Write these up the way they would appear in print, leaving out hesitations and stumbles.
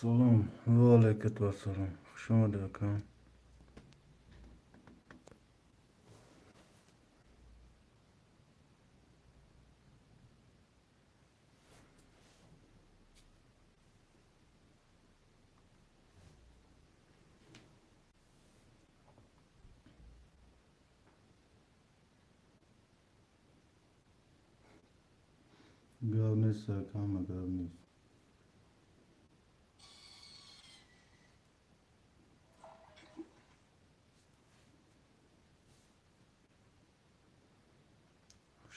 Салом, ва алайкум ассалом. Хуш омадед, акам. Гап нест, акама, гап нест.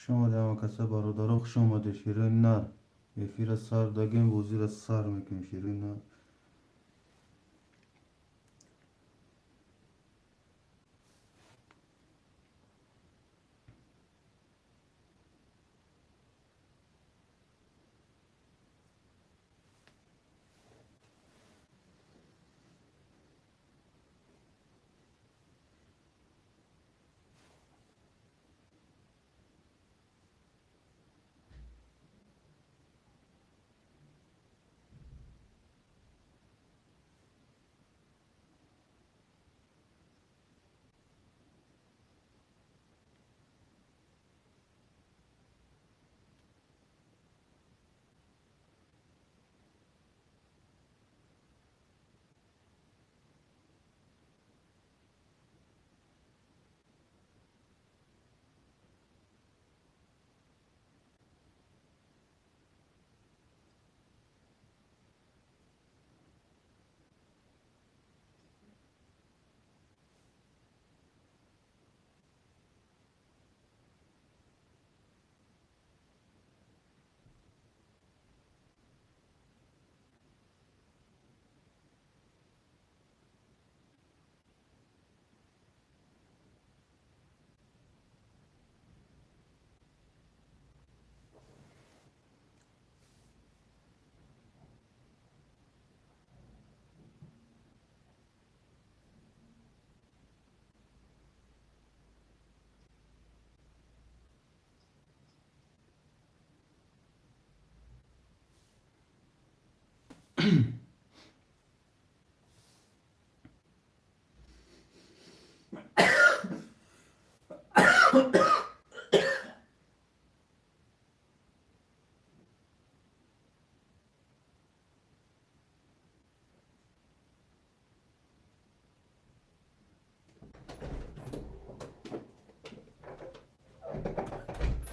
Хуш омадед, ҳама каса, бародаро, хуш омадед, шерои нар. Эфира сар дагем, бозира сар мекунем, шерои нар.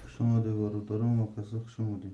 Хуш омадед, бародаро, ҳама каса, хуш омадед.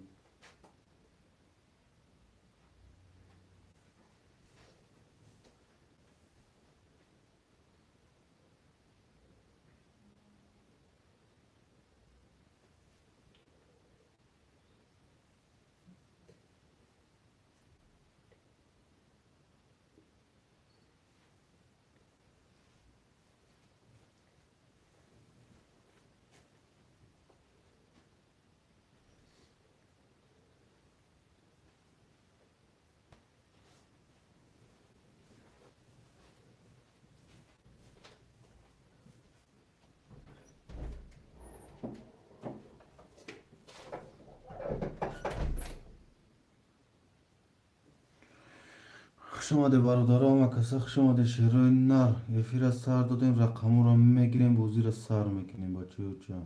Хуш омадед, бародаро, ҳама каса, хуш омадед, шерои нар. Эфира сар додем, рақамҳоро мегирем, бозира сар мекунем, бачаёча.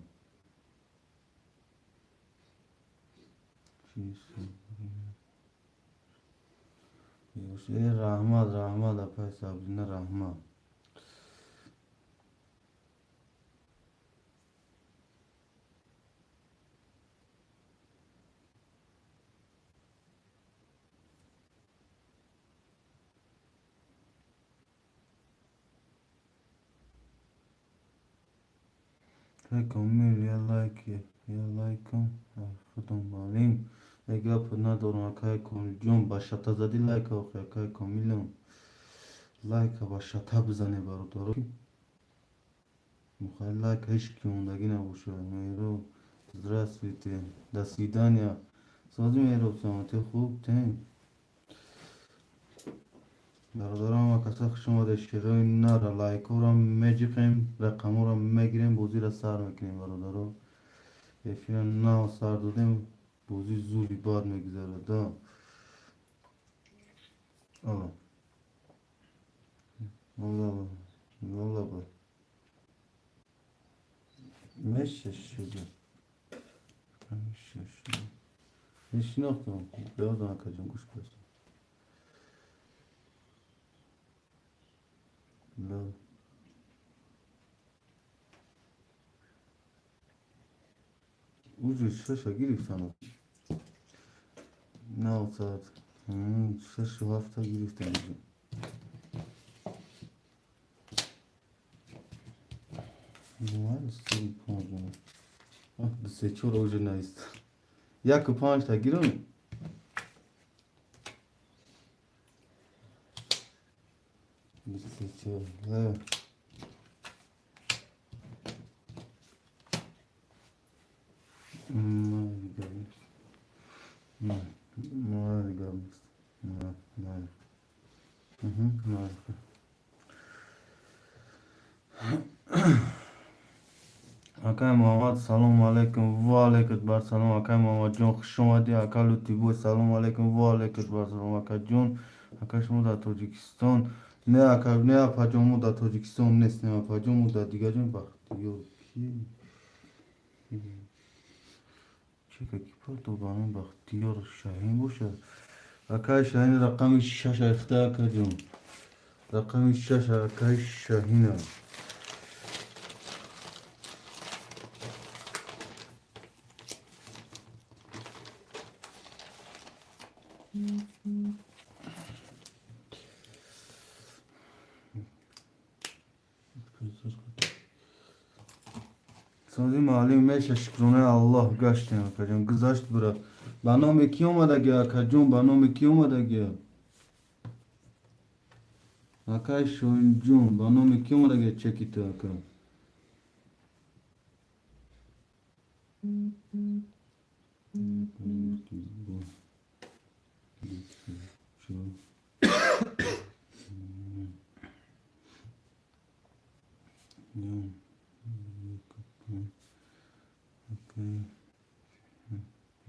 Э, раҳмат, раҳмат, апай Сабрина, раҳмат. Комил, я лайк, я лайкам, худам балим. Гап надорам, акай Комилҷон, ба шата задӣ лайка, охи, акай Комилон. Лайка ба шата бизане, бародаро. Мухай лайка ҳеч ки мондагӣ набошад. Меҳроб, здравствуйте, до свидания. Сози, Меҳроб, саломатӣ, хуб, тен. Бародарам, каса хуш омадед, шерои нара, лайкҳоро меҷиқем, рақамҳоро мегирем, бозиро сар мекунем, бародаро. Эфира нав сар додем, бозӣ зуди бад мегузарад, да. Алло. Алло, алло. Меша шуда. Меша шуда. Шинохтам. Беодам, акаҷон, гӯш кун. Да. Уҷи шаша гирифтам. Нав соат 6-7 гирифтам. Нормально, се чор уже наист. Яку панҷта гирам. 24. Да. Майга. Майга. Майга. Майга. Акай Муҳаммад, салому алайкум. Ва алайкум бар салом, акай Муҳаммадҷон, хуш омадӣ. Ака Лутибой, салому алайкум. Ва алайкум бар салом, акаҷон. Ака, шумо дар Тоҷикистон? Не, ака, не, апаҷон, мо дар Тоҷикистон нестем, апаҷон, мо дар дигар ҷой. Бахтиёр ки чека ки пардо ба номи Бахтиёр Шаҳин бошад. Акай Шаҳин, рақами шаш айхта, акаҷон. Рақами шаш акай Шаҳина. Сози, муаллим, меша, шукронаи Аллоҳ, гаштем, акаҷон, гузашт бура. Ба номи кӣ омадаги, акаҷон, ба номи кӣ омадаги? Акай Шоҳинҷон, ба номи кӣ омадаги чеки ту, ака?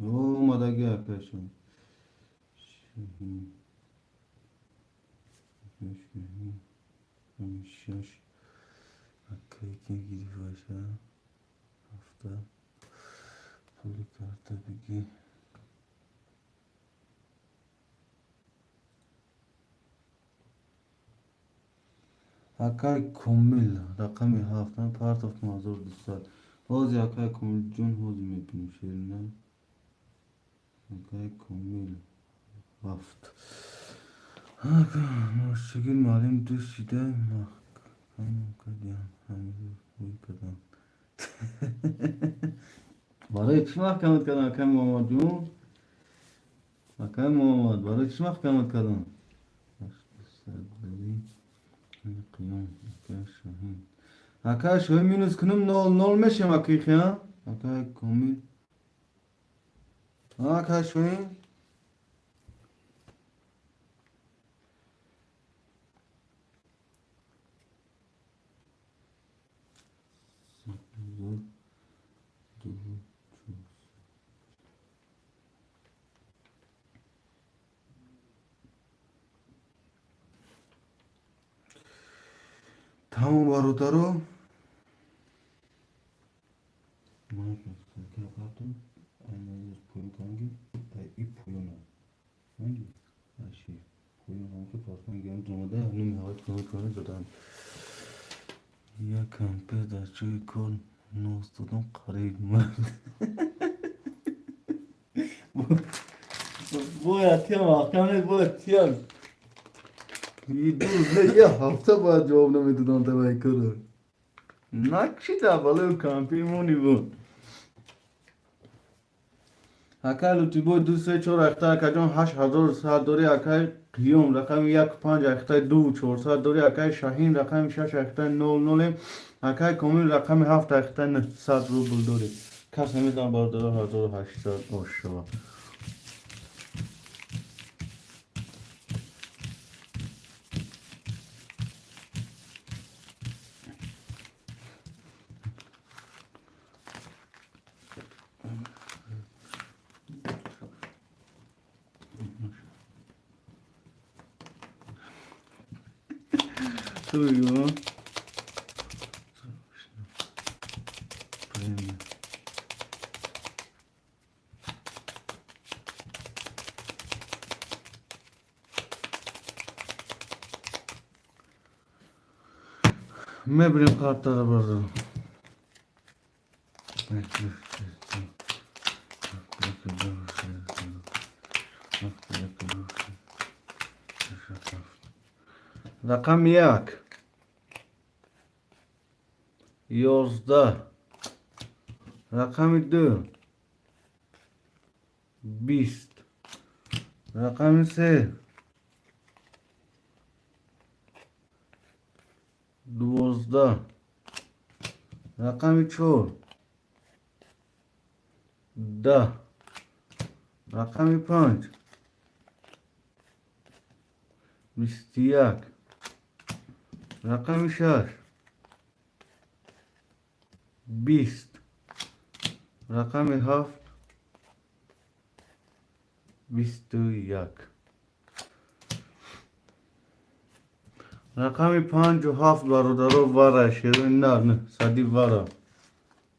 Омадаги, акашон. Шаҳин. Шаш. Акай ки гирифаша? Ҳафта. Пули карта бигир. Акай Комил, рақами ҳафт, партофтам 1200. Ҳози, акай Комилҷон, ҳози мебинем, шерина. Акай Комил ҳафт. Ношигир муаллим ду шида маҳкам кардиям, ҳамин ҳуй кардам. Барои чӣ маҳкамат кардам, акай Муҳаммадҷон? Акай Муҳаммад, барои чӣ маҳкамат кардам? Қиём, акай Шоҳин. Акай Шоҳин, минус кунам, нол нол мешем, акихи, а? Акай Комил. Акай Шоҳин? Ҳазор ду чор. Тамом, бародаро. Ман кардам, поён канги, и поёна. Аши поён ҳамки партон гирам омада, нуми ҳават кунам задан. Як кампир дар ҷои кор нос додам, қариб мард. Бояд тиям маҳкам нест, бояд тиям. Ду рӯз, як ҳафта бояд ҷавоб намедодам тавай кора. Накшида балои кампир мони буд. Акай Лутибой ду се чор ахта, акаҷон, 8100 дорӣ. Акай Қиём, рақами як панҷ ахтаи 2400 дорӣ. Акай Шаҳин, рақами шаш ахтаи нол ноле. Акай Комил, рақами ҳафт ахтаи 900 рубл дорӣ. Кас намедонам, бародаро, 1800 ош шава. Ту премия. Мебирем картара, бародаро. Рақами як, 11, рақами ду, 20, рақами се, 12, рақами чор, 10, рақами панҷ, 21, рақами шаш, 20, рақами ҳафт, 21, рақами панҷу ҳафт, бародаро, вара шерои нар сади вара,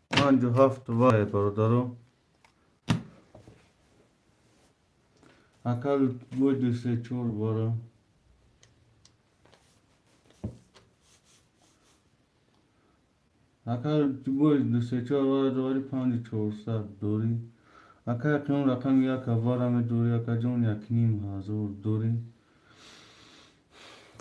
панҷу ҳафт вара, бародаро. Акал бой ду се чор вара. Акал бой ду се чор вара дорӣ, 5400 дорӣ. Акай Қиём, рақами як вара медорӣ, акаҷон, 1500 дорӣ.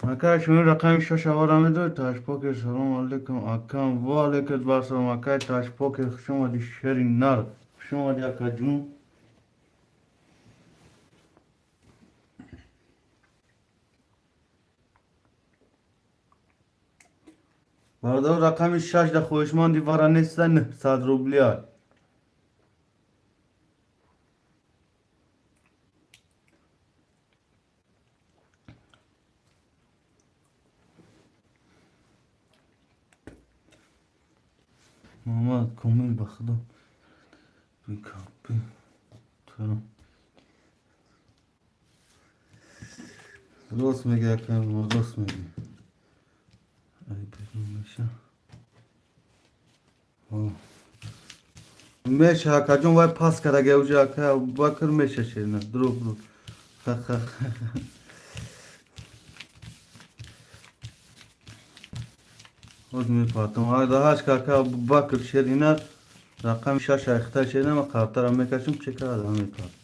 Акай шумо, рақами шаш вара медорӣ. Ташпокер, салому алейкум, акам. Ва алейкум вассалом, акай Ташпокер, хуш омадӣ, шери нар, хуш омадӣ, акаҷон. Бародаро, рақами шаш да хоҳишманди вара неста, 900 рублия. Муҳаммад Комил, ба худо бикампи. Рост меги, акам, рост меги. Ай, берун меша. Меша, акаҷон, вай пас карда уже, ака Абубакр, меша шерина. Дурӯғ, дурӯғ. Ха-ха. Ҳоз мепартам. Даҳаш ака Абубакр, шерина, рақами шаш айхта шерина, ма қартара мекашам, чека мепарт.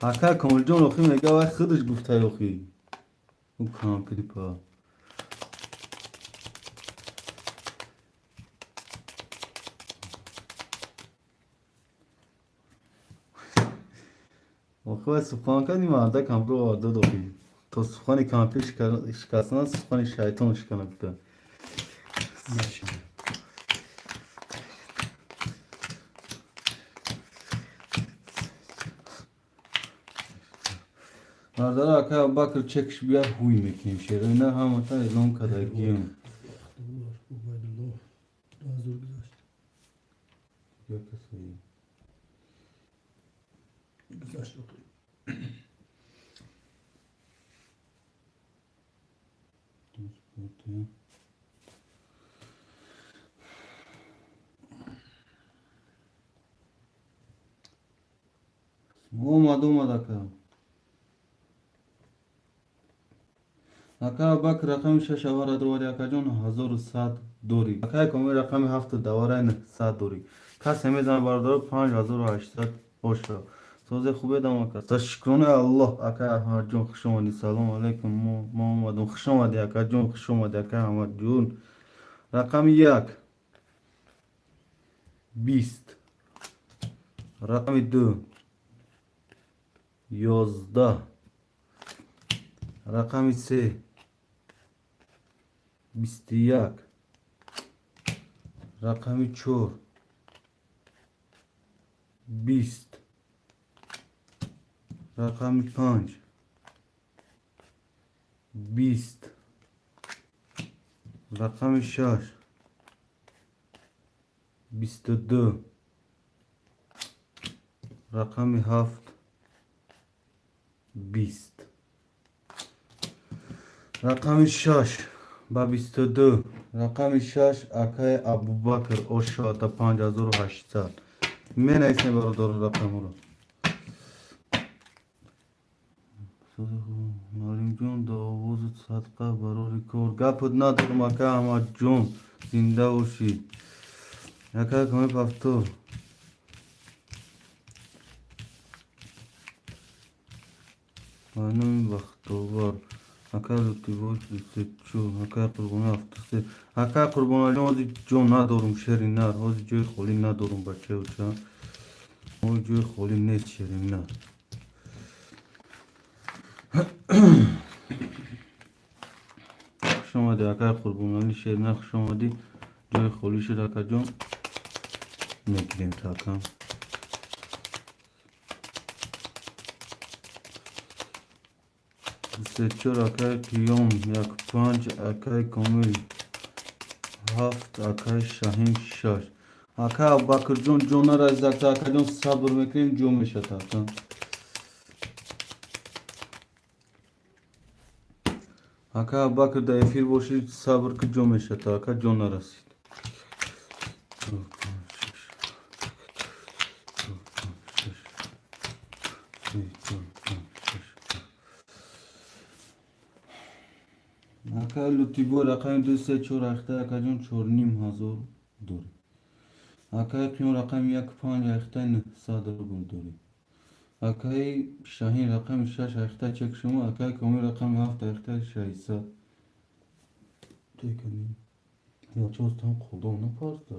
Ака Комилҷон, охи мега, вай худаш гуфтай, охи. Ӯ кампири па. Охи вай сухан кард, ин мардак ҳамро оварда дод, охи. То сухани кампир шикастан, сухани шайтон шикана гуфта. Меша. Бародаро, ака Абубакр чекш бияр, ҳуй мекунем шеро. Ина ҳамата эълон кардагием. Абдуллоҳ, Убайдуллоҳ. 2000 гузашт. Ё касае. Гузашт, охи. Омад, омад, ака. Ака Абубакр, рақами шаш авара довари, акаҷон, 1100 дорӣ. Акаи Комил, рақами ҳафту давараи 900 дорӣ. Касе мезана, бародаро, 5800 боша. Созе хубедам, ака. Шукронаи Аллоҳ. Ака Аҳмадҷон, хуш омадӣ. Салому алайкум, мо омадум. Хуш омадӣ, акаҷон, хуш омадӣ, ака Аҳмадҷон. Рақами як 20, рақами ду 11, рақами се 21, рақами чор 20, рақами панҷ 20, рақами шаш 22, рақами ҳафт 20. Рақами шаш ба 22, рақами шаш, акаи Абубакр, ошоата 5800. Менависем, бародаро, рақамро. Муаллимҷон, до овозат садқа, барори кор. Гапат надорам, ака Аҳмадҷон, зинда бошӣ. Ака Комил, повтор. Ба номи Бахтовар. Ака Лутибой, 34. Ака Қурбони, 73. Ака Қурбоналиҷон, ҳозир ҷо надорум, шери нар. Ҳозир ҷои холӣ надорум, бачаюча. Ҳозир ҷои холӣ нест, шери нар. Хуш омадӣ, акаи Қурбоналӣ, шери нар, хуш омадӣ. Ҷои холӣ шуд, акаҷон. Мегирем та, акам. 34, акаи Қиём, як панҷ, акаи Комил ҳафт, акаи Шаҳин шаш. Ака Абубакрҷон, ҷо наразидакта, акаҷон, сабр мекунем, ҷо мешад, ака. Ака Абубакр, дар эфир бошӣ, сабр ки, ҷо мешад, ака, ҷо нарасид. Чор, панҷ, шаш, чор, панҷ, шаш, се, чор, панҷ, шаш. Ака Лутибой, рақами ду, се, чор, ахта, акаҷон, 4500 дорӣ. Акаи Қиём, рақами як, панҷ, ахтаи 900 рубл дорӣ. Акаи Шаҳин, рақами шаш, ахтаи чек шумо. Акаи Комил, рақами ҳафт, ахтаи 600. Текани. Я чостам қолдон напарта.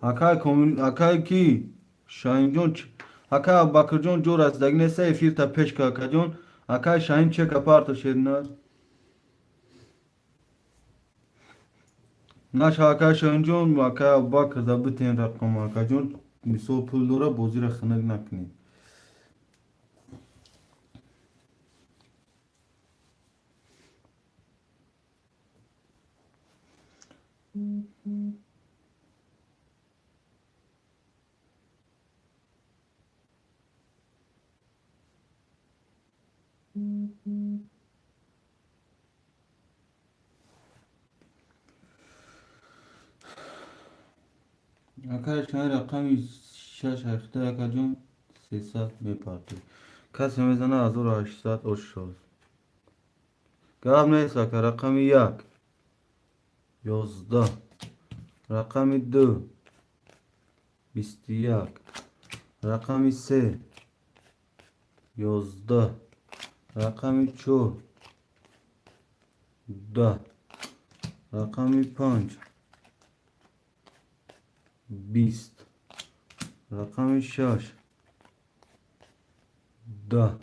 Акаи Комил, акаи ки? Шаҳинҷон, акаи Абубакрҷон, ҷо расидагӣ неста, эфирта пеш ка, акаҷон. Акаи Шаҳин, чека парта, шеринар. Наша, акаи Шаҳинҷон, акаи Абубакр да битен рақам, акаҷон, мисол пул дора, бозиро хунук накунед. Акаи Шаҳин, рақами шаш, ахта, акаҷон, 300 мепартед. Касе мезана, 1800 ошоз. Гап нест, ака. Рақами як 11, рақами ду 21, рақами се 11, рақами чор 10, рақами панҷ 20, рақами шаш 10,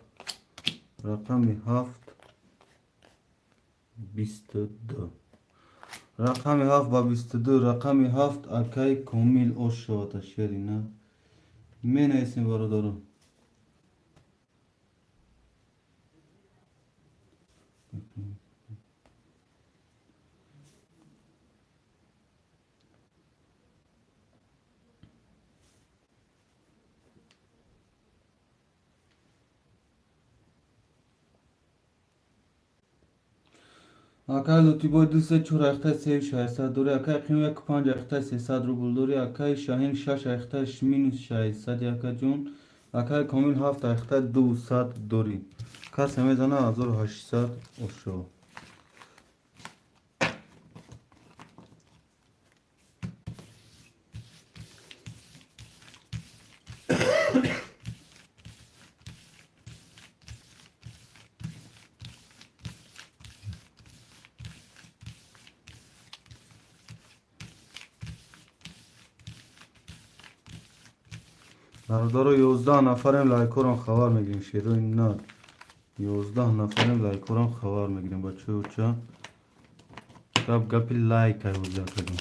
рақами ҳафт 22. Рақами ҳафт ба 22, рақами ҳафт, акаи Комил, ошовата, шерина. Менависем, бародаро. Акай Лутибой ду се чор айхтай сею 600 дорӣ. Акай Қиём яку панҷ айхтай 300 рубл дорӣ. Акай Шаҳин шаш айхтай минус 600, акаҷон. Акай Комил ҳафт айхтай 200 дорӣ. Касе мезана, 1800 ошо. Бародаро, 11 нафарем, лайкорам хабар мегирем. Шерои нар, 11 нафарем, лайкорам хабар мегирем. Бачаи оча, гап гапи лайк ай кардем.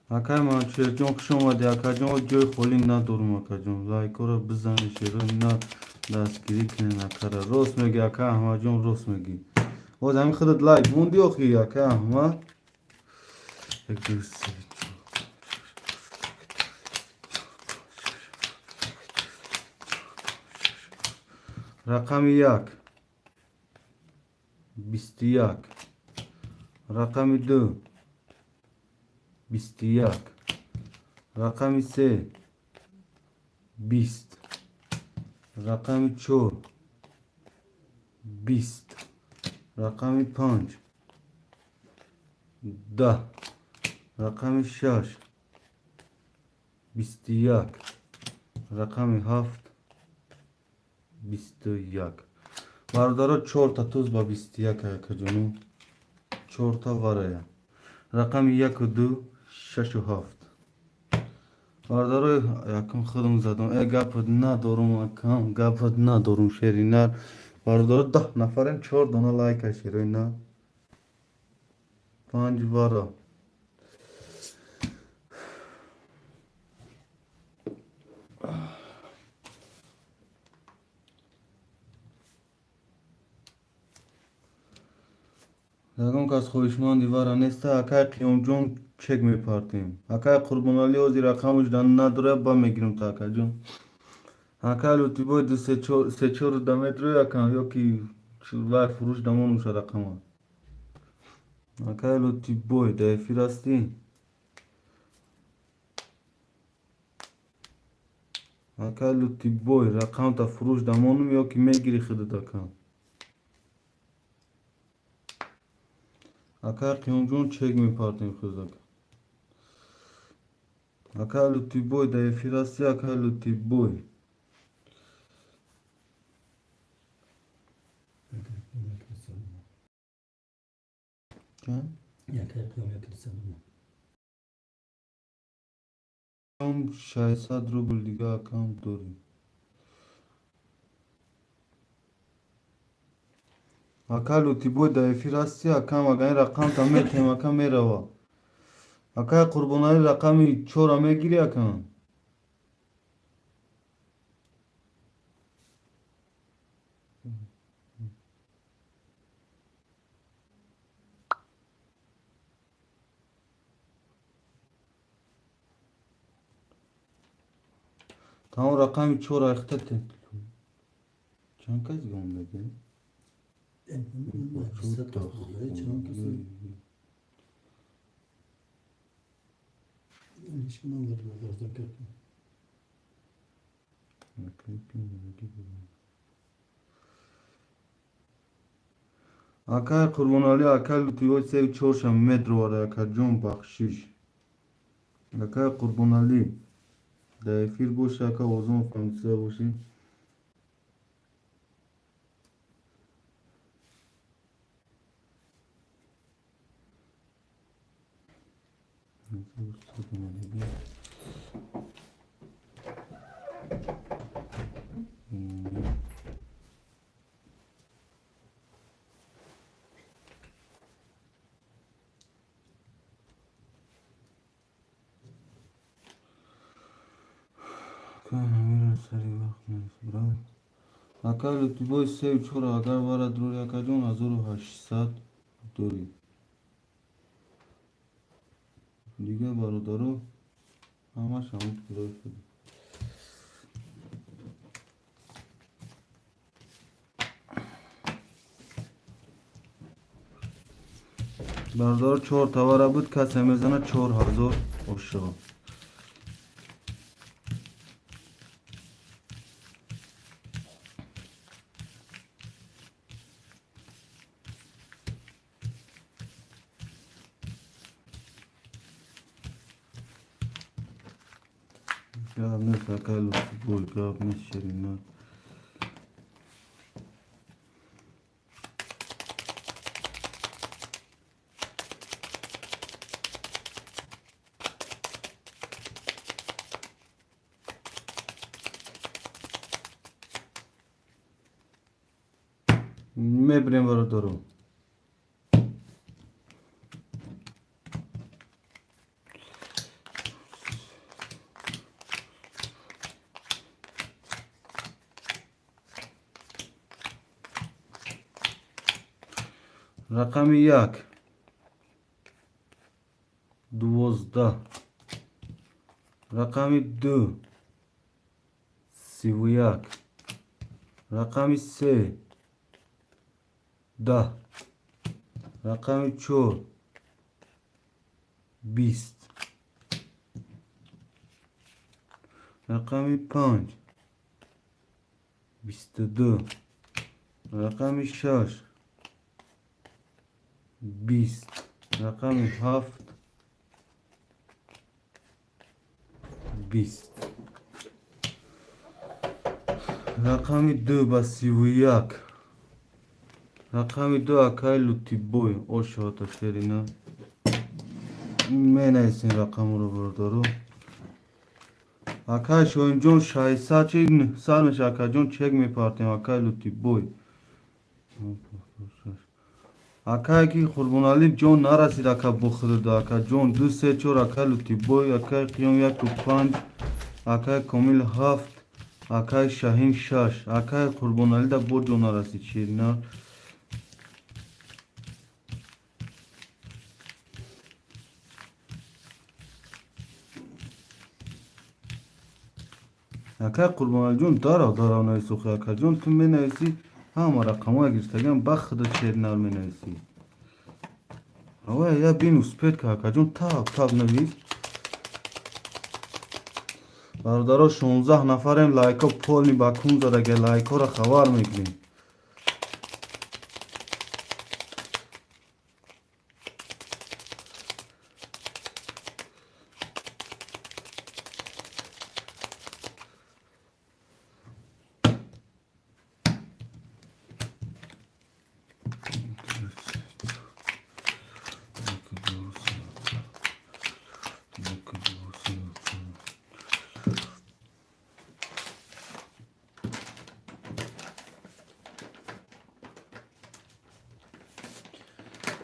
Акай Манчерҷон, хуш омадӣ, акаҷон. Ҷои холӣ надорум, акаҷон. Лайкора бизанед, шерои нар, дастгирӣ кунед акара. Рост мегӣ, ака Аҳмадҷон, рост мегӣ. Боз ҳамин худат лайк монди охи, ака Аҳмад. Як, ду, се, чор. Рақами як 21, рақами ду 21, рақами се 20, рақами чор 20, рақами панҷ 10, рақами шаш 21, рақами ҳафт 21. Бародаро, чорта туз ба 21, акаҷону, чорта варая. Рақами яку ду, шашу ҳафт. Бародаро, якум худам задам. Э, гапат надорум, акам, гапат надорум, шери нар. Бародаро, 10 нафарем, чор дона лайка, шерои нар. Панҷ вара. Ягон кас хоҳишманди вара неста? Акай Қиёмҷон, чек мепартем. Акай Қурбоналӣ, ҳозир рақамаш надора, ба мегирам та, акаҷон. Акай Лутибой, ду сечор да метрои, акам, ё ки вай фурӯш дамонуша рақама. Акай Лутибой, да эфир ҳастӣ? Акай Лутибой, рақамта фурӯш дамонум ё ки мегирӣ худат, акам? Акай Қиёмҷон, чек мепартем худак. Акай Лутибой, да эфир ҳастӣ, акай Лутибой? Якай қиём як сад. Якай қиём як сад. 600 рубл дига, акам, дорӣ. Акай Лутибой, да эфир ҳастӣ, акам? Агар ин рақамта метем, ака, мерава. Акай Қурбоналӣ, рақами чора мегирӣ, акам? Тамом, рақами чора айхтате. Чанд кас дига омадӣ? 100 кас буд, чанд кас? Ҳеч кунам гардан кард. Акай Қурбоналӣ, акай Лутибой, сею чорша метровара, акаҷон, бахшиш. Акай Қурбоналӣ, дар эфир боши, ака, озон фаҳмида бошӣ. Сари вақт нест, брат. Акай Лутибой, сею чора агар вара дорӣ, акаҷон, 1800 дорӣ. Дига, бародаро, Ҳамаш ҳамун пулои худ. Бародаро, чор товара буд, касе мезанад 4000 ошиқо. Гап нест, акай Лутфбой, гап нест, ширина. Мебирем, бародаро. Рақами як, 12, рақами ду, 31, рақами се, 10, рақами чор, 20, рақами панҷ, 22, рақами шаш, 20, рақами ҳафт, 20, рақами ду ба 31, рақами ду, акай Лутибой, ошота шерина. Менависем рақамро, бародаро. Акай Шоҳинҷон, 600 чи 900 меша, акаҷон, чек мепартем. Акай Лутибой, акае ки Қурбоналӣ ҷон нарасид, ака бохӯрда, акаҷон, ду, се, чор, акай Лутибой, акай Қиём яку панҷ, акай Комил ҳафт, акай Шаҳин шаш, акай Қурбоналида бо ҷон нарасид, ширина. Акай Қурбоналиҷон, дарав, дарав нависохи, акаҷон, ту менависӣ ҳама рақамҳоя гирифтагиам, ба худо шернар менависӣ. Авай я бин, успеть ка, акаҷон, тап тап навис. Бародаро, 16 нафарем, лайко полный ба кун задаге, лайкҳоро хабар мекунем.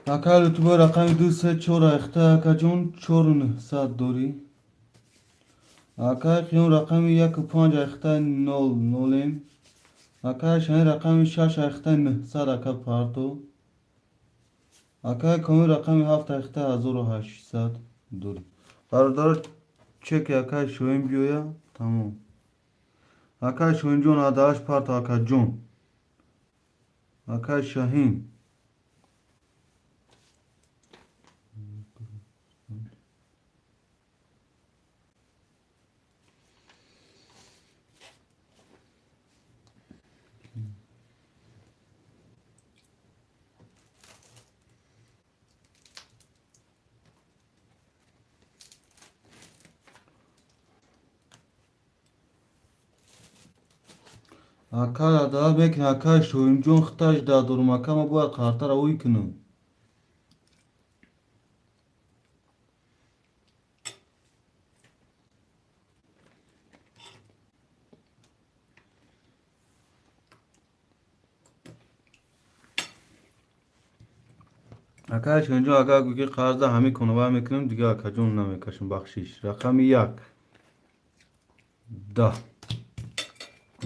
Акай Лутбой, рақами ду, се, чор айхта, акаҷон, чору нӯҳсад дорӣ. Акай Қиём, рақами яку панҷ айхта, нол нолем. Акай Шаҳин, рақами шаш айхта, 900, ака, парто. Акай Комил, рақами ҳафт айхта, 1800 дорӣ. Бародаро, чеки акай Шоҳин биёя, тамом. Акай Шоҳинҷон, адааш парто, акаҷон. Акай Шаҳин. Акай адаа мекунӣ, акай Шоҳинҷон, хиташ да дорум, ака, ма бояд қартара ӯй кунам. Акай Шоҳинҷон, агар гӯӣ ки қарзда ҳамин конова мекунем, дига, акаҷон, намекашем, бахшиш. Рақами як, 10,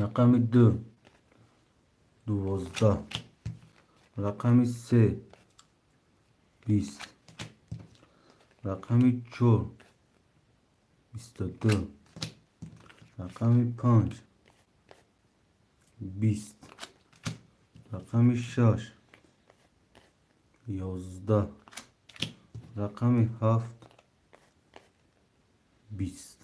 рақами ду, 12, рақами се, 20, рақами чор. 22, рақами 5, 20, рақами 6, 11, рақами 7, 20,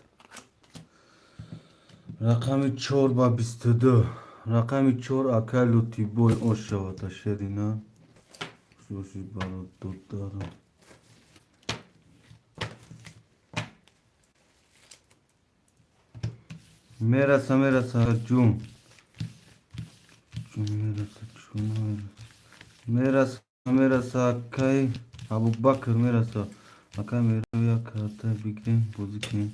рақами 4 ба 22, рақами 4, акай Лутибой, ош шавад шерина боши бародарам. Мераса, мераса, ҷун, ҷун, мераса, чун мераса, мераса, акай Абубакр, мераса, акай мера, як карта бигирем, бозӣ кунем.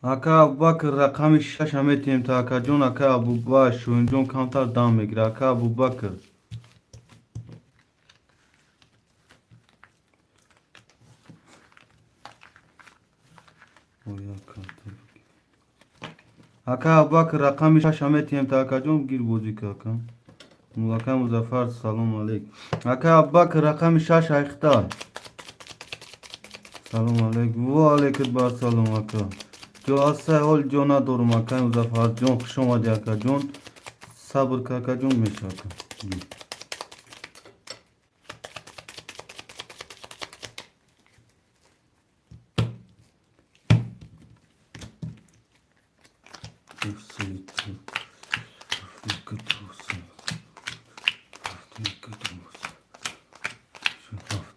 Ака Абубакр, рақами шаша метиҳем та, акаҷон. Ака Абубакр, Шоҳинҷон камтар дам мегира. Ака Абубакр, ака Абубакр, рақами шаша метиҳем та, акаҷон, гир, бозӣ ка, ака. Ака Музаффар, салом алейк. Ака Абубакр, рақами шаш айхта. Салом алейк, ва алейкум басалом, ака. Ҷо ҳастай, ҳол ҷо надорум. Акай Музаффарҷон, хуш омадӣ, акаҷон. Сабр ка, акаҷон, меша, ака.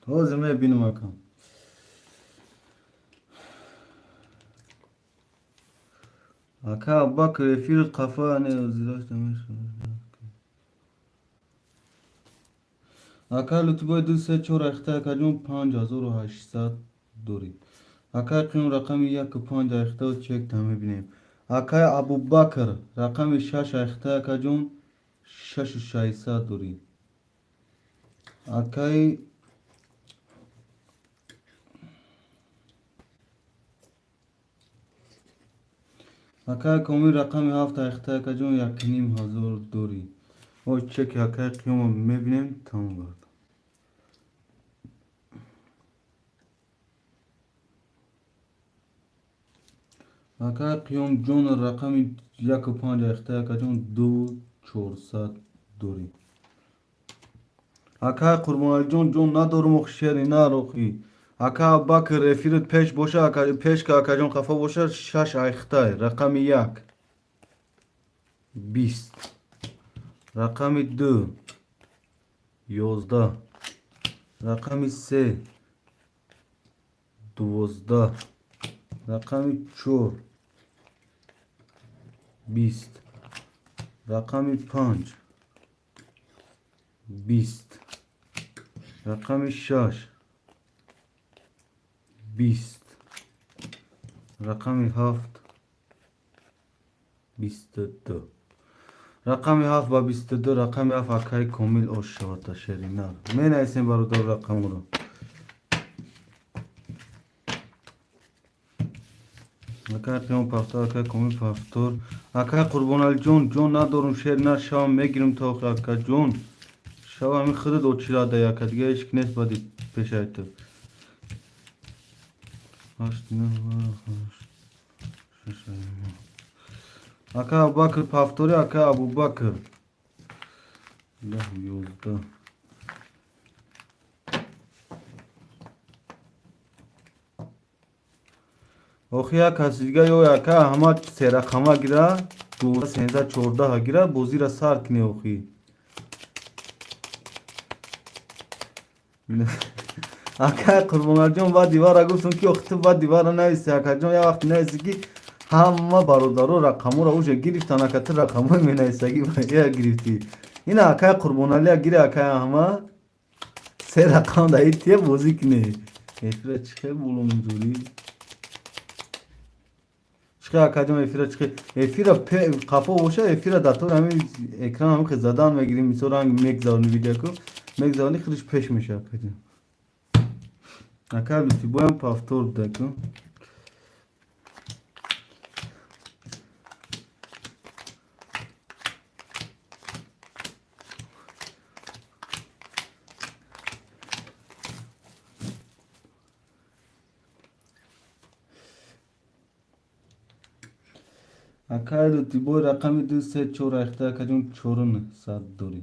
Ҳозир мебинам, ака. Ака Абубакр, эфир қафа не зирашта. Ака Лутбой, ду, се, чор айхта, акаҷон, 5800 дорӣ. Акай Қиём, рақами яку панҷ айхта, чекта мебинем. Акай Абубакр, рақами шаш айхта, акаҷон, 6600 дорӣ. Акай Комил, рақами ҳафт айхта, акаҷон, 1500 дорӣ. О, чеки акай Қиёма мебинем, тамом гард. Акай Қиёмҷон, рақами яку панҷ айхта, акаҷон, 2400 дорӣ. Акай Қурбоналиҷон, ҷон надорум, ох, шери нарохӣ. Ака Абубакр, эфирит пеш боша, пеш ка, акаҷон, қафо боша, шаш айхтай, рақами 1, 20, рақами 2, 11, рақами 3, 12, рақами 4, 20, рақами 5, 20, рақами 6, 20, рақами 7, 22, рақами 7 ба 22, рақами 7, акаи Комил, ош шавата шеринар. Менависем, бародар, рақамро. Акай Қиём пафтор, акай Комил пафтор. Акай Қурбоналиҷон, ҷон надорум, шеринар, шавам мегирим то охир, акаҷон. Шава ҳамин худат очирада, ака, дига ҳеч ки нест баъди пешаи ту. Ҳашт, нӯҳ, ҳашт, шаш. Ака Абубакр пафтори, ака Абубакр. 10, 11. Охи як каси дига ё ака ҳама серақама гира, 12, 13, 14 гира, бозира сар кунӣ охи. Ака Қурбоналиҷон, баъд дивара гуфтам, ки охи ту баъд дивара нависи, акаҷон, як вақт нависи, ки ҳама бародаро рақаморо уже гирифтан, ака, ту рақамҳои менависагӣ я гирифтӣ. Ина акай Қурбоналия гири, акай Аҳмад, се рақам дар ития, бозӣ кунӣ. Эфира чӣ хел боло мезорӣ? Чӣ акаҷон, эфира чӣ эфира қафо боша, эфира дар тори ҳамин экран ҳамин хел задан мегирем, мисол ранг мегзарони, видеоку мегзарони, худаш пеш меша, акаҷон. Ака Лутибоям повтор будаку. Акай Лутибой рақами ду се чор айхта, акаҷон, чору нӯҳсад дорӣ.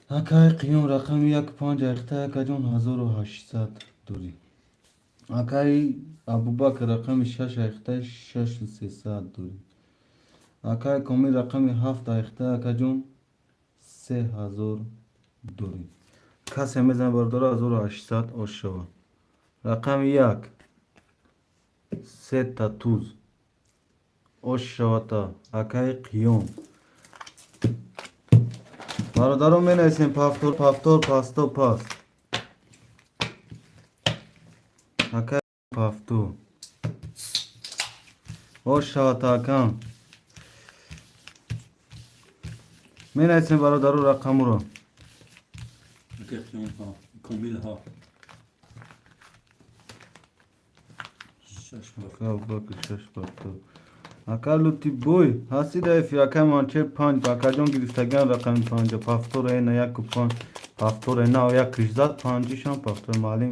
Акай Қиём рақами як панҷ айхта, акаҷон, 1800 дорӣ. Акай Абубакр рақами шаш айхта, 6300 дорӣ. Акай Комил рақами ҳафт айхта, акаҷон, 3000 дорӣ. Касе мезанад, бародаро, 1800 ош шава. Рақами як сета туз ош шавата, акай Қиём. Бародаро, менависем повтор, повтор, пасто, паст. Акай, повтор ош шавата, акам. Менависем, бародаро, рақамуро. Акай Қиём ҳа, Комил ҳа. Шаш Ака Абубакр шаш повтор. Ака Лутибой ҳасти дар эфир? Акай Манчер панҷ, акаҷон, гирифтагиан рақами панҷа. Повтор ена яку панҷ, повтор ена як зад, панҷишам повтор. Маълим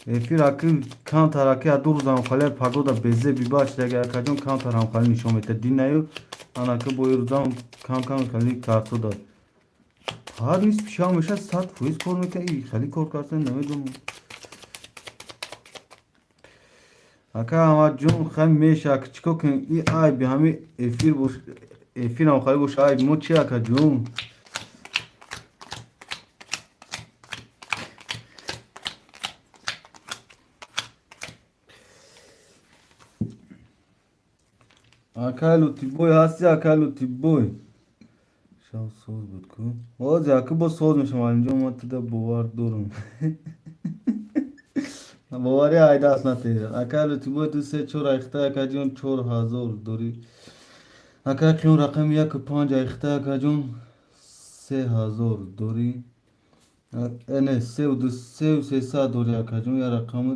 эфир аки камтар аки ду рӯзам хале погода безе бибачид, акаҷон, камтар ҳамхали нишон медиҳад динаю анаки бо ирӯзам кам кам хали карто дад. Ҳар нисфи шаб мешад, 100% кор мекунад, хеле кор кардан намедонам. Ака Аҳмадҷон, хай меша, ака, чӣ кор кунем? И айби ҳами эфир бош, эфирам хали боша, айби мо чи, акаҷон? Акай Лутибой ҳасти? Акай Лутибой, шав соз буд ку, ҳозир ака боз соз мешавам. Алимҷон, ман туда бовар дорам, боварӣ айдаст натеҳ. Акай Лутибой ду се чор айхта, акаҷон, 4000 дорӣ. Акай Қиён рақами яку панҷ айхта, акаҷон, 3000 дорӣ, не, сеу ду, 3300 дорӣ, акаҷон, я рақами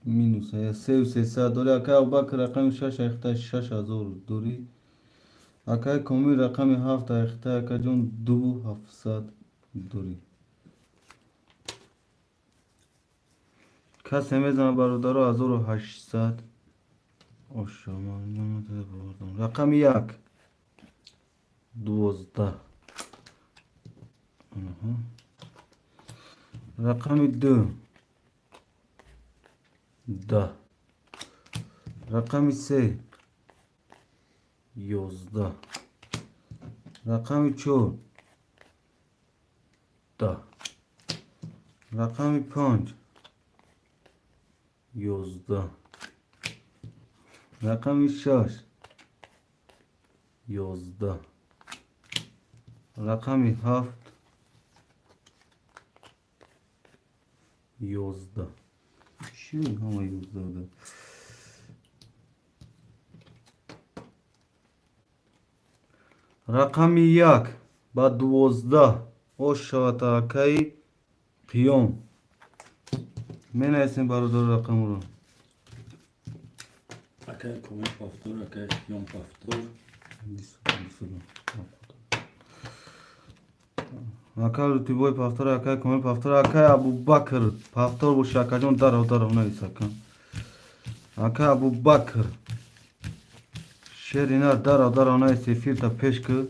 минус я 3300 дорӣ. Акай Абубакр рақами шаш айхта, 6000 дорӣ. Акай Комил рақами ҳафт айхта, акаҷон, 2700 дорӣ. Касе мезанад, бародаро, 1800 ошо. Рақами як 12, рақами ду 10, рақами се 11, рақами чор 10, рақами панҷ 11, рақами шаш 11, рақами ҳафт 11. Чӣ ҳама 11? Рақами як ба 12 ош шавад, акаи Қиём. Менависем, бародаро, рақамро. Акай Комил повтор, акай Қиём повтор. Акай Лутибой повтор, акай Комил повтор, акай Абубакр повтор боша, акаҷон, дарав дарав навис, ака. Акай Абубакр шерина, дарав дарав навис, эфирта пеш ки.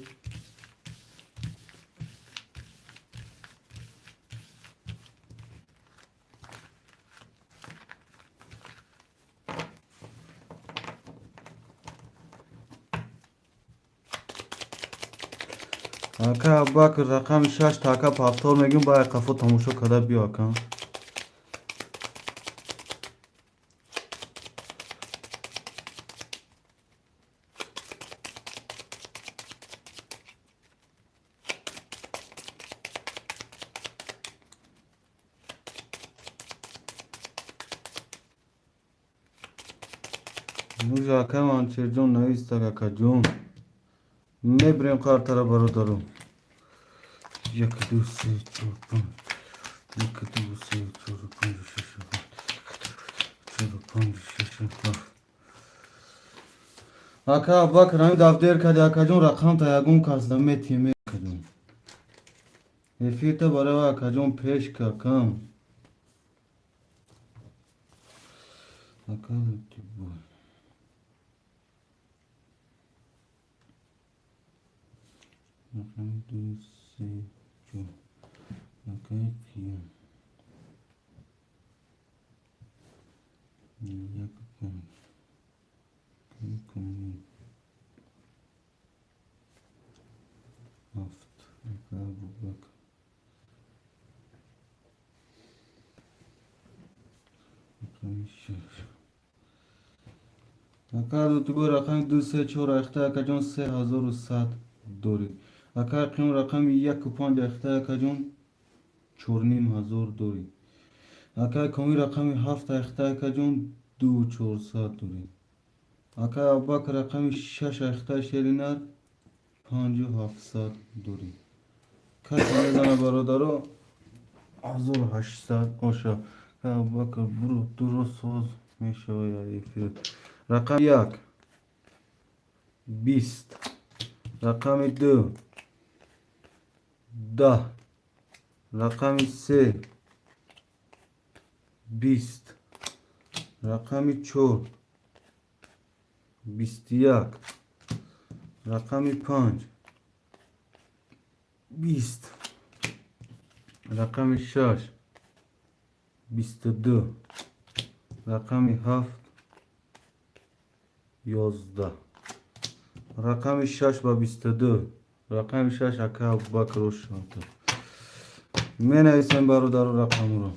Ака Абубакр рақами шаш та, ака, повтор мегӯм, ба қафо тамошо карда биё, ака. Мужа, ака Манчерҷон, навистак, акаҷон. Мебирем қартара, бародаро. Як, ду, се, чор, панҷ, як, ду, се, чор, панҷ, шаш, ҳафт, чор, панҷ, шаш, ҳафт. Ака Абубакр, ҳамин даф дер карди, акаҷон, рақамта ягон кас наметиҳем, акаҷон. Эфирта барои акаҷон пеш ка, акам. Ака Лутибой. Рақами ду, се, чор, акаи Қиём, як, панҷ, акаи Комил, ҳафт, акаи Абубакр, рақами шаш. Ака Лутибой, рақами ду, се, чор, айхта, акаҷон, 3100 дорӣ. Акаи Қиём, рақами яку панҷ, айхта, акаҷон, 4500 дорӣ. Акаи Комил, рақами ҳафт, айхта, акаҷон, 2400 дорӣ. Акаи Абубакр, рақами шаш, айхта, шеринар, 5700 дорӣ. Касе мезана, бародаро, 1800 оша. Акаи Абубакр, буру дуро соз мешава эфир. Рақами як, 20, рақами ду, 10, рақами се, 20, рақами чор, 21, рақами панҷ, 20, рақами шаш, 22, рақами ҳафт, 11. Рақами шаш ба 22, рақами шаш, ака Абубакр, ошата. Менависем, бародаро, рақамро.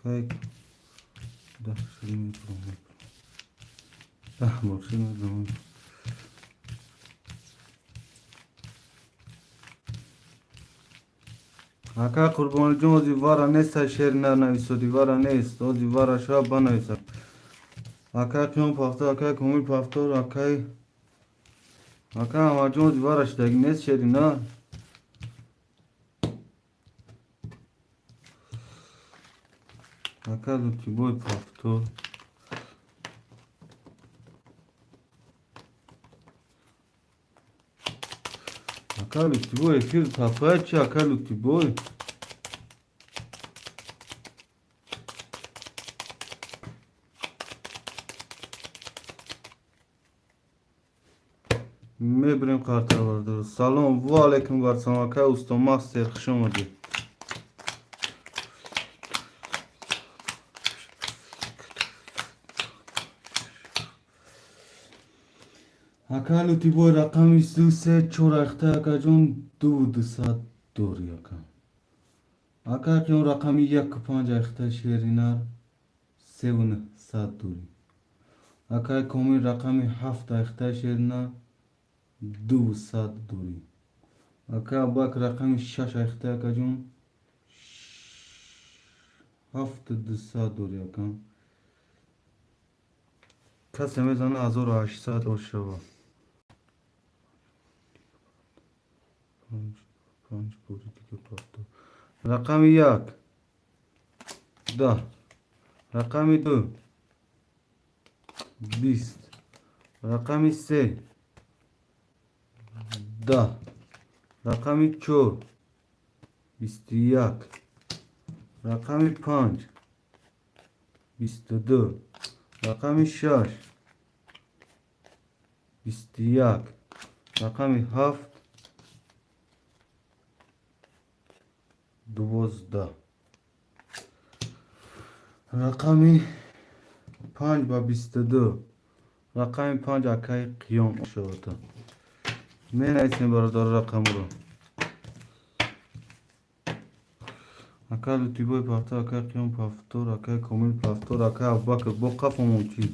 Кай 10 шуд, мепурам, 10 бор шуд, мезанам. Ака Қурбонҷон, ози вара нест, шер нанависоди, вара нест, ози вара шава, банависа. Акай Қиём Пафтор, акай Комил Пафтор, акай Аҳмадҷон, ози вара шидаги нест, шери на. Ака Лутибой Пафтор, ака Лутибой, эфир тапая чи, ака Лутибой? Мебирем картара, бародаро. Салом, ва алайкум вассалом, акай Усто Мастер, хуш омадӣ. Ака Лутибой, рақами ду, се, чор, ахта, акаҷон, 2200 дорӣ, ака. Ака Қиём, рақами яку панҷ, ахта, шеринар, 3900 дорӣ. Акаи Комил, рақами ҳафт, ахта, шеринар, 200 дорӣ. Ака Абубакр, рақами шаш, ахта, акаҷон, 7200 дорӣ, ака. Касе мезана, 1800 ошава. Панҷ бори дига парто. Рақами як, 10, рақами ду, 20, рақами се, 10, рақами чор, 21, рақами панҷ, 22, рақами шаш, 21, рақами ҳафт, 12. Рақами панҷ ба 22, рақами панҷ, акаи Қиём, шавата. Менависем, бародар, рақамро. Акай Лутибой Пафтор, акай Қиём Пафтор, акай Комил Пафтор, акай Абубакр, бо қафомон чӣ?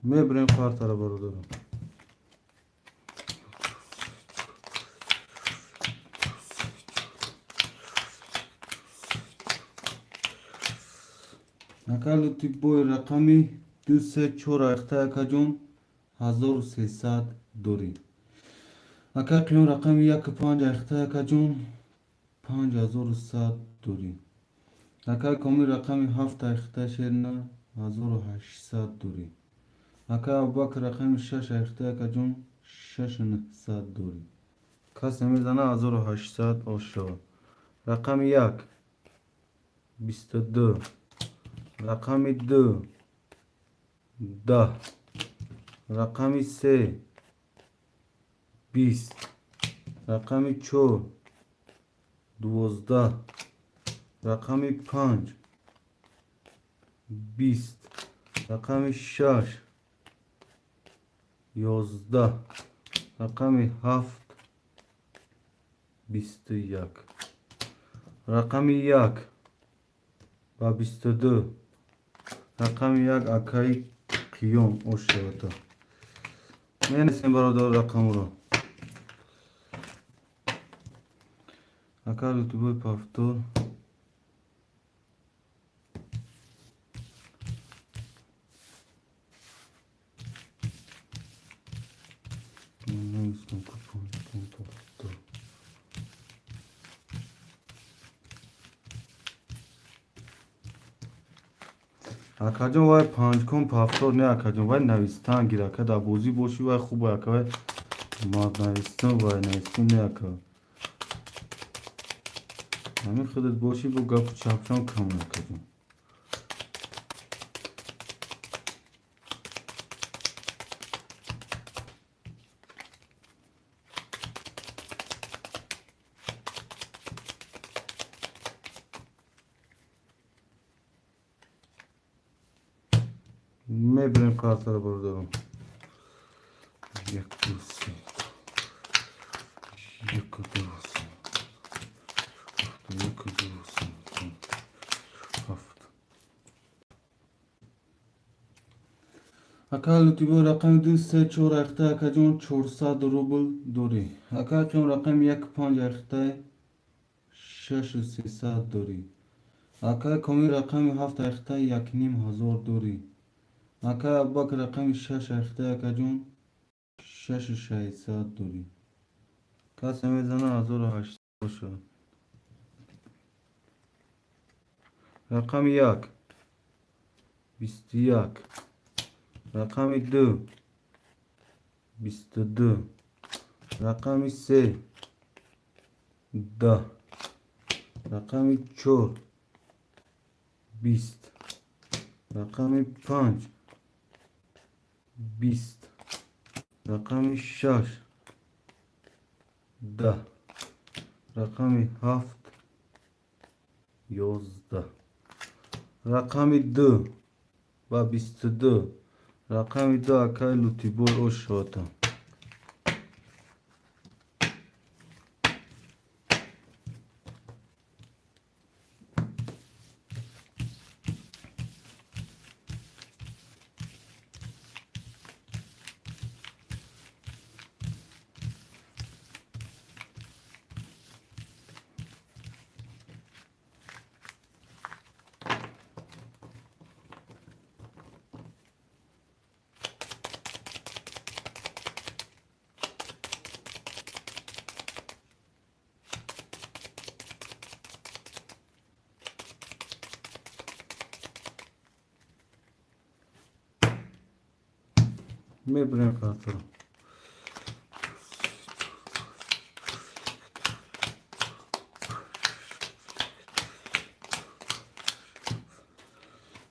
Мебирем картара, бародарам. Ака Лутибой, рақами 2, 3, 4 айхта акаҷон 1300 дорӣ. Ака Қиём рақами 1 5 айхта акаҷон 5100 дорӣ. Ака Комил рақами 7 айхта шерна 1800 дорӣ. Ака Абубакр рақами 6 айхта акаҷон 6900 дорӣ. Касе мезана 1800 ош шавад. Рақами 1 22, рақами 2 10, рақами 3 20, рақами 4 12, рақами 5 20, рақами 6 11, рақами 7 21, рақами 1 ва 22, рақами 1 акаи Қиём ош шавада. Менависем бародар рақамро. Ака Лутибой повтор. Нависем купон повтор. Акаҷон, вай панҷкон повтор не, акаҷон, вай навистан гир, ака, дар бозӣ бошӣ, вай хуб, ака, вай навистан, вай навистан не, ака. Ҳамин худат бошӣ, бо гапу чапчам кам, акаҷон. Мебирем картаро, бародарон. Як, ду, се, як, ду, се, як, ду, се, ҳафт. Ака Лутибой рақами 2, 3, 4 айхта акаҷон 400 рубл дорӣ. Ака Қиём рақами 1 5 айхта 6300 дорӣ. Ака Комил рақами 7 айхта 1500 дорӣ. Ака Абубакр рақами 6 айхта акаҷон 6600 дорӣ. Касе мезана 1800 бошад. Рақами 1 21, рақами 2 22, рақами 3 10, рақами 4 20, рақами 5 20, рақами 6 10, рақами 7 11, рақами 2 ва 22, рақами 2 акаи Лутибой ош шавата. Мебирем картаро.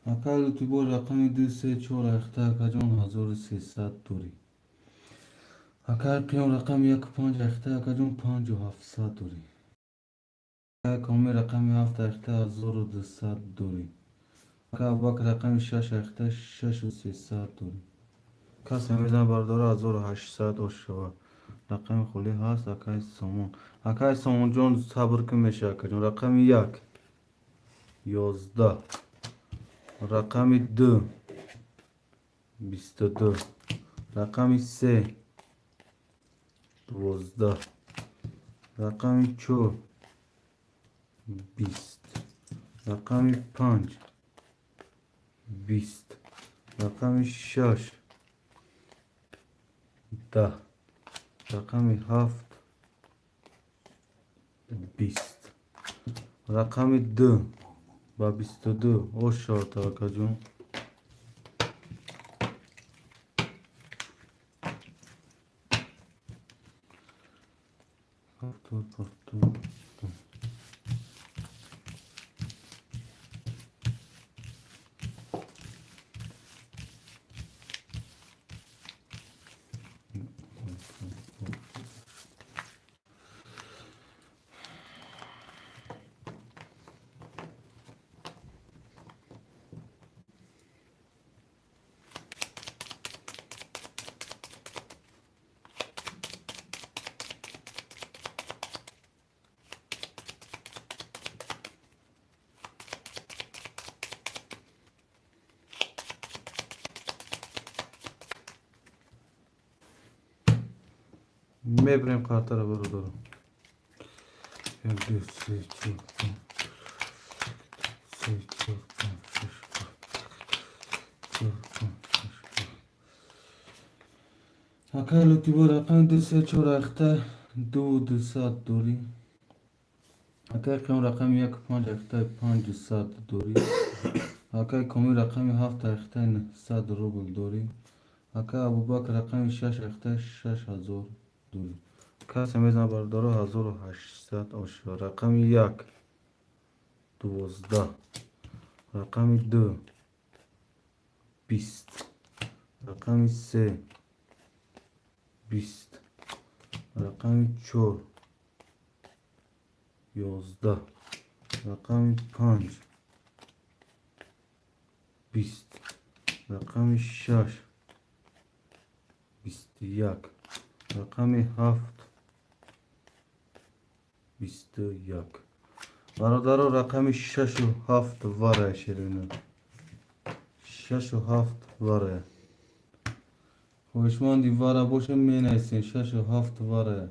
Ака Лутибой рақами 2, 3, 4 айхта акаҷон 1300 дорӣ. Ака Қиём рақами 1 5 айхта акаҷон 5700 дорӣ. Ака Комил рақами 7 айхта 1200 дорӣ. Ака Абубакр рақами 6 айхта 6300 дорӣ. Касе мезана бародаро 1800 ош шавад. Рақами холӣ ҳаст акаи Сомон. Акаи Сомонҷон, сабр кун, меша акаҷон. Рақами 1 11, рақами 2 22, рақами 3 12, рақами 4 20, рақами 5 20, Рақами шаш 10, рақами ҳафт 20, рақами ду ба 22 ош шавад, акаҷон. Повтор, повтор. Мебирем картара, бародаро. Як, ду, се, чор, панҷ, се, чор, панҷ, шаш, ҳафт, чор, панҷ, шаш, ҳафт. Акай Лутибо, рақами ду, се, чор, ахта ду дусад дорӣ. Акай Қиём, рақами як, панҷ, ахтаи 500 дорӣ. Акай Комил, рақами ҳафт, ахтаи 900 рубл дорӣ. Акай Абубакр, рақами шаш, ахтаи 6000 дорӣ. Касе мезанад, бародаро, 1800 оша. Рақами як 12, рақами ду 20, рақами се 20, рақами чор 11, рақами панҷ 20, рақами шаш 21, рақами ҳафт 21. Бародаро, рақами шашу ҳафт варая, ширина, шашу ҳафт варая. Хоҳишманди вара боша, менависен, шашу ҳафт варая.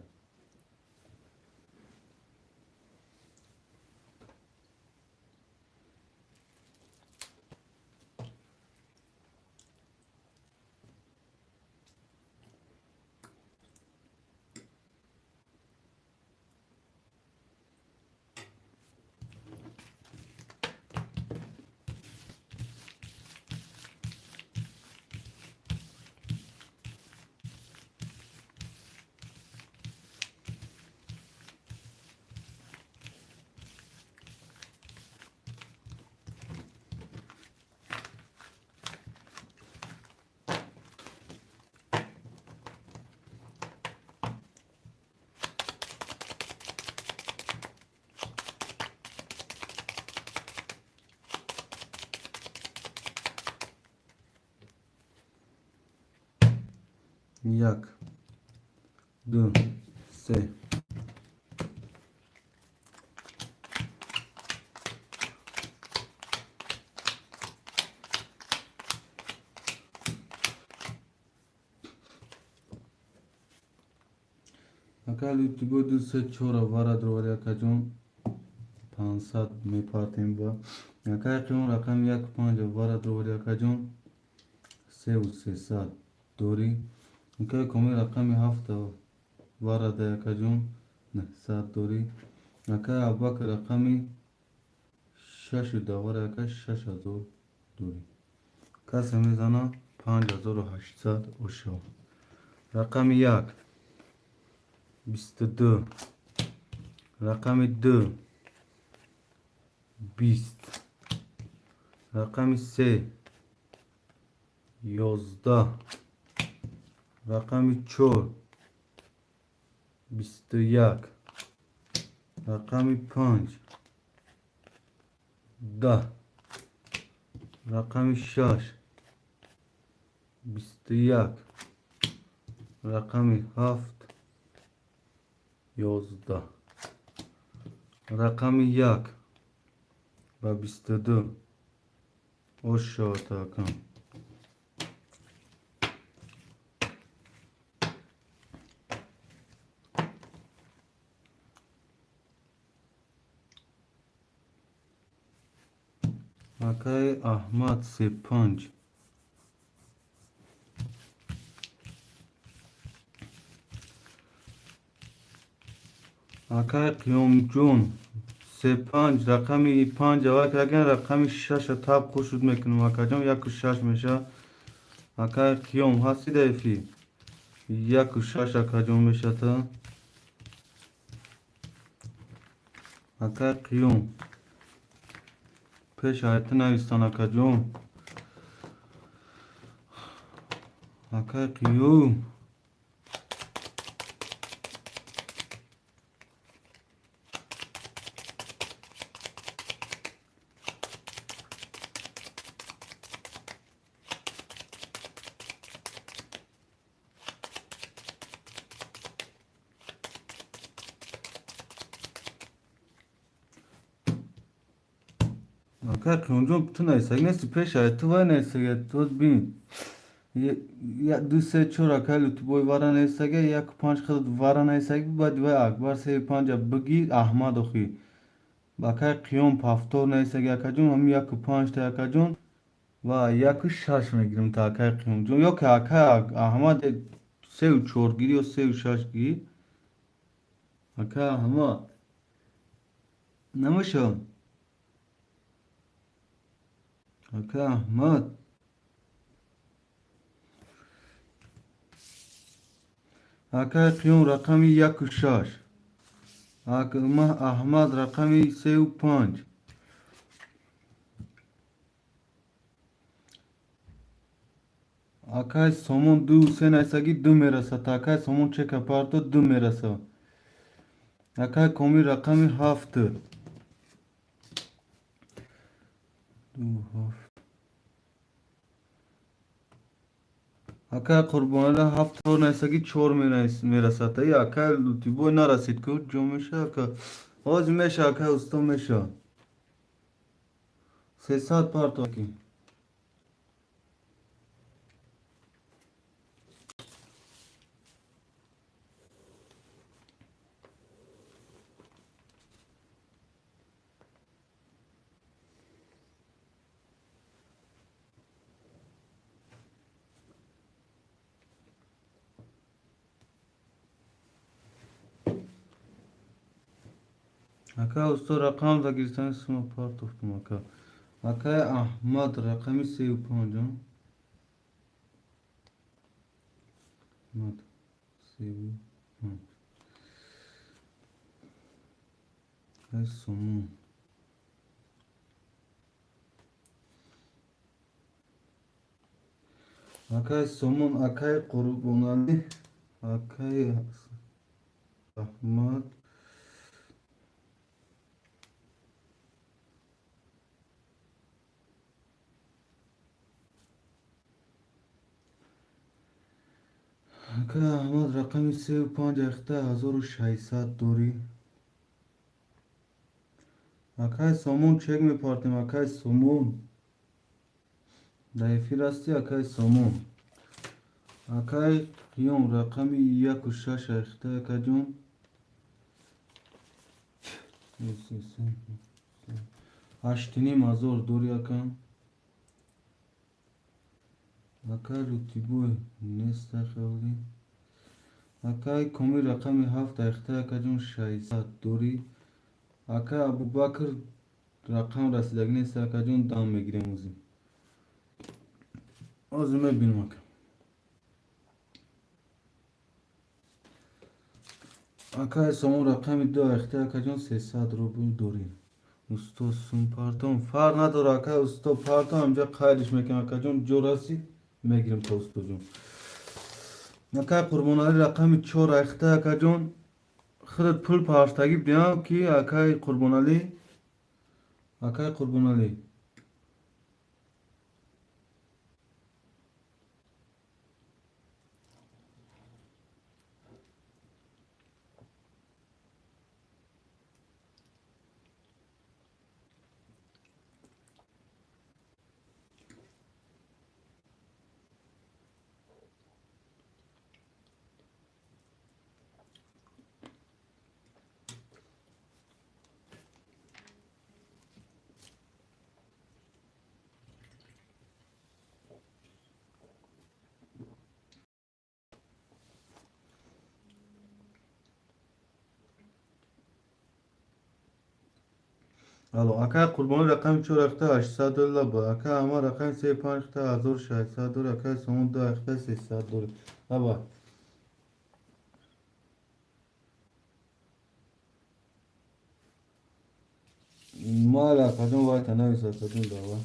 Як, ду, се. Ака Лютибо, ду, се, чора вара дровари, акаҷон, 500 мепартем ба. Акай Қиём, рақами як, панҷ вара дровари, акаҷон, севу сесад дорӣ. Акай Комил, рақами ҳафт вара дай, акаҷон, 900 дорӣ. Акай Абубакр, рақами шашу давара, ака, 6000 дорӣ. Касе мезана, 5800 ошо. Рақами як 22, рақами ду 20, рақами се 11, рақами чор 21, рақами панҷ 10, рақами шаш 21, рақами ҳафт 11, рақами як ба 22 ош шавад, акам. Акаи Аҳмад, се, панҷ. Акай Қиёмҷон, се панҷ, рақами панҷ аввал кардан, рақами шаша таб хушуд мекунам, акаҷон, яку шаш меша. Акай Қиём, ҳасти дар эфир? Яку шаш, акаҷон, мешата. Акай Қиём, пеш айта навистан, акаҷон. Акай Қиём. Акай Қиёмҷон, ту нависаг нести, пеш ай ту вай нависага, ту бин. Ду се чор, акай Лутибой вара нависага, яку панҷ худат вара нависаг, баъди вай Акбар сеи панҷа бигир, Аҳмад охи. Акай Қиём пафтор нависага, акаҷон, ҳамин яку панҷта, акаҷон, ва яку шаш мегирем та акай Қиёмҷон. Ё ки акай Аҳмад сеу чор гир ё сеу шаш гир. Акай Аҳмад. Намешавад? Ака Аҳмад. Акай Қиём рақами яку шаш. Аҳмад рақами сеу панҷ. Акай Сомон ду се нависагӣ, ду мерасад. Акай Сомон чека парто, ду мерасад. Акай Комил рақами ҳафт. Ду ҳафт. Акай Қурбоналӣ ҳафт чор нависагӣ, чор мерасад. И акай Лутибой нарасид ку, ҷо меша, ака. Ҳозир меша, акай усто меша. 300 парто аки. Ака усто, рақам за гирифтани сума партофтум, ака. Акай Аҳмад рақами сею панҷ. Аҳмад сею панҷ. Акай Сомон. Акай Сомон, акай Қурбоналӣ, акай Аҳмад. Акай Аҳмад рақами сею панҷ, ахта 1600 дорӣ. Акай Сомон, чек мепартем, акай Сомон. Дар эфир ҳастӣ, акай Сомон. Акай Қиём рақами яку шаш, ахта, акаҷон. 8500 дорӣ, ака. Акай Лутибой неста хеле. Акай Комил рақами ҳафт, ахта, акаҷон, 600 дорӣ. Акай Абубакр рақам расидагӣ нест, акаҷон, дам мегирем ҳозир. Ҳозир мебинем, ака. Акай Сомон рақами ду, ахта, акаҷон, 300 рубл дорӣ. Усто, сум партом фарқ надора, акай усто, партом ҳамҷа қайдиш мекунам, акаҷон, ҷо расид мегирем то устоҷон. Акай Қурбоналӣ рақами чор, ахта, акаҷон, худат пул партагӣ бидиҳам ки, акай Қурбоналӣ, акай Қурбоналӣ. Алло, акай Қурбони рақами чор ахта 800 дори лаба. Акай Аҳмад рақами се панҷ ахта 1600 дори. Акай Сомон ду ахта 300 дори. Лаба. Майли, акаҷон, вайта навис, акаҷон, давай.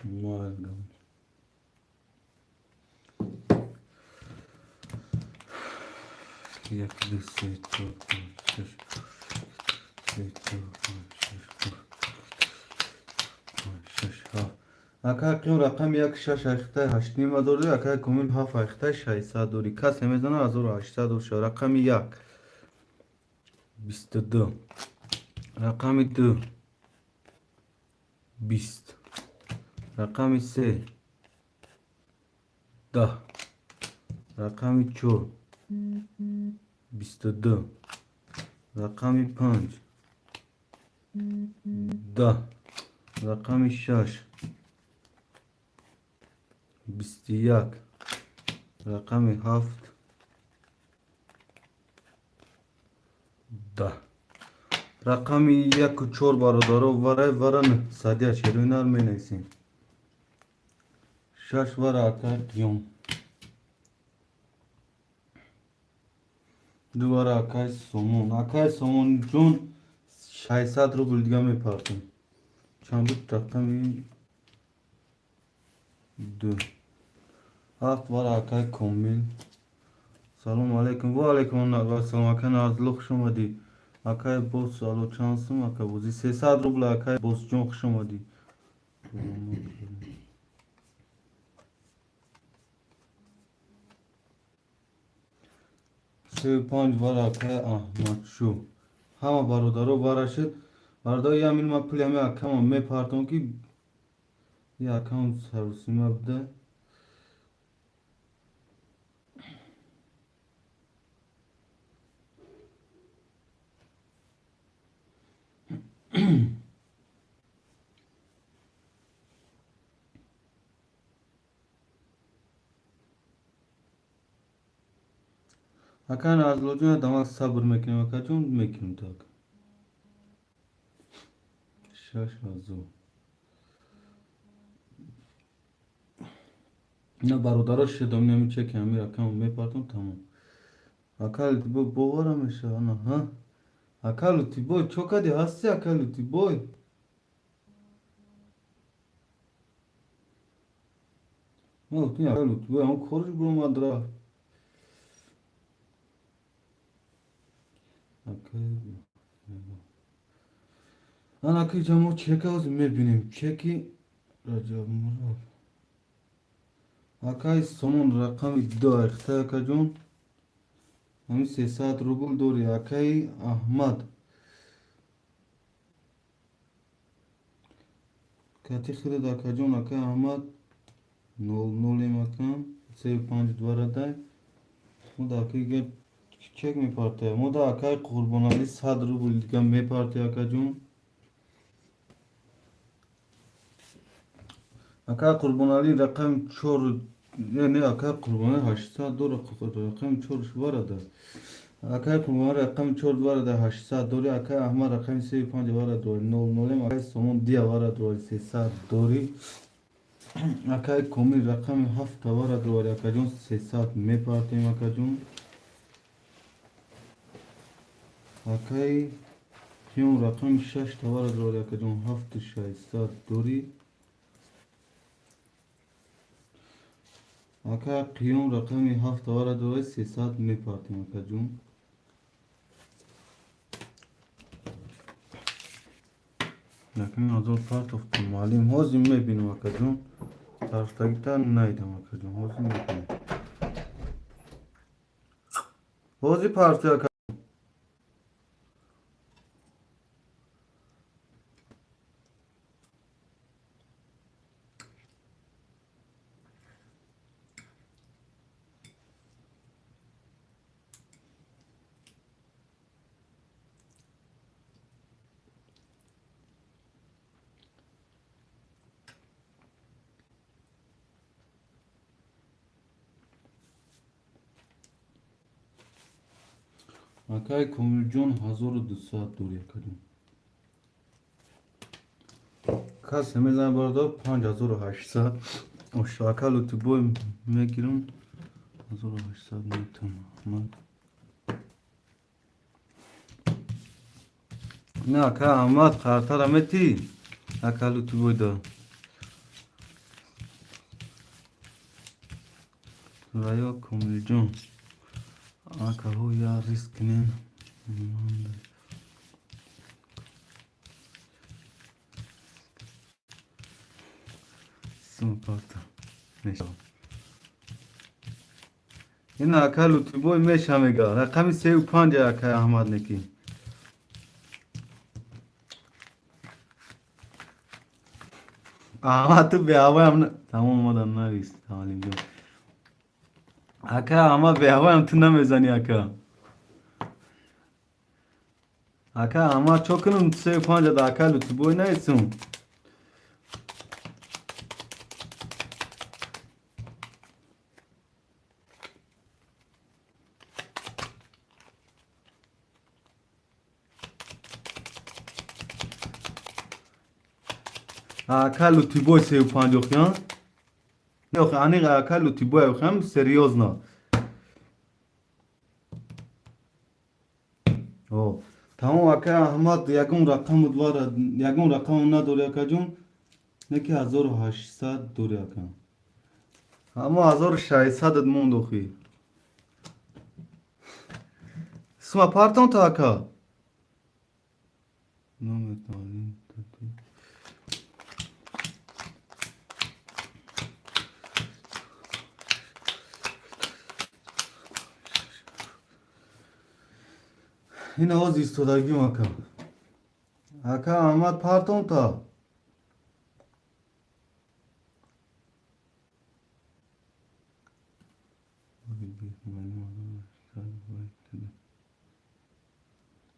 Майли. Як, ду, се, чор, панҷ, шаш, се, чор, панҷ, шаш, панҷ, шаш, ҳафт. Акай Қиём рақами як шаш ахтаи ҳаштним ҳазор дори, акай Комил ҳафт ахтаи 600 дори. Касе мезана 1800 дор шава. Рақами як 22. Рақами ду 20. Рақами се 10. Рақами чор 22. Рақами панҷ 10. Рақами шаш 21. Рақами ҳафт 10. Рақами яку чор, бародаро, варай вара садия шерӯинар менависем. Шаш вара акай Қиём. Ду вара акай Сомон. Акай Сомонҷон, 600 рубл дига мепартем. Чанд буд рақами ду? Ҳафт вара акай Комил. Салому алайкум. Ва алайкум ассалом. Акай Назлу, хуш омадӣ. Акай Бос, ало, чанд сум, ака бозӣ? 300 рубл, акай Босҷон, хуш омадӣ. Сею панҷ вара акай Аҳмадшо. Ҳама бародаро вара шуд. Бародаро, ямин ман пули ҳами акама мепартом, ки и акам сарусима буда. Ака Назлоҷон, дамак сабр мекунем, акаҷон, мекунем так. 6000. На, бародаро, шидом нами чеки ҳами рақам мепартом, тамом. Ака Лутибой, бовара мешава, ана, ҳа? Ака Лутибой, чо кади ҳасти, ака Лутибой? Ма гуфтем, ака Лутибой ҳам кориш буромад рафт. Акай ана ки ҷамо чека ҳозир мебинем. Чеки Раҷабмурод. Акай Сомон рақами ду ахта, акаҷон. Ҳамин 300 рубл дори. Акаи Аҳмад. Кати хирад, акаҷон, акаи Аҳмад нол нолем акам. Сею панҷ дварадай. Мо да акаи чек мепартоям. Мо да акаи Қурбоналӣ 100 рубл дига мепартоя, акаҷон. Акаи Қурбоналӣ рақами чор, не, акаи Қурбоналӣ 800 дора, рақами чорш варада. Акаи Қурбоналӣ рақами чор варада 800 дори. Акаи Аҳмад рақами сею панҷ вара дори нол нолем. Акаи Сомон дия вара дори 300 дори. Акаи Комил рақами ҳафта вара дори, акаҷон, 300 мепартем, акаҷон. Акаи Қиём рақами шашта вара дори, акаҷон, ҳафту 600 дори. Ака Қиём рақами ҳафта вара дори 300 мепартем, акаҷон. Якним ҳазор партофтум, муаллим. Ҳозир мебинам, акаҷон. Тарафтагита наидам, акаҷон. Ҳозир мебинам. Ҳозир партия, ака. Акай Комилҷон 1200 дори, акаҷон. Касе мезанад, бародар, 5800. Ака Лутибой, мегирам, 1800 метавонам. Не, ака Аҳмад, қартара метӣ, ака Лутибой да. Ва ё Комилҷон, акаҳо, я риск кунем. Сумпарта мешавад. Ин ака Лутибой меша, мега, рақами сею панҷ, акай Аҳмад неки. Аҳмад, ту беҳавоям. Тамом, омадан, навис, Алимҷон. Ака Аҳмад, беҳавоям ту намезанӣ, ака. Ака Аҳмад, чо кунам? Сею панҷа да ака Лутибой наисум. Ака Лутибой, сею панҷ охиан. Не, аниқ ака Лутибой охиам, серьёзно. О, тамом, ака Аҳмад, ягон рақаму вара, ягон рақаму надори, акаҷон, неки 1800 дори, ака. Ҳамо 1600-ат монд охи. Сума партон та, ака. Наметавонем. Ин ҳоз истодагим, ака. Ака Аҳмад, партон та.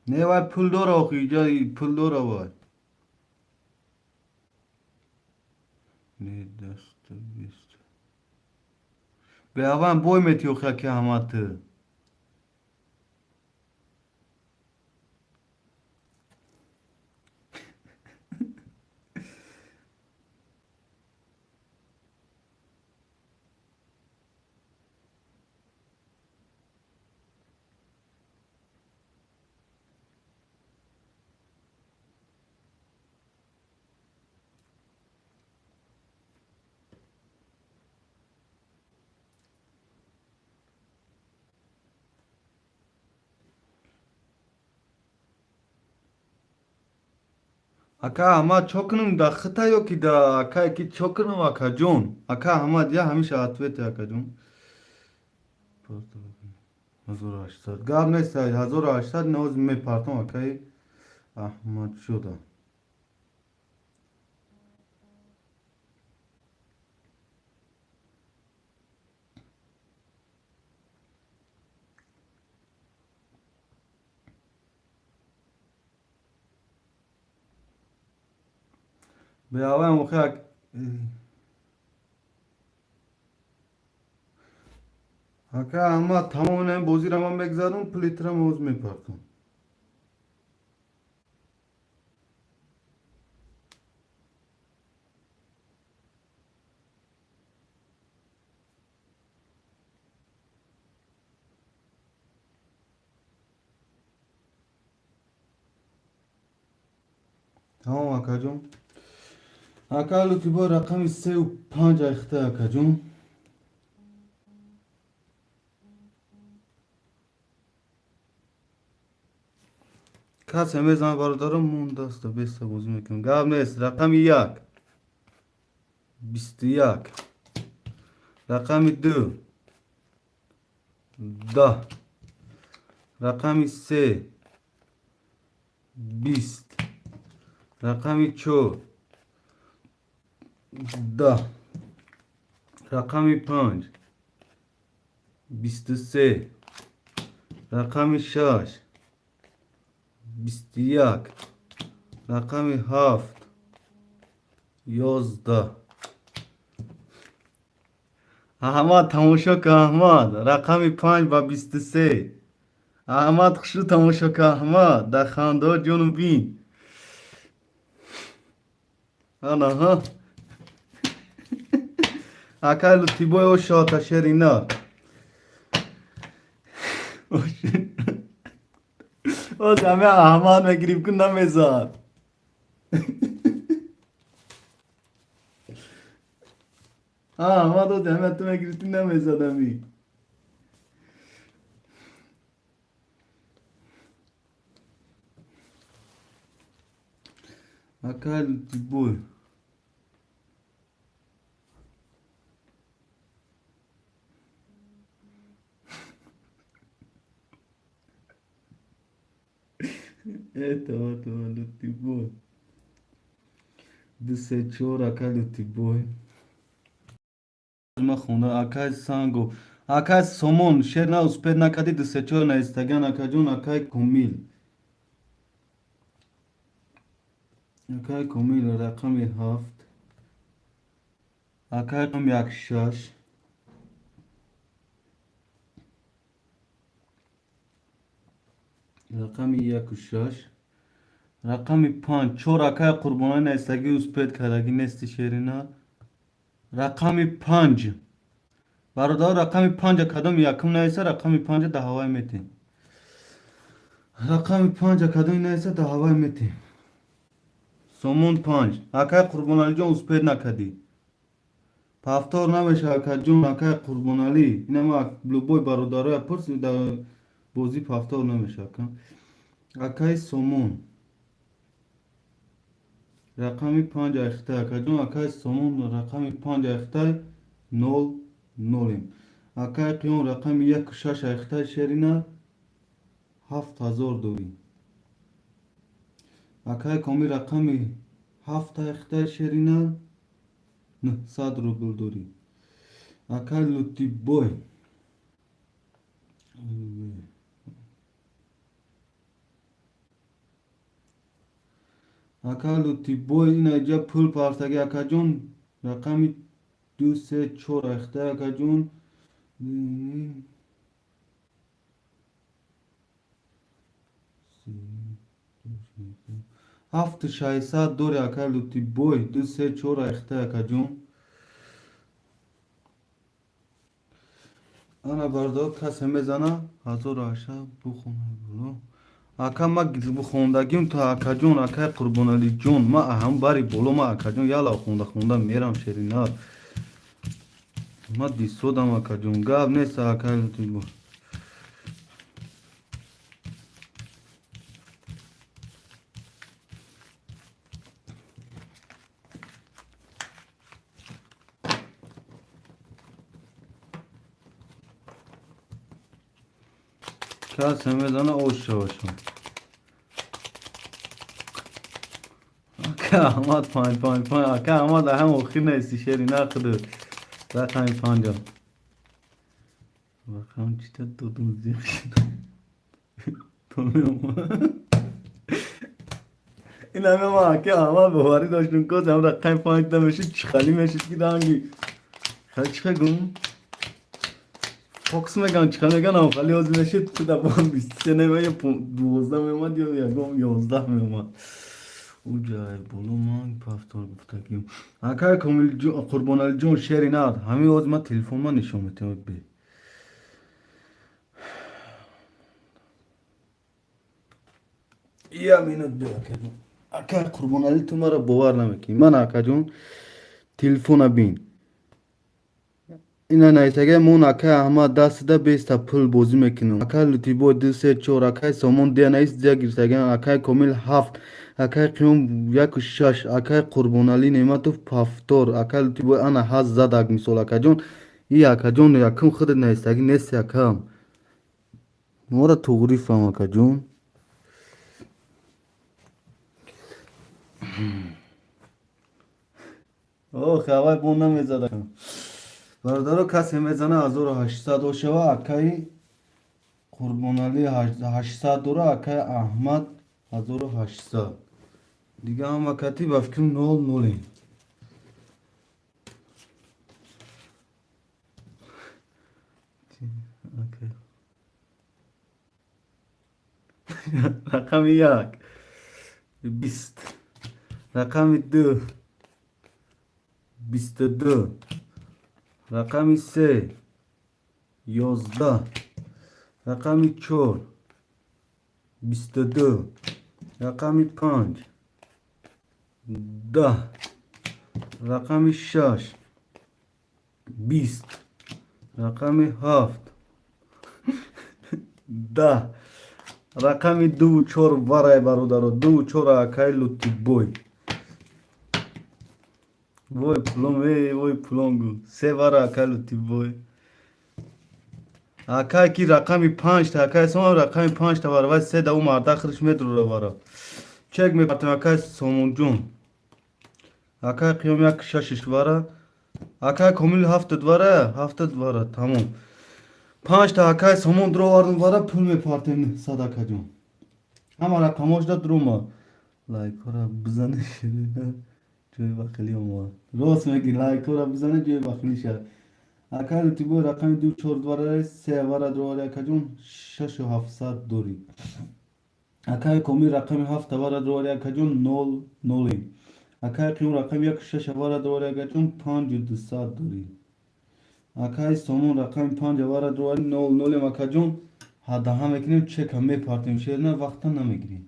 Не, вай пул дора охи, иҷа пул дора вай. Не, даста бист. Беаван бой мети охи, аки Аҳмад, ту. Ака Аҳмад, чо кунам, да хита ё ки да акае ки, чо кунам, акаҷон? Ака Аҳмад, я ҳамеша ответе, акаҷон. 1800 гап нест, 1800 ноз мепартом, акаи Аҳмад шуда. Беаваям охи. Ака Аҳмад, тамом, ин бозиро ман мегзарам, плитрам ҳоз мепартом. Тамом, акаҷон. Ака Лутибо, рақами сею панҷ айхта, акаҷон. Касе мезанад, бародарон, мон даста беста бозӣ мекунем. Гап нест. Рақами як 21, рақами ду 10, рақами се 20, рақами чор 10, рақами панҷ 23, рақами шаш 21, рақами ҳафт 11. Аҳмад, тамошо кун, Аҳмад, рақами панҷ ба 23. Аҳмад, хушрӯ тамошо кун, Аҳмад, дар хандаҳо ҷону бин. Ана ҳа. Акай Лутибой ошота шерина. Оз ҳаме Аҳмад мегирифт ку намезад. Аҳмад оз ҳаме ту мегирифтӣ намезад ами. Акай Лутибой. Это Лутибой. Ду се чор акай Лутибой. Ма хонда акай Санго. Акай Сомон шер на успед накарди ду се чор наистаган акаҷон акай Комил. Акай Комил рақами ҳафт. Акай рақами як шаш. Рақами яку шаш. Рақами панҷ. Чор акай Қурбонаи наистагӣ успед кардагӣ нести шерина. Рақами панҷ. Бародаро рақами панҷа кадом якум наиса рақами панҷа да ҳавай метем. Рақами панҷа кадоми наиса да ҳавай метем. Сомон панҷ. Акай Қурбоналиҷон успед накардӣ. Повтор намеша акаҷон акай Қурбоналӣ. Инама любой бародароя пурс да бозӣ повтор намеша ака. Акай Сомон. Рақами панҷ айхтай акаҷон акай Сомон рақами панҷ айхтай нол нолем. Акай Қиём рақами яку шаш айхтай шерина 7000 дорӣ. Акай Комил рақами ҳафт айхтай шерина 900 рубл дорӣ. Акай Лутибой. Акай Лутибой ина иҷа пул партаги акаҷон рақами ду се чор айхтай акаҷон. Ҳафту шашсад дори акай Лутибой ду се чор айхтай акаҷон. Ана бародаро касе мезана 1800 бухонай боло. Ака ма хондагим то акаҷон акай Қурбоналиҷон ма ҳам бари боло ма акаҷон яла хонда хонда мерам шерина. Ма дисодам акаҷон гап нест акай Лутибой. Касе мезана ош шавашон. Ака Аҳмад панҷ панҷ панҷ. Ака Аҳмад ҳам охир нести шерина худу. Рақами панҷа. Рақам чита додум зиқ шуд. То меомад. Ин ҳаме ма ака Аҳмад боварӣ доштум коз ҳам рақами панҷ намешуд чихалӣ мешуд ки данги. Хали чиха гум? Фокс меган чиха меган ам хали оз мешуд худа бон 23 нема ё 12 меомад ё ягон 11 меомад. Уҷай боло ман повтор гуфтагим. Акай Комилҷон Қурбоналиҷон шери над. Ҳамин оз ман телефон ман нишон метиҳам бе. Я минут бе акаҷон. Акай Қурбоналӣ ту маро бовар намекунӣ. Ман акаҷон телефона бин. Ина наистагай мон акай Аҳмад дастида беста пул бозӣ мекунам. Акай Лутибой ду се чор, акай Сомон дия наист дия гирифтаган, акай Комил ҳафт, акай Қиём яку шаш, акай Қурбоналӣ Неъматов повтор, акай Лутибой ана ҳаст задак мисол акаҷон. И акаҷон якум худат наистагӣ нести акам. Моро туғрӣ фаҳм акаҷон. Ох, авай бон намезад. Бародаро касе мезана 1800 ошава акаи Қурбоналӣ 800 дора акаи Аҳмад 1800. Дига ҳама кати ба фикрам нол нолем. Рақами як бист, рақами ду 22, рақами се, 11, рақами чор, 22, рақами панҷ, 10, рақами шаш, 20, рақами ҳафт, 10, рақами дуву чор варай, бародаро, дуву чор, акай Лутибой. Вой пулом, эй, вой пулом гу. Се вара, акай Лутибой. Акай ки рақами панҷта, акай Сомон рақами панҷта вара, вай се да ӯ марда худаш медура вара. Чек мепартем, акай Сомонҷон. Акай Қиём як шашиш вара. Акай Комил ҳафтад вара, 70 вара, тамом. Панҷта акай Сомон дуровардум вара, пул мепартем сад, акаҷон. Ҳама рақамошда дурома. Лайкҳоро бизане, ҷои бахилӣ омад. Рост мегӣ, лайкҳоро бизане, ҷои бахилӣ шавад. Акай Лутибой рақами ду чор вара, се вара дуровари, акаҷон, шашу ҳафтсад дорӣ. Акай Комил рақами ҳафта вара дуровари, акаҷон, нол ноли. Акай Қиём рақами як шаша вара дуровари, акаҷон, панҷу дусад дорӣ. Акай Сомон рақами панҷа вара дуровари, нол нолем, акаҷон, ҳадаҳа мекунем, чека мепартем, шерна вақта намегирем.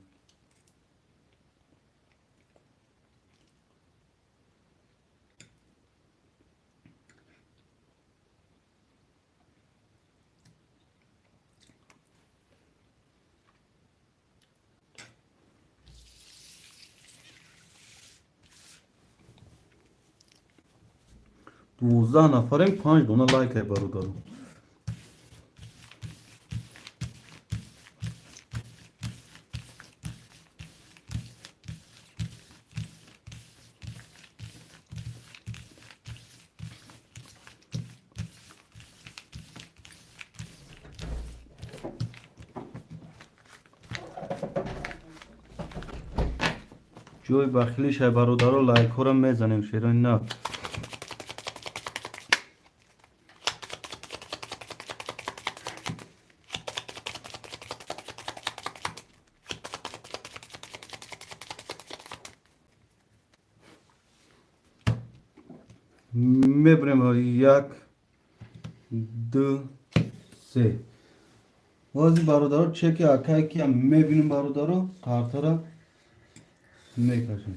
12 нафарем, панҷ дона лайкай, бародаро. Ҷои бахилишай, бародаро, лайкҳоро мезанем, шерони на. Мебурем як, ду, се. Бози, бародаро, чеки акай ки мебинем, бародаро, картара мекашем.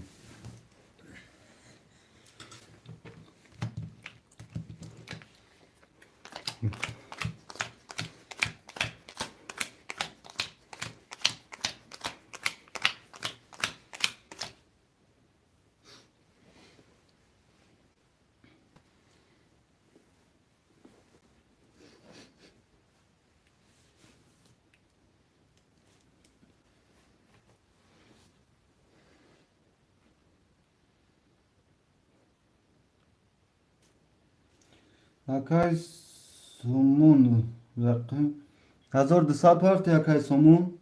Акай Сомон рақам 1200 парти, акай Сомон.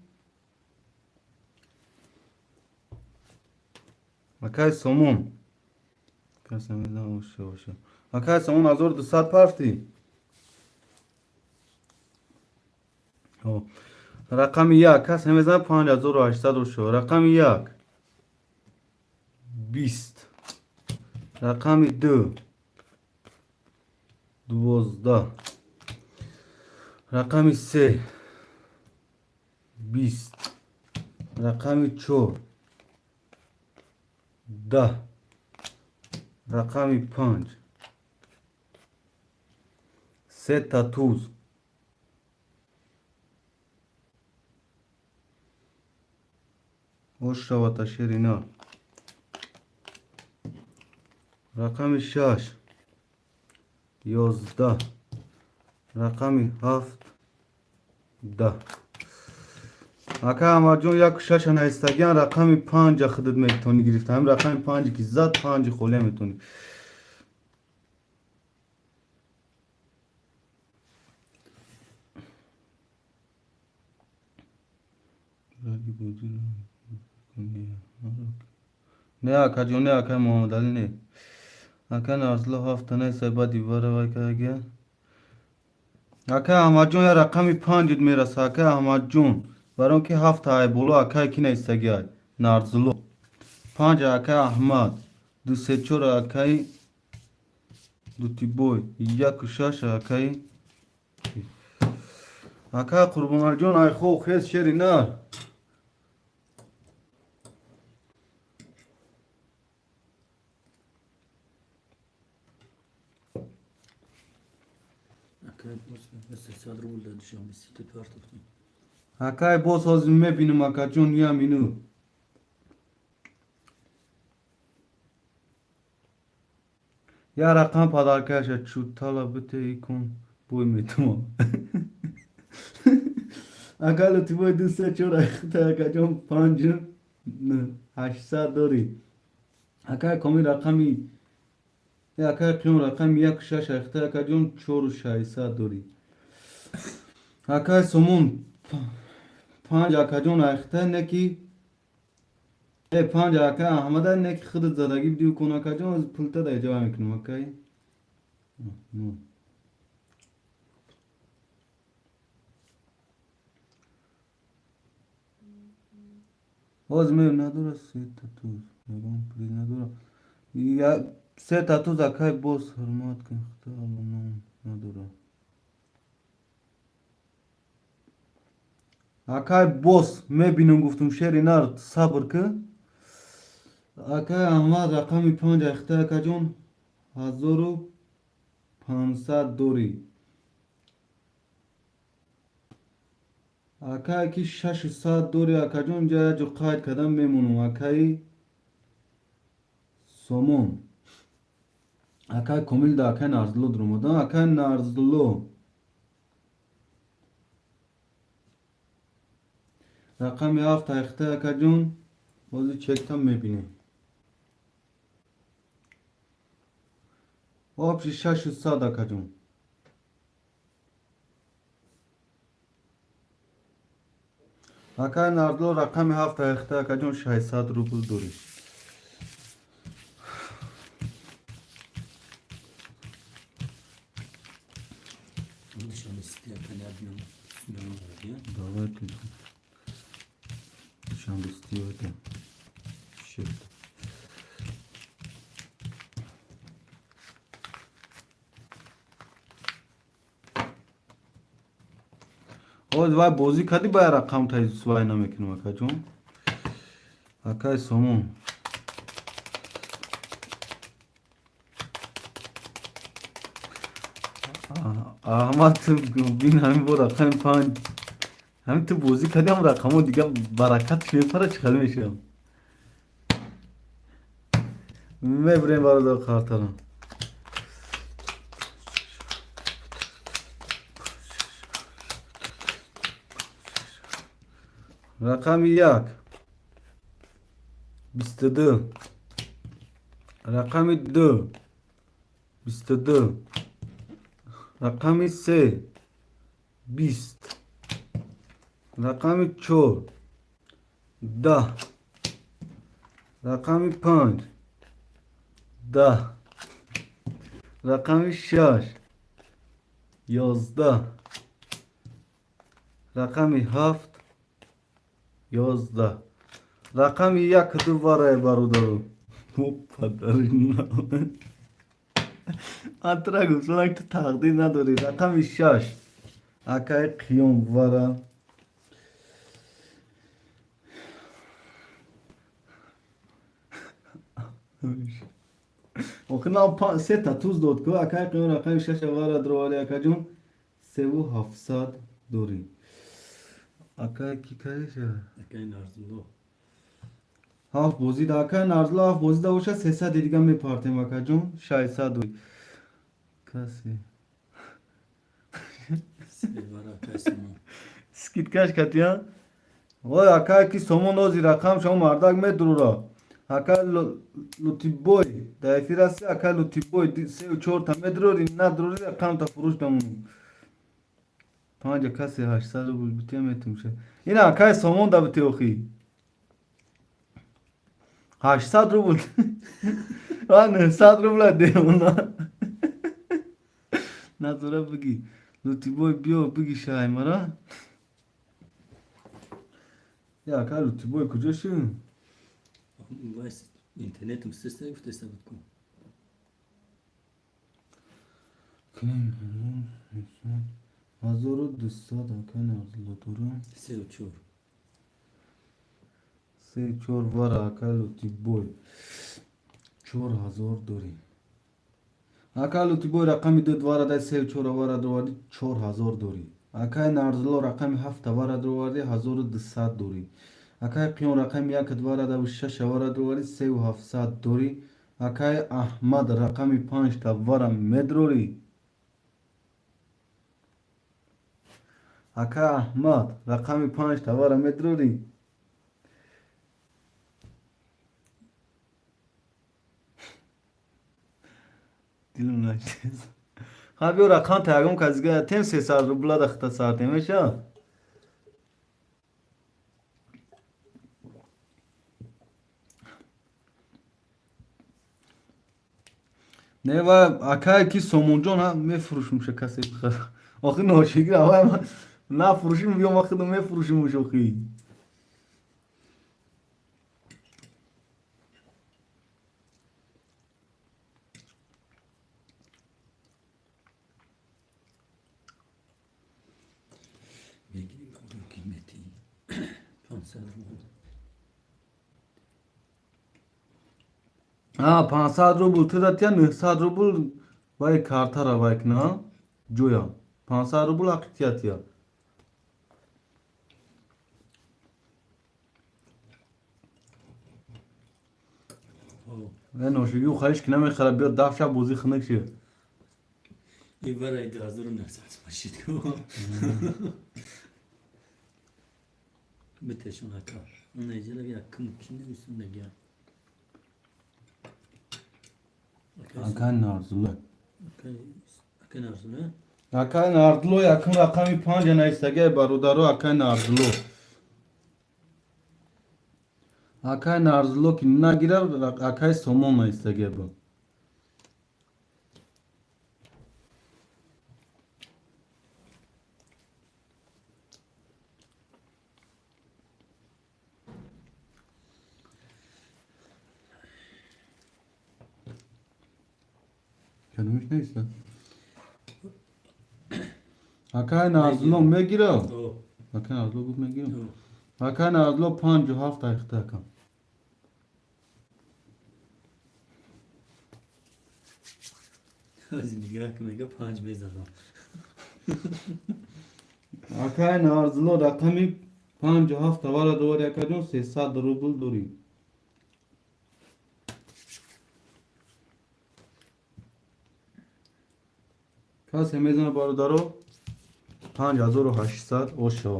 Акай Сомон. Каса медам оша. Акай Сомон 1200 парти. Рақами як кас мезанад, 5800 ошо. Рақами як, 20, рақами ду, 12, рақами се, 20, рақами чор, 10, рақами панҷ, сета туз. Ош шавата, ширина. Рақами шаш, 11, рақами ҳафт, 10. Ака Аҳмадҷон яку шаша наистагиан, рақами панҷа худат метавонӣ гирифта. Ҳамин рақами панҷе ки зад, панҷи холия метавонӣ. Не, акаҷон, не, акай Муҳаммадалӣ, не. Ака Нарзулло ҳафта несай, баъди вара вай кагия. Акай Аҳмадҷон, я рақами панҷит мераса, акай Аҳмадҷон. Барои он ки ҳафта ай боло акай ки наистагиай? Нарзулло. Панҷ акай Аҳмад. Ду се чор акай Лутибой 1-6. Акай Қурбоналиҷон, айхо хез, шери нар. Акай боз 300 рубл дар Душанбе Сити партофтем. Акай боз, ҳозир мебинам, акаҷон, я минут. Я рақам подаркаша чутала бите, икун бой метумам. Ака Лутибой, ду, се, чор, акаҷон, панҷ, 800 дорӣ. Акай Комил, рақами, акай Қиём, рақами 1-6 айхта, акаҷон, 4600 дорӣ. Акай Сомон, панҷ, акаҷон, айхта неки панҷ, акай Аҳмада неки худат задагӣ бидиу кун, акаҷон, аз пулта да иҷоба мекунам, акай. Ҳозир меём, надора сета туз, ягон приз надора, сета туз. Акай боз, ҳурмат кун, худо ном надора. Акай боз, мебинам, гуфтум, шери нар, сабр ки. Акай Аҳмад, рақами панҷ ахта, акаҷон, 1500 дорӣ. Акае ки 600 дорӣ, акаҷон, инҷа як ҷо қайд кардам, мемонам. Акаи Сомон, акаи Комил да акаи Нарзулло дуромадан. Акаи Нарзулло, рақами ҳафт айхта, акаҷон, ҳозир чектам мебинем. Общий 600, акаҷон. Акаи Нарзулло, рақами ҳафт айхта, акаҷон, 600 рубл дорӣ. Душанбе Сити ака набинам. Давайте. Душанбе Сити это. Shit. Ҳозир вай бозӣ кардӣ, ба рақам вай намекунам, акаҷон. Акай Сомон. Аҳмад, бин, ҳамин бо рақами панҷ ҳамин ту бозӣ кардӣ, ҳам рақамо дига баракатш мепара, чӣ хел мешавам? Мебирем, бародар, хартарам. Рақами як 22, рақами ду 22, рақами се 20, рақами чор 10, рақами панҷ 10, рақами шаш 11, рақами ҳафт 11, рақами як ду варае, бародару. Падари антра гуфтанак, ту тақдир надорӣ. Рақами шаш, акаи Қиём, вара. Охир на сета туз дод ку. Акаи Қиём, рақами шаша вара дровари, акаҷон, 3700 дорӣ. Акаи ки каеша? Акаи Нарзулло. Ҳафт бозида, акаи Нарзулло, ҳафт бозида бошад, 300 дига мепартем, акаҷон, 600 дорӣ. Касе Се вара, акаи Сомон. Скидкаш катия. Ой, акай ки Сомон, ози рақам шумо мардак медурора. Акай Лутибой дар эфир ҳасти. Акай Лутибой, сеу чорта медурори, надурори, рақамта фурӯш дамонем. Панҷа касе 800 рубл бития, метумша. Ина акай Сомон да бити, охи 800 рубл ва 900 рубла деона надора. Биги, Лутибой, биё, биги шаймара. Я, акай Лутибой куҷо шуд? Вай интернетам систа гуфтеста буд ку. Кунем 1200, акай Нарзулло дорам. Сеу чор. Се чор вара, акай Лутибой. 4000 дорӣ. Акай Лутибой, рақами ду вара дай, сеу чора вара дровардӣ, 4000 дорӣ. Акай Нарзулло, рақами ҳафта вара дровардӣ, 1200 дорӣ. Акай Қиён, рақами як вара даву шаша вара дровардӣ, 3700 дорӣ. Акай Аҳмад, рақами панҷта вара медрорӣ. Акай Аҳмад, рақами панҷта вара медрорӣ. Дилам нашист. Ха, биё, рақам та ягон кас дига тем, 300 рубла дахта сар темеша. Не, ва акай ки Сомонҷон ҳа, мефурӯшумша, касе бихара. Охи ношигир авай нафурӯшим, биё, ма худам мефурӯшимуш охи. Мегирим ки мети 500 рубл. А 500 рубл ту датия, 900 рубл вай картара вай кна ҷоя. 500 рубл ҳақи тия тия. Э, ношиги хаиш ки намехара, биё, дафша бозӣ хунук ши. И вараи 2900 машид ку. Битешон, ака. Наиҷара якум ки нависондагия. Акай Нарзулло. Акай Нарзулло. Акай Нарзулло якум рақами панҷа нависагиай, бародаро, акай Нарзулло. Акай Нарзулло ки нагира, акай Сомон нависагиай бо. Кадомиш нависа? Акай Нарзулло мегира? Акай Нарзулло гуфт мегирам. Акай Нарзулло, панҷу ҳафт айхта акам. Ҳози нигаҳ ки мега панҷ мезанам. Акай Нарзулло, рақами панҷу ҳафт аввала дорӣ, акаҷон, 300 рубл дорӣ. Касе мезана, бародаро, 5800 ошо.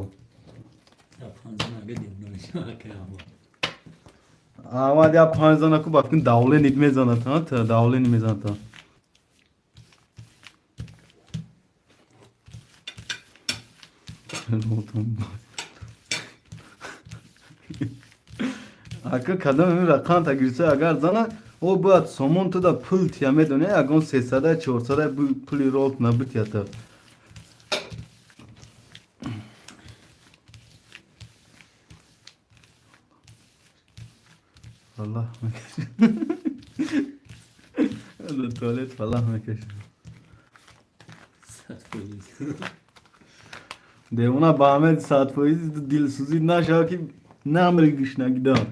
Я панҷ нага девона мешава, акай Аҳмад. Аҳмад я панҷ зана ку, бакун давленит мезанад, та давлени мезанад та. Ака, кадом ин рақам та гирса, агар зана, о бояд сомон туда пул тия, медони, ягон 300, 400 пули ролт набития та. Аллах мекашад. Туалет фалах мекашад. 100%. Девона, ба ҳамед 100% дилсӯзӣ нашава, ки намри гушнагидан.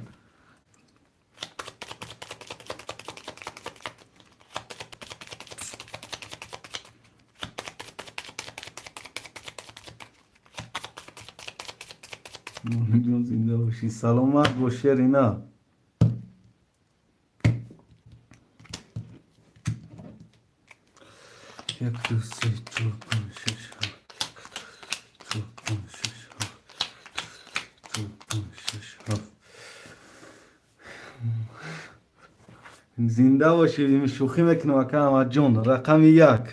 Ҷон, зинда бошӣ, саломат бош, Шерина. Як, ду, се, чор, панҷ, шаш, ҳафт, чор, панҷ, шаш, ҳафт, чор, панҷ, шаш, ҳафт. Зинда бошӣ, шӯхӣ мекунам, ака Аҳмадҷон. Рақами як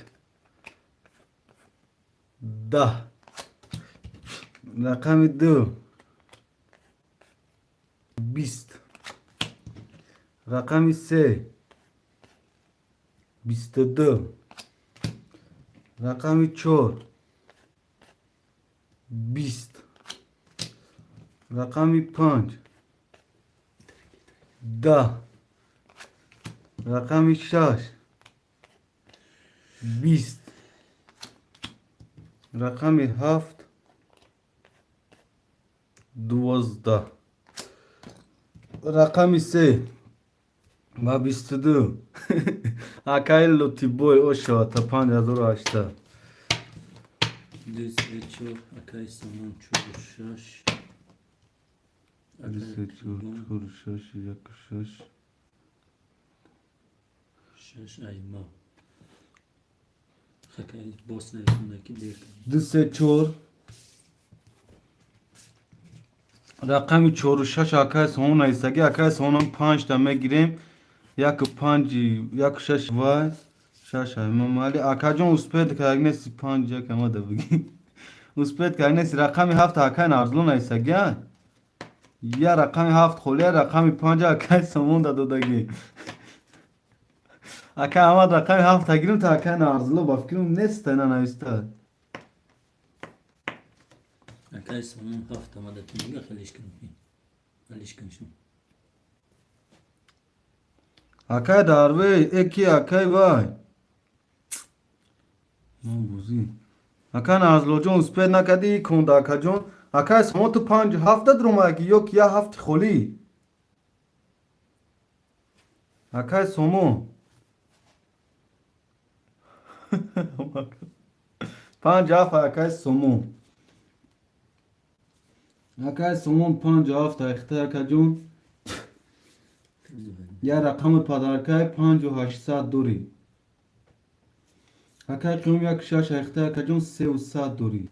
10, рақами ду 20, рақами се 22, рақами чор 20, рақами панҷ 10, рақами шаш 20. Рақами 7, 12. Рақами 3 ба 22. Акаи Лутибой ошавата 5800. 2, 3, 4, акаи Самон 4, 6. 2, 3, 4, 4, 6, 1, 6. 6 айма. Акаи бос нависонда ки дер кардем. 2, 3, 4. Рақами 4 6 акаи Сомон нависагӣ. Акаи Сомонам 5 та мегирем. 1 5, 1 6 вай 6 айма мали. Акаҷон, успеть кард неси, 5 1 амада бигӣ. Успеть кард неси. Рақами 7 акаи Нарзло нависагӣ. Я рақами 7 холия, рақами 5 акаи Сомон додагӣ. Ака Аҳмад, рақами 7 гирим та акаи Нарзло ба фикрам нест, ина нависта. Акаи Сомон 7 омада, ту мега халиш кун. Халиш кун шу. Акай Дарвей, эки акай вай. Бозӣ. Ака Назлоҷон, успеть накардӣ конда, акаҷон. Акай Сомон, ту 5 7 дуромадаки ё ки я 7 холӣ? Акай Сомон. 5 7 акай Сомон. Акай Сомон 5 7 айхта, акаҷон. Я рақами подаркай 5800 дорӣ. Акай Қиём, 1 6 айхта, акаҷон, 300 дорӣ.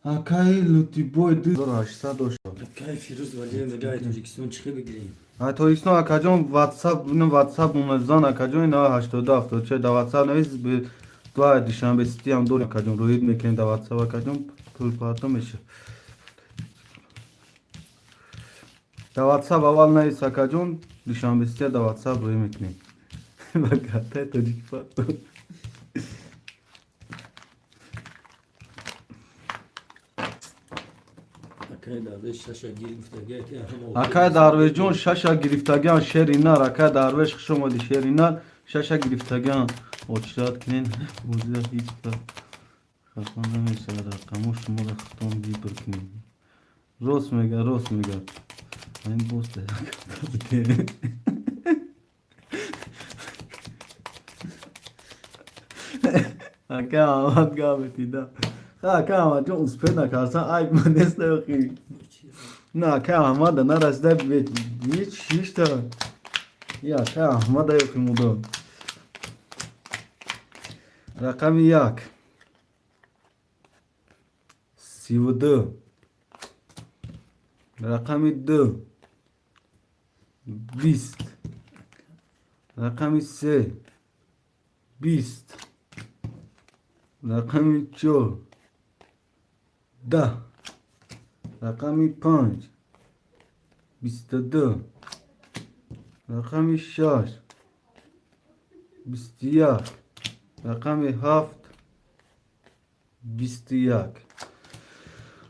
Акай Лутибой, 2800 дошт. Акаи Фирӯз Валиев мега, ай Тоҷикистон чӣ хел бигирем? Ай Тоҷикистон, акаҷон, WhatsApp, WhatsApp зан, акаҷон, ина 82 74 да WhatsApp навис. Два Душанбе Сити ҳам дорем, акаҷон, рӯид мекунем да WhatsApp, акаҷон, пул парто меша. Да WhatsApp аввал навис, акаҷон, Душанбе Сити да WhatsApp рӯй мекунем. Ба картаи тоҷики парто. Акаи Дарвеш шаша гирифтагия ки ҳама. Акай Дарвешҷон, шаша гирифтагиан, шери нар. Акай Дарвеш, хуш омадӣ, шери нар. Шаша гирифтагиан. Очрат кунен, бозида ҳеҷ кас хафа намешавад, рақамо шуморо худтон выбор кунед. Рост мега, рост мега. Ин боз да ака Аҳмад гап метида. Ака Аҳмадҷон, успеть накарсан, айб нест охи. На, ака Аҳмада нарасида ҳеҷ шишта. Я ака Аҳмада ёхи мудо. Рақами 1, 32. Рақами 2, 20. Рақами 3, 20. Рақами 4, 10. Рақами 5, 22. Рақами 6, 21. Рақами 7, 21.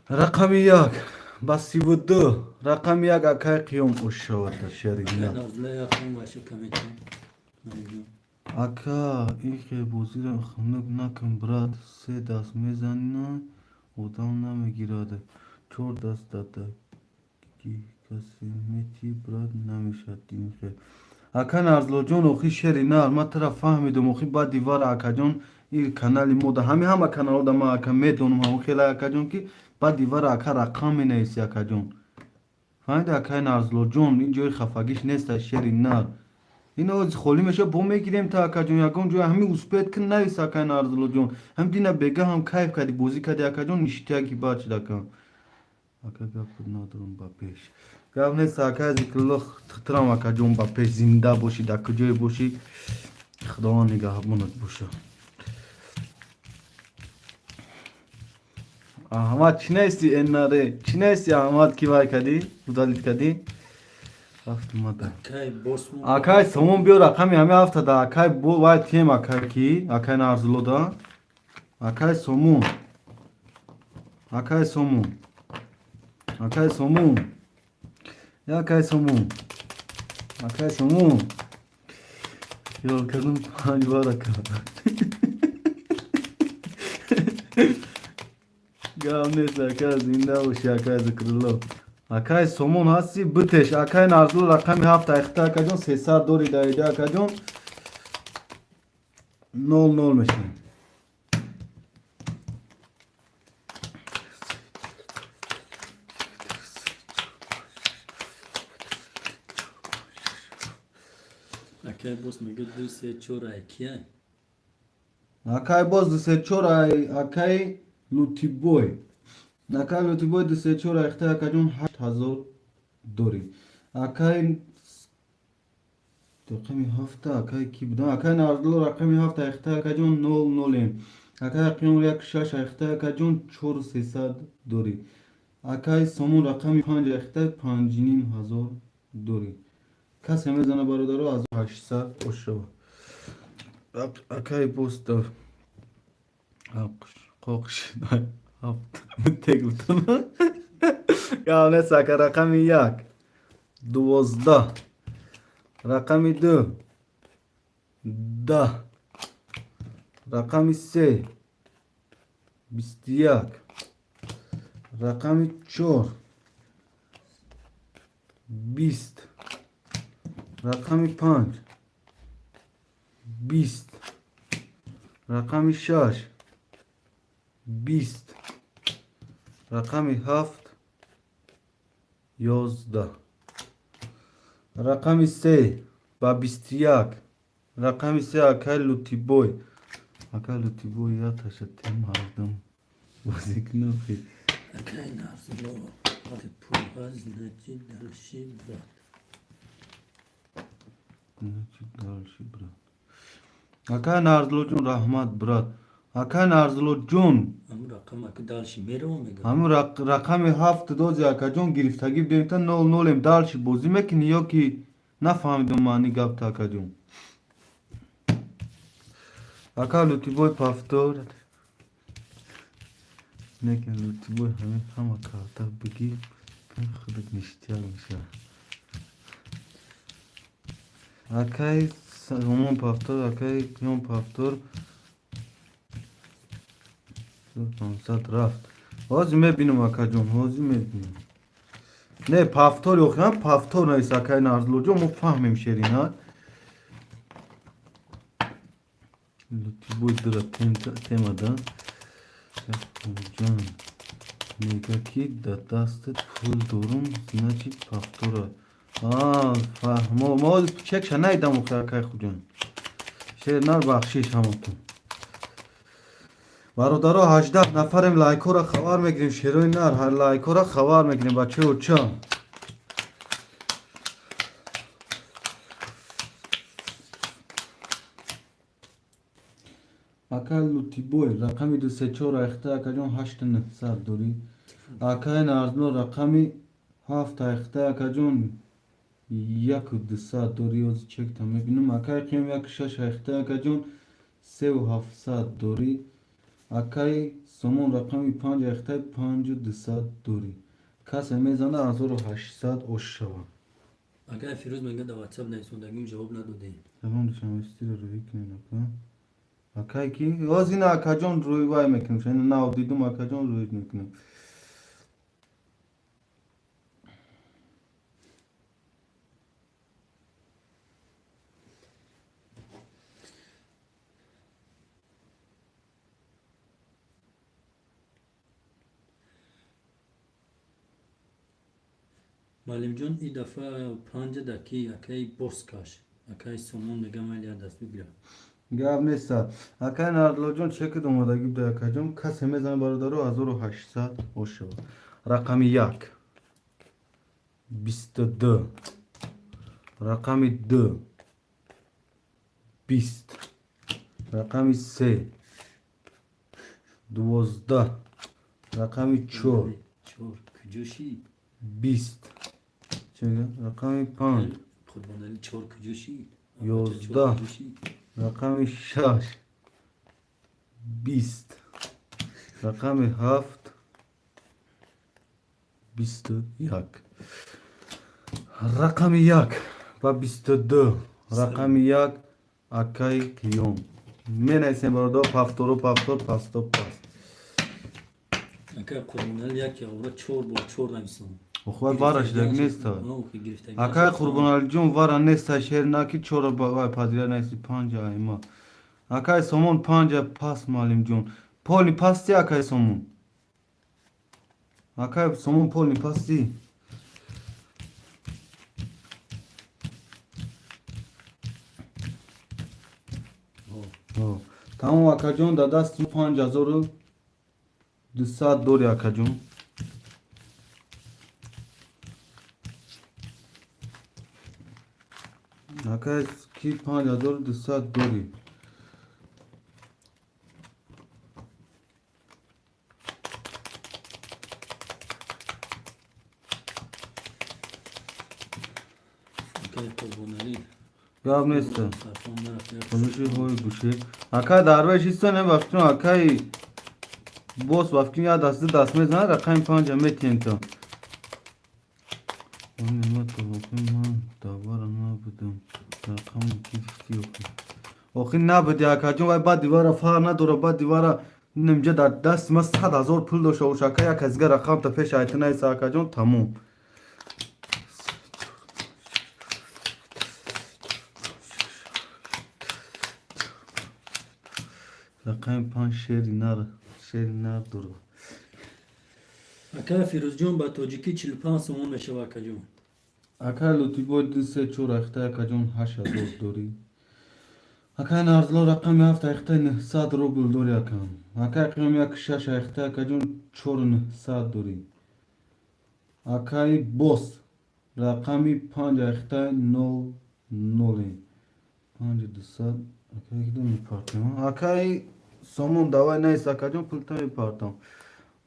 Рақами 1 ба 32. Рақами 1 акай Қиём ошавата, шерина. Назла яхм ваша комментар. Ака, ин хел бозиро хунук накун, брат. Се даст мезанӣ, одам намегирад. Чор даст дада ки касе мети, брат, намешавад ин хел. Ака Нарзлоҷон, охи шери нар, ман тура фаҳмидум, охи баъди вара, акаҷон, ин канали мо да ҳами ҳама каналҳо да ман, ака, медонам ҳамон хела, акаҷон, ки баъди вара, ака, рақам менависӣ, акаҷон. Фаҳмиди, акаи Нарзлоҷон, ин ҷои хафагиш нест, шери нар. Ин ози холӣ мешавад, бо мегирем та, акаҷон, ягон ҷой ҳами успеть кун, навис, акаи Нарзлоҷон. Ҳам дина бега ҳам кайф кардӣ, бозӣ кардӣ, акаҷон, ништяки баъд шуд, ака. Ака, гап худ надорам, ба пеш. Гап нест, ака Зикрулло, тихтирам, акаҷон, ба пеш, зинда бошӣ, дар куҷое бошӣ, Худованд нигаҳбонат боша. Аҳмад, чӣ наисти, эннаре? Чӣ наисти, Аҳмад, ки вай кардӣ? Удалить кардӣ? Рафт омада. Акай босмон. Акай Сомон, биё, рақами ҳами ҳафта да акай бо вай тем, акай ки акай Нарзулло да. Акай Сомон. Акай Сомон. Акай Сомон. Я акай Сомон. Акай Сомон. Ёл кардам 5 бар, ака. Гап нест, ака, зинда бошӣ, акай Зикрулло. Акай Сомон ҳастӣ, битеш. Акай Нарзулло, рақами ҳафт айхта, акаҷон, 300 дори даида, акаҷон, 00 мешавем. Акай боз мега ду се чор ай кия? Акай боз ду се чор ай, акай Лутибой. Акай Лутибой, ду се чор айхта, акаҷон, 8000 дорӣ. Акай рақами ҳафта, акай ки будам? Акай Нарзулло, рақами ҳафт айхта, акаҷон, нол нолем. Акай Қиём, як шаш айхта, акаҷон, чору сесад дорӣ. Акай Сомон, рақами панҷ айхта, 5500 дорӣ. Касе мезана, бародаро, 1800 ошава. Акай боста қоқш ҳафт тегуфтам. Гап нест, ака. Рақами як 12, рақами ду 10, рақами се 21, рақами чор 20, рақами панҷ 20, рақами шаш 20, рақами ҳафт 11, рақами се ба 21, рақами се, акай Лутибой. Акай Лутибой, яташа тем мардум бозӣ кунам. Акай Нарзулло, пул ҳаст, значит дальше, брат. Значит дальше, брат. Акай Нарзуллоҷон, раҳмат, брат. Акай Нарзуллоҷон. Ҳамун рақама ки дальше меравам, мега. Ҳамун рақами ҳафт дози, акаҷон, гирифтагӣ будем, та нол нолем. Дальше бозӣ мекунӣ ё ки? Нафаҳмидам маъни гапта, акаҷон. Ака Лутибой, повтор некин. Лутибой, ҳамин ҳама карта бигир, худат ништяк мешавад. Акай Сомон, повтор. Акай Қиём, повтор. 500 рафт. Ҳозир мебинам, акаҷон, ҳозир мебинам. Не, повтор охирам, повтор навис, акай Нарзуллоҷон, мо фаҳмем шеринат. Лутибой дура темада. Ҷон мега, ки дар дастат пул дорум, значит повтора. Фаҳмо, мо чекша наидам охир, акай Хуҷон. Шер нар, бахшиш ҳаматон. Бародаро, 18 нафарем, лайкҳоро хабар мегирем, шерои нар, ҳар лайкҳоро хабар мегирем, бачаи оча. Акай Лутибой, рақами ду се чор айхта, акаҷон, ҳашту нӯҳсад дорӣ. Акай Нарзулло, рақами ҳафт айхта, акаҷон, 1200 дорӣ, ҳозир чекта мебинам. Акай Қиём, як шаш айхта, акаҷон, 3700 дорӣ. Акай Сомон, рақами панҷ айхта, 5200 дорӣ. Касе мезана, 1800 ош шавад. Акай Фирӯз мега, дар WhatsApp нависондагим ҷавоб надодем. Салом, душанбестиро рӯӣ кунед, ака. Акай ки? Ҳозир ина, акаҷон, рӯи вай мекунем. Ина нав дидум, акаҷон, рӯй мекунем. Маълимҷон, и дафъа панҷа да ки акаи боскаш. Акаи Сомон мега, майли, я даст бигира. Гап неста. Акай Нарзуллоҷон, чекит омадагӣ буда, акаҷон. Касе мезана, бародаро, 1800 ош шавад. Рақами як 22, рақами ду 20, рақами се 12, рақами чор Чор куҷо шид? 20. Чӣ мегӯяд? Рақами панҷ Қурбонали, чор куҷо шид? 11, рақами шаш 20, рақами ҳафт 21, рақами як ба 22, рақами як, акай Қиём. Менависем, бародар, повтору, повтор, пасто паст. Акай Қурбоналӣ як явра чор бор чор нависон. Охвай вара шидаг неста. Акай Қурбоналиҷон, вара неста, шер наки, чора вай падира неси, панҷа айма. Акай Сомон, панҷа пас, муаллимҷон. Поли пасти, акай Сомон. Акай Сомон, поли пасти. Тамом, акаҷон, дар дасти 5200 дори, акаҷон. Акай, ки 5200 дорӣ? Акай Қурбоналӣ. Гап неста. Ҳои гӯше. Акай Дарвеш иста не вақтун, акай бос вафкин як даст, ду даст мезанад, рақами панҷа метиҳем то. Ман давара набудам. Рақам гирифтӣ охи. Охи набуди, акаҷон, вай баъд дивара фарқ надора, баъд дивара нимҷа дар дасти ма 100 000 пул дошта боша, ака, як казига рақамта пеш айта наиса, акаҷон, тамом. Рақами панҷ шери нар, шери нар дорад. Акай Фирӯзҷон, ба тоҷикӣ 45 сомон мешава, акаҷон. Акай Лутибой, ду, се, чор ахта, акаҷон, 8000 дорӣ. Акай Нарзло, рақами ҳафт ахта, 900 рубл дорӣ, акам. Акай Қиём, як, шаш ахта, акаҷон, 4900 дорӣ. Акай Бос, рақами панҷ ахта, нол ноле. 5200. Акай кида мепартам? Акай Сомон, давай наист, акаҷон, пулта мепартам.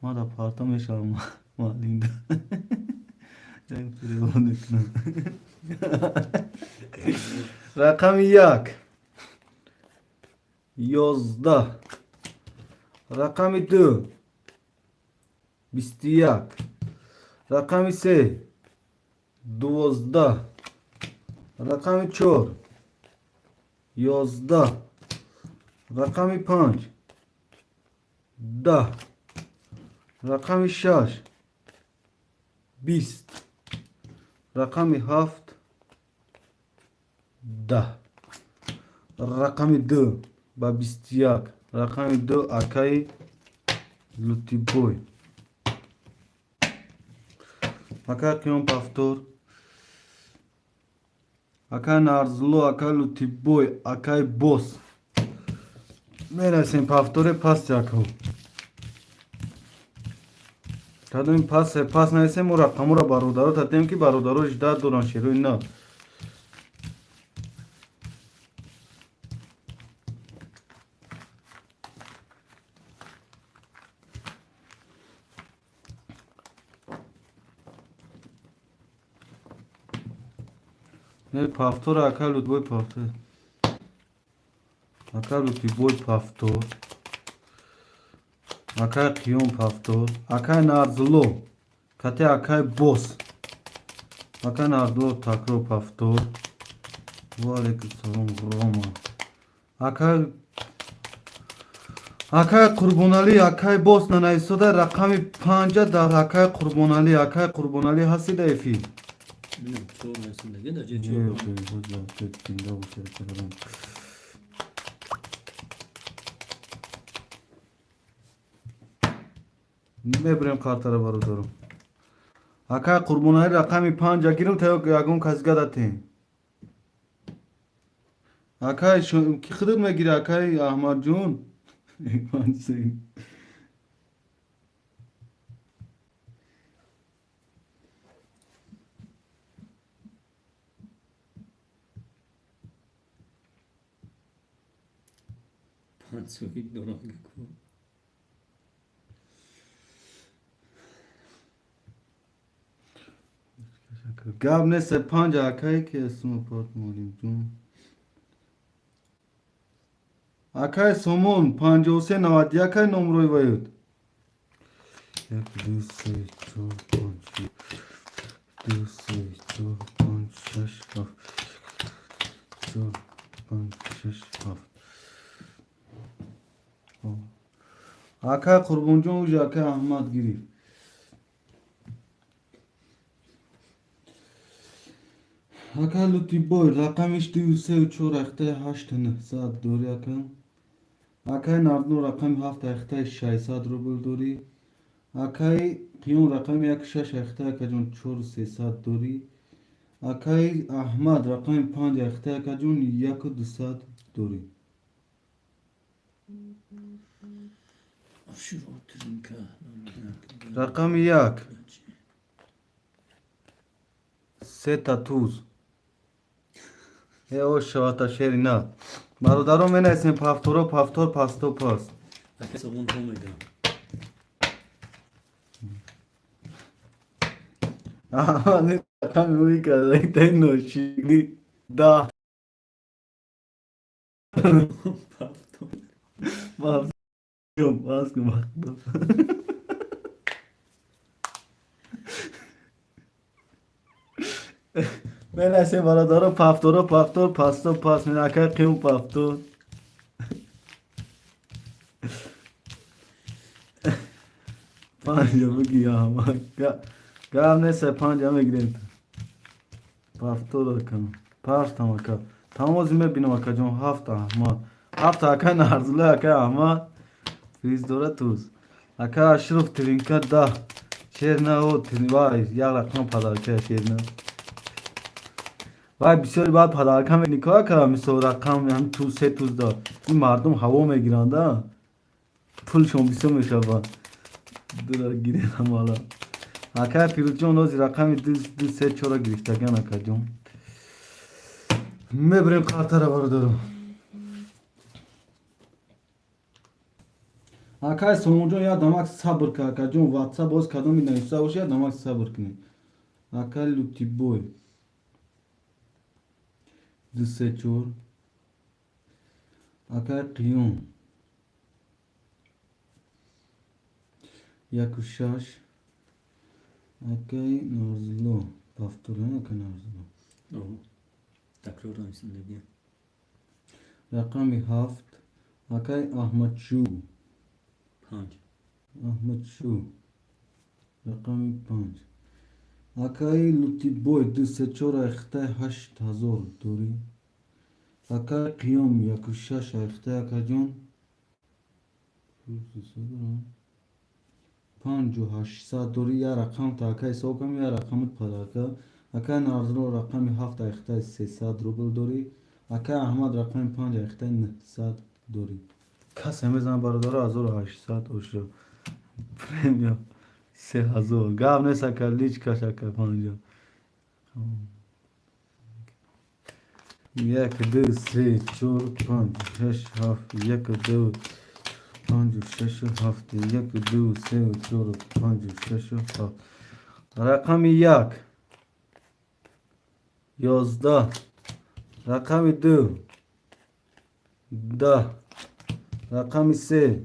Ма да парта мешавам, маълимда. Мекунам. Рақами як 11, рақами ду 21, рақами се 12, рақами чор 11, рақами панҷ 10, рақами шаш 20, рақами ҳафт 10, рақами ду ба 21, рақами ду акаи Лутибой. Акай Қиём, повтор. Акай Нарзулло, акай Лутибой, акай Бос, мерасем повторе пас, яков кадоми пас пас нависем, мо рақаморо бародаро татем, ки бародаро ждать доранд шерои на. Не, повтор, акай Лутбой, повтор. Акай Лутибой, повтор. Акай Қиём, повтор. Акай Нарзулло кате акай Бос. Акай Нарзулло, такрор, повтор. Ва алейкум салом, Рома. Акай Қурбоналӣ, акай Бос нанависода рақами панҷа дар акай Қурбоналӣ, акай Қурбоналӣ ҳасти дар эфир? Бинам, чор нависондаги дар ҷои Не, чор. Окей, зинда бошед, бародарам. Мебирем картара, бародарам. Акай Қурбоналӣ, рақами панҷа гирам та ягон кас гадатем. Акай, ки худат мегири, акай Аҳмадҷон? Панҷ, се. Панҷ соҳиб дорам ку. Гап нест, панҷа, акай, ки эсма пат, молимҷон. Акай Сомон, 53 91 ай номрои ваюд. Як, ду, се, чор, панҷ, ду, се, чор, панҷ, шаш, ҳафт, чор, панҷ, шаш, ҳафт. Акай Қурбонҷон уже акай Аҳмад гирифт. Акай Лутибой рақамиш 234 ахтаи 8900 дорӣ ака. Акай Нардно рақами 7 ахтаи 600 рубл дорӣ. Акай Қиём рақами 16 ахтаи акаҷон 4300 дорӣ. Акай Аҳмад рақами 5 ахтаи акаҷон 1200 дорӣ. Рақами 1 сета туз. Э о шавата шери на. Бародарон менависем пафторо пафтор пасто пас. Акай Сомон ҳо мегам. Рақами ӯи карда ноширӣ да. Пафтор. Бас кун вақто. Менависем бародаро пафторо пафтор пасто пас. Акай Қиём пафтор. Панҷа бигӣ Аҳмад. Гап нест, панҷа мегирем. Пафтор акам. Паштам ака. Тамози мебинам акаҷон ҳафт Аҳмад. Ҳафт акай Нарзулла акай Аҳмад. Фриз дора туз. Ака Ашроф тринка 10. Шер на о вай як рақам подарка шер на. Вай бисёри баъд подарка никоҳ кардам мисол рақам ҳам туз се туз дод. Ин мардум ҳаво мегиранд а. Пулшон бисёр мешавад. Дура гирем ҳамала. Акай Фирӯзҷон ози рақами 2 2 3 4 гирифтаган акаҷон. Мебирем қартара бародаро. Акай Сомонҷон як дамак сабр кар акаҷон WhatsApp боз кадоми нависта бошад як дамак сабр кунед. Акай Лутибой 2 3 4. Акай Қиём 1 6. Акай Нарзулло пафтор акай Нарзулло. Такрор нависандагӣ. Рақами 7 акай Аҳмадшу. 5. Аҳмадшу рақами 5. Акай Лутибой 2 3 4 ахтаи 8000 дорӣ. Акай Қиём 1 6 ахтаи акаҷон 5800 дорӣ. Як рақам та акай ҳисоб кунам, як рақамат подарка. Акай Нарзулло рақами 7 ахтаи 300 рубл дорӣ. Акай Аҳмад рақами 5 ахтаи 900 дорӣ. Касе мезанад бародаро 1800 ошо. Премия 3000. Гап нест ака личкаш ака 50. 1 2 3 4 5 6 7 1 2 5 6 7 1 2 3 4 5 6 7. Рақами 1 11. Рақами 2 10. Рақами 3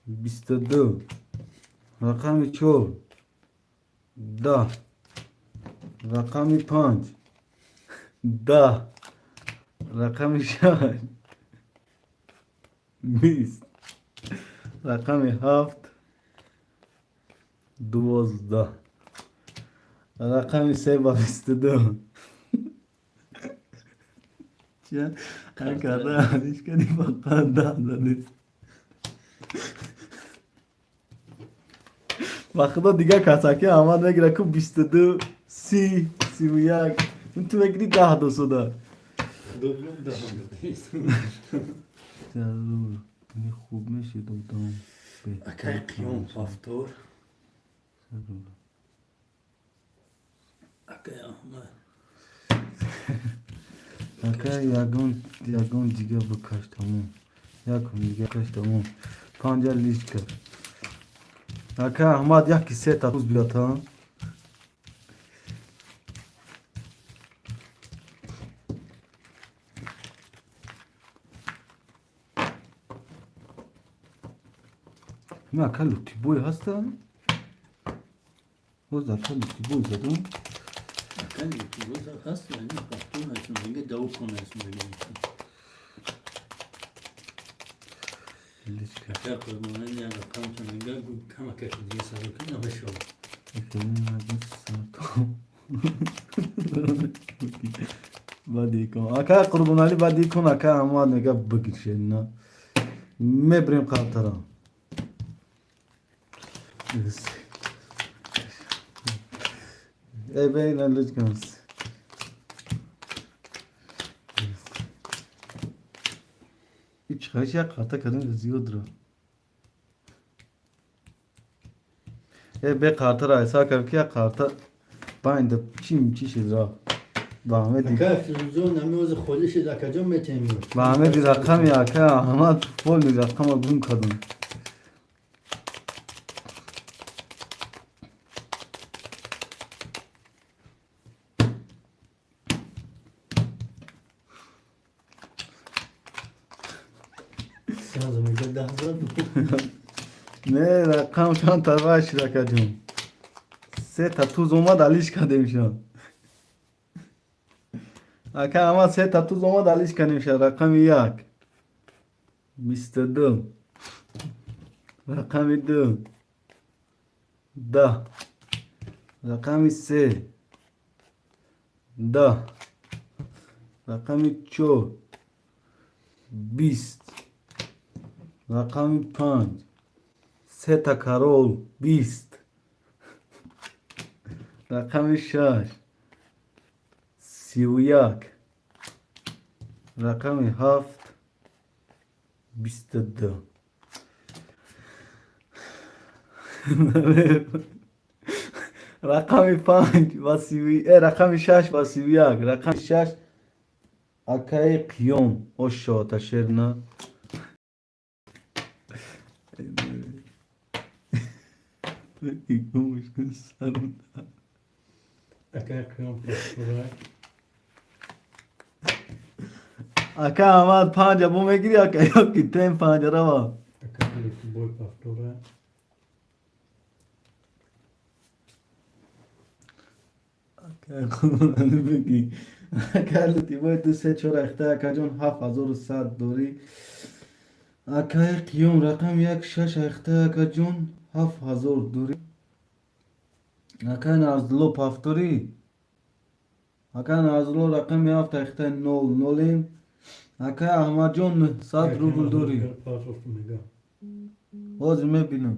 22. Рақами 4 10. Рақами 5 10. Рақами 6 20. Рақами 7 12. Рақами 3 ба 22. Ча? Карда алиш кардӣ фақат 10 задест. Ба худо дигар касаки Аҳмад мегира ку 22 30 31. Ту мегири 10 досода. Хуб мешид одам. Акай Қиём пафтор. Акай Аҳмад. Акай ягон дига бикаш тамом. Якум дига каш тамом. Панҷа личка. Акай Аҳмад яки сета туз биёд ҳа. Ака Лутибой ҳастан? Боз ака Лутибой задам. Акай Лутибой ҳаст, яъне пафтор нависандагӣ Давудхон нависандагӣ. Ака Қурбонали як рақамча мега, камака дига садо кун, намешавад. Баъди кун, ака Қурбоналӣ, баъди кун. Ака Аҳмад мега, бигир шерина. Мебирем қалтара. Эй, бейна лучкамс. Ич як қарта кардем, зиёд ро. Э, бе қартара ҳисоб кардем, ки як қарта байнда чим чи шид рафт. Ба ҳамеди Ака Фирӯзон, намёзи холӣ шид, акаҷон, метем. Ба ҳамеди рақами ака Аҳмад полный рақама гум кардам. Сразу мега 10 зад. Не, рақам чанд та шид, акаҷон. Се та туз омад, алиш кардем шон. Ака Аҳмад, се та туз омад, алиш кардем шон. Рақами як 22, рақами ду 10, рақами се 10, рақами чор 20, рақами панҷ сета король 20, рақами шаш 31, рақами ҳафт 22. Рақами панҷ ва рақами шаш ва 31, рақами шаш акаи Қиём ошота шерна. Гумш кун сарам. Ака Қиём пурак. Ака Аҳмад, панҷа бо мегири, ака, ёки тем панҷа рава? Ака бой повтора. Ака бигӣ, ака Лутибой, ду, се, чор ахта, акаҷон, 7100 дорӣ. Акаи Қиём, рақами як шаш ахта, акаҷон, 7000 дорӣ. Акаи Нарзулло, повторӣ. Акаи Нарзулло, рақами ҳафт ахта, нол нолем. Акаи Аҳмадҷон, 900 рубл дорӣ. Пожалуйста, мега. Ҳозир мебинам.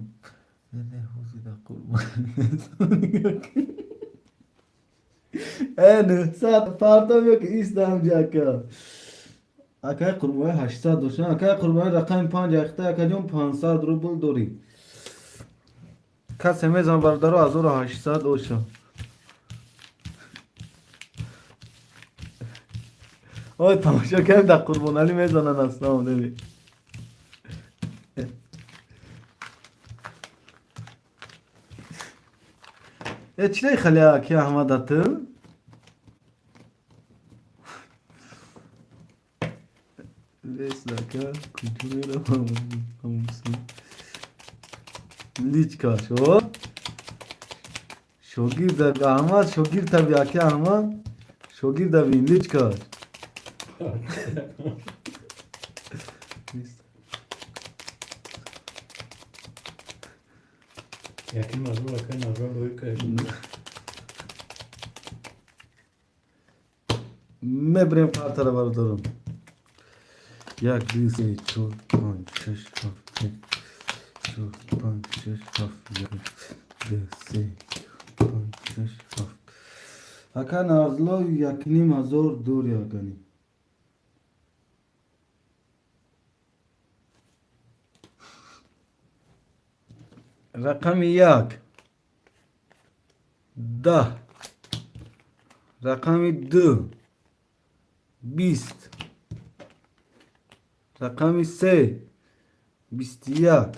Не, ҳозир да қурбон. Э, 900 партов ёки истам ҷака. Акаи Қурбони 800 дошта. Акаи Қурбони, рақами панҷ ахта, акаҷон, 500 рубл дорӣ. Касе мезан, бародаро, 1800 оша. Ой, тамошо кардем, да Қурбоналӣ мезананд аслам, деви. Э, чилай хали аки Аҳмад ату? Вес, ака, куҷо меравам? Личкаш, о? Шогирд Аҳмад, шогирд таби аки Аҳмад, шогирд бин, личкаш. Яким азор, ака Назар лойка. Мебирем картара, бародарам. Як, ду, се, чор, панҷ, шаш, ҳафт, як, чор, панҷ, шаш, ҳафт, як, ду, се, панҷ, шаш, ҳафт. Ака Нарзло, 1500 дори, акани. Рақами як 10, рақами ду 20, рақами се 21,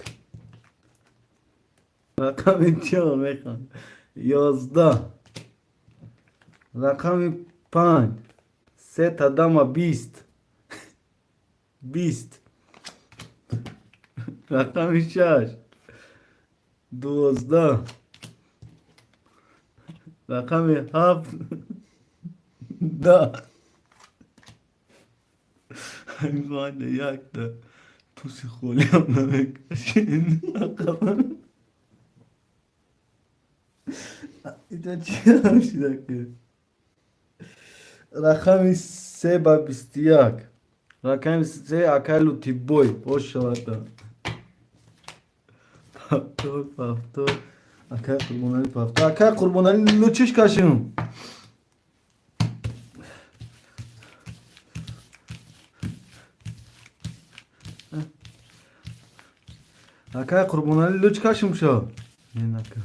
рақами чор мехоҳам 11, рақами панҷ сета дама 20, 20, рақами шаш 12, рақами ҳафт 10. Якта. Туси холиам намекашин. Ита чиам шида ки? Рақами се ба 21. Рақами се, акай Лутибой, ошавата. Повтор, повтор. Акай Қурбонали, повтор. Акай Қурбонали, лучиш кашим. Акай Қурбонали, луч кашим шо. Не нака.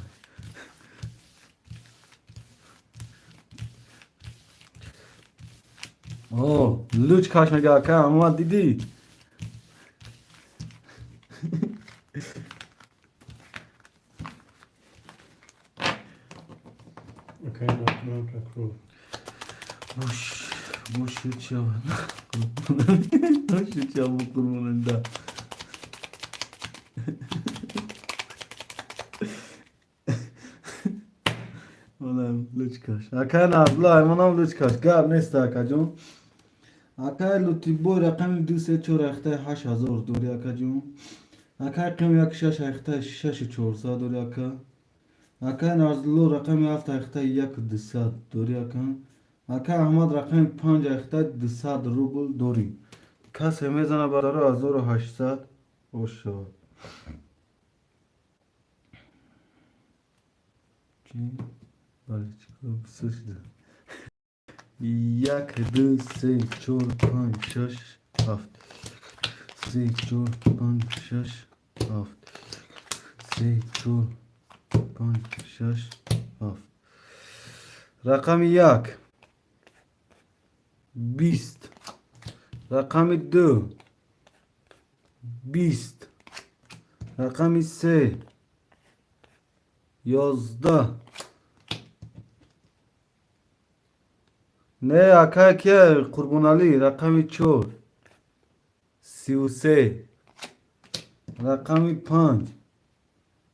О, луч каш мега, акай Аҳмад, дидӣ? Акай Нақман прокурор. Бош, бош ча. Бош ча бу Қурбонали да. Олам луч каш. Акай Назла, аймонам луч каш. Гап нест, акаҷон. Акай Лутибой, рақами ду, се, чор, ахтай 8000 дори, акаҷон. Акай Қим, як, шаш, ахтай шашу чорсад дори, ака. Акай Нарзулло, рақами ҳафт, ахтай яку дусад дори, ака. Акай Аҳмад, рақами панҷ, ахтай 200 рубл дорӣ. Касе мезана, бародаро, 1800 ошавад. Чи? Бале, чикор бисёр шуда. Як, ду, се, чор, панҷ, шаш, ҳафт. Се, чор, панҷ, шаш, ҳафт. Се, чор, панҷ, шаш, ҳафт. Рақами як. 20. Рақами ду. 20. Рақами се. 11. Не, акай кия, Қурбоналӣ, рақами чор. 33. Рақами панҷ.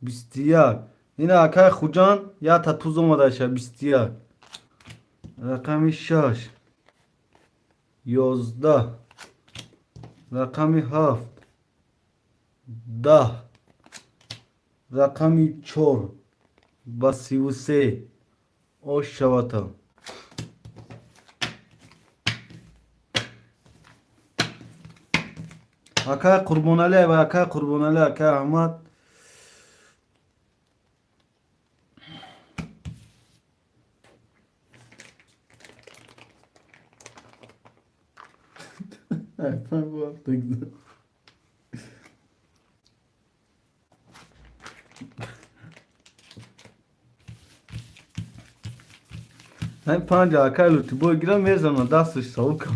21. Ина, акай Хуҷанд, якта туз омадаша, 21. Рақами шаш. 11. Рақами ҳафт. 10. Рақами чор. Ба 33. Ош шавата. Акай Қурбоналӣ ва акай Қурбоналӣ, акай Аҳмад. Ай, панҷ бо ҳафт гузашт. Ай, панҷ акай Лутибой гира мезана, дасташ савукам.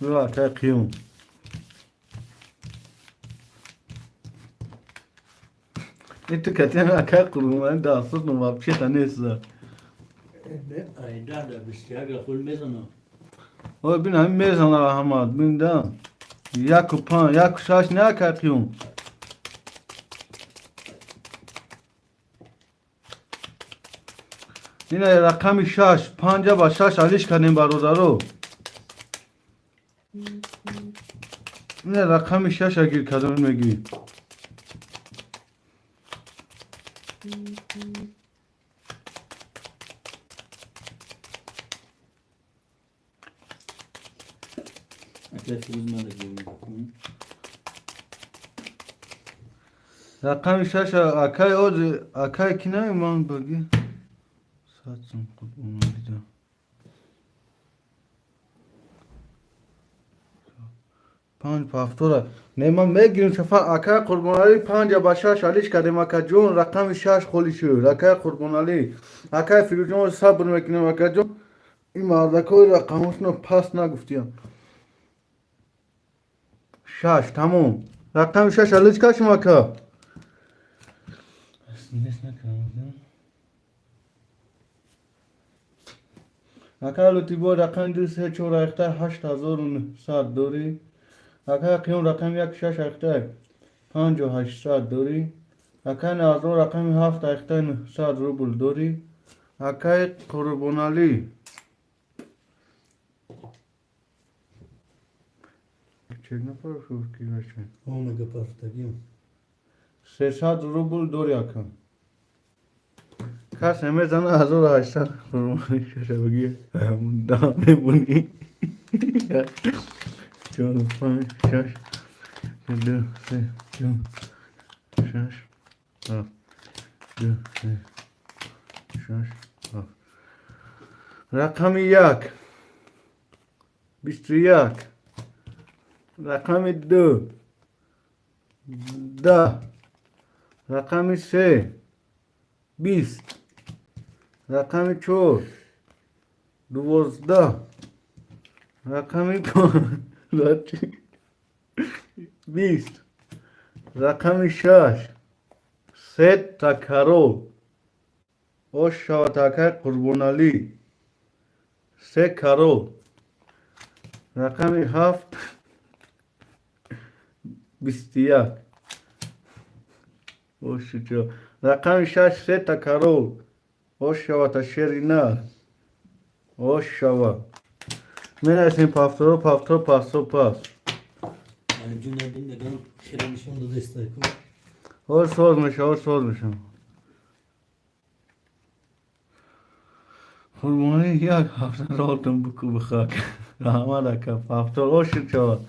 Акай Қиём. И ту катями акай Қурбоналӣ дастот вообще-то нест. Ай, да, 21 хул мезанам. Ой, бин, ҳамин мезана, Аҳмад, бин да. Яку панҷ, яку шаш не, акай Қиём. Ина рақами шаш, панҷа ба шаш алиш кардем, бародаро. Ина рақами шаша гир кардем, мегӣ. Акай Фирӯз мада гирем. Рақами шаша акай ози акай ки ман баги. Сад сум Қурбоналӣ да. Панҷ повтора. Не, ман мегирим шафа, акай Қурбоналӣ, панҷа ба шаш алиш кардем, акаҷон, рақами шаш холи шуд. Акай Қурбоналӣ. Акай Фирӯзҷон, сабр мекунем, акаҷон. Ин мардакҳои рақамошонро пас нагуфтиям. Шаш, тамом. Рақами шаш алиш кашем, ака. Нест накардам. Акай Лутибой, рақами ду, се, чор, ахтай 8900 дорӣ. Акай Қиём, рақами як, шаш, ахтай панҷу ҳаштсад дорӣ. Акай Назро, рақами ҳафт, ахтай 900 рубл дорӣ. Акай Қурбоналӣ. Чек напарофт ки бача. О, мега парфтагим. 300 рубл дори ака. Кас намезана 1800 рубл шаша бигир. Да мемонӣ. Чор, панҷ, шаш, ду, се, чор, шаш, ҳафт, ду, се, шаш, ҳафт. Рақами як, 21, рақами ду, 10, рақами се, 20, рақами чор, 12, рақами панҷ, 20, рақами шаш, сета карол. Ош шавад акай Қурбоналӣ. Се карол. Рақами ҳафт, 21. Ошучо. Рақами шаш, сета карол. Ош шавад шери нар. Ош шавад. Менависем повторо, повтор, пасо, пас. Алимҷон набин мегам хира нишон додестай ку. Ҳол соз меша, ҳол соз меша. Қурбонӣ як ҳафта ролтон буку бихак. Раҳмат ака, повтор ошуд шавад.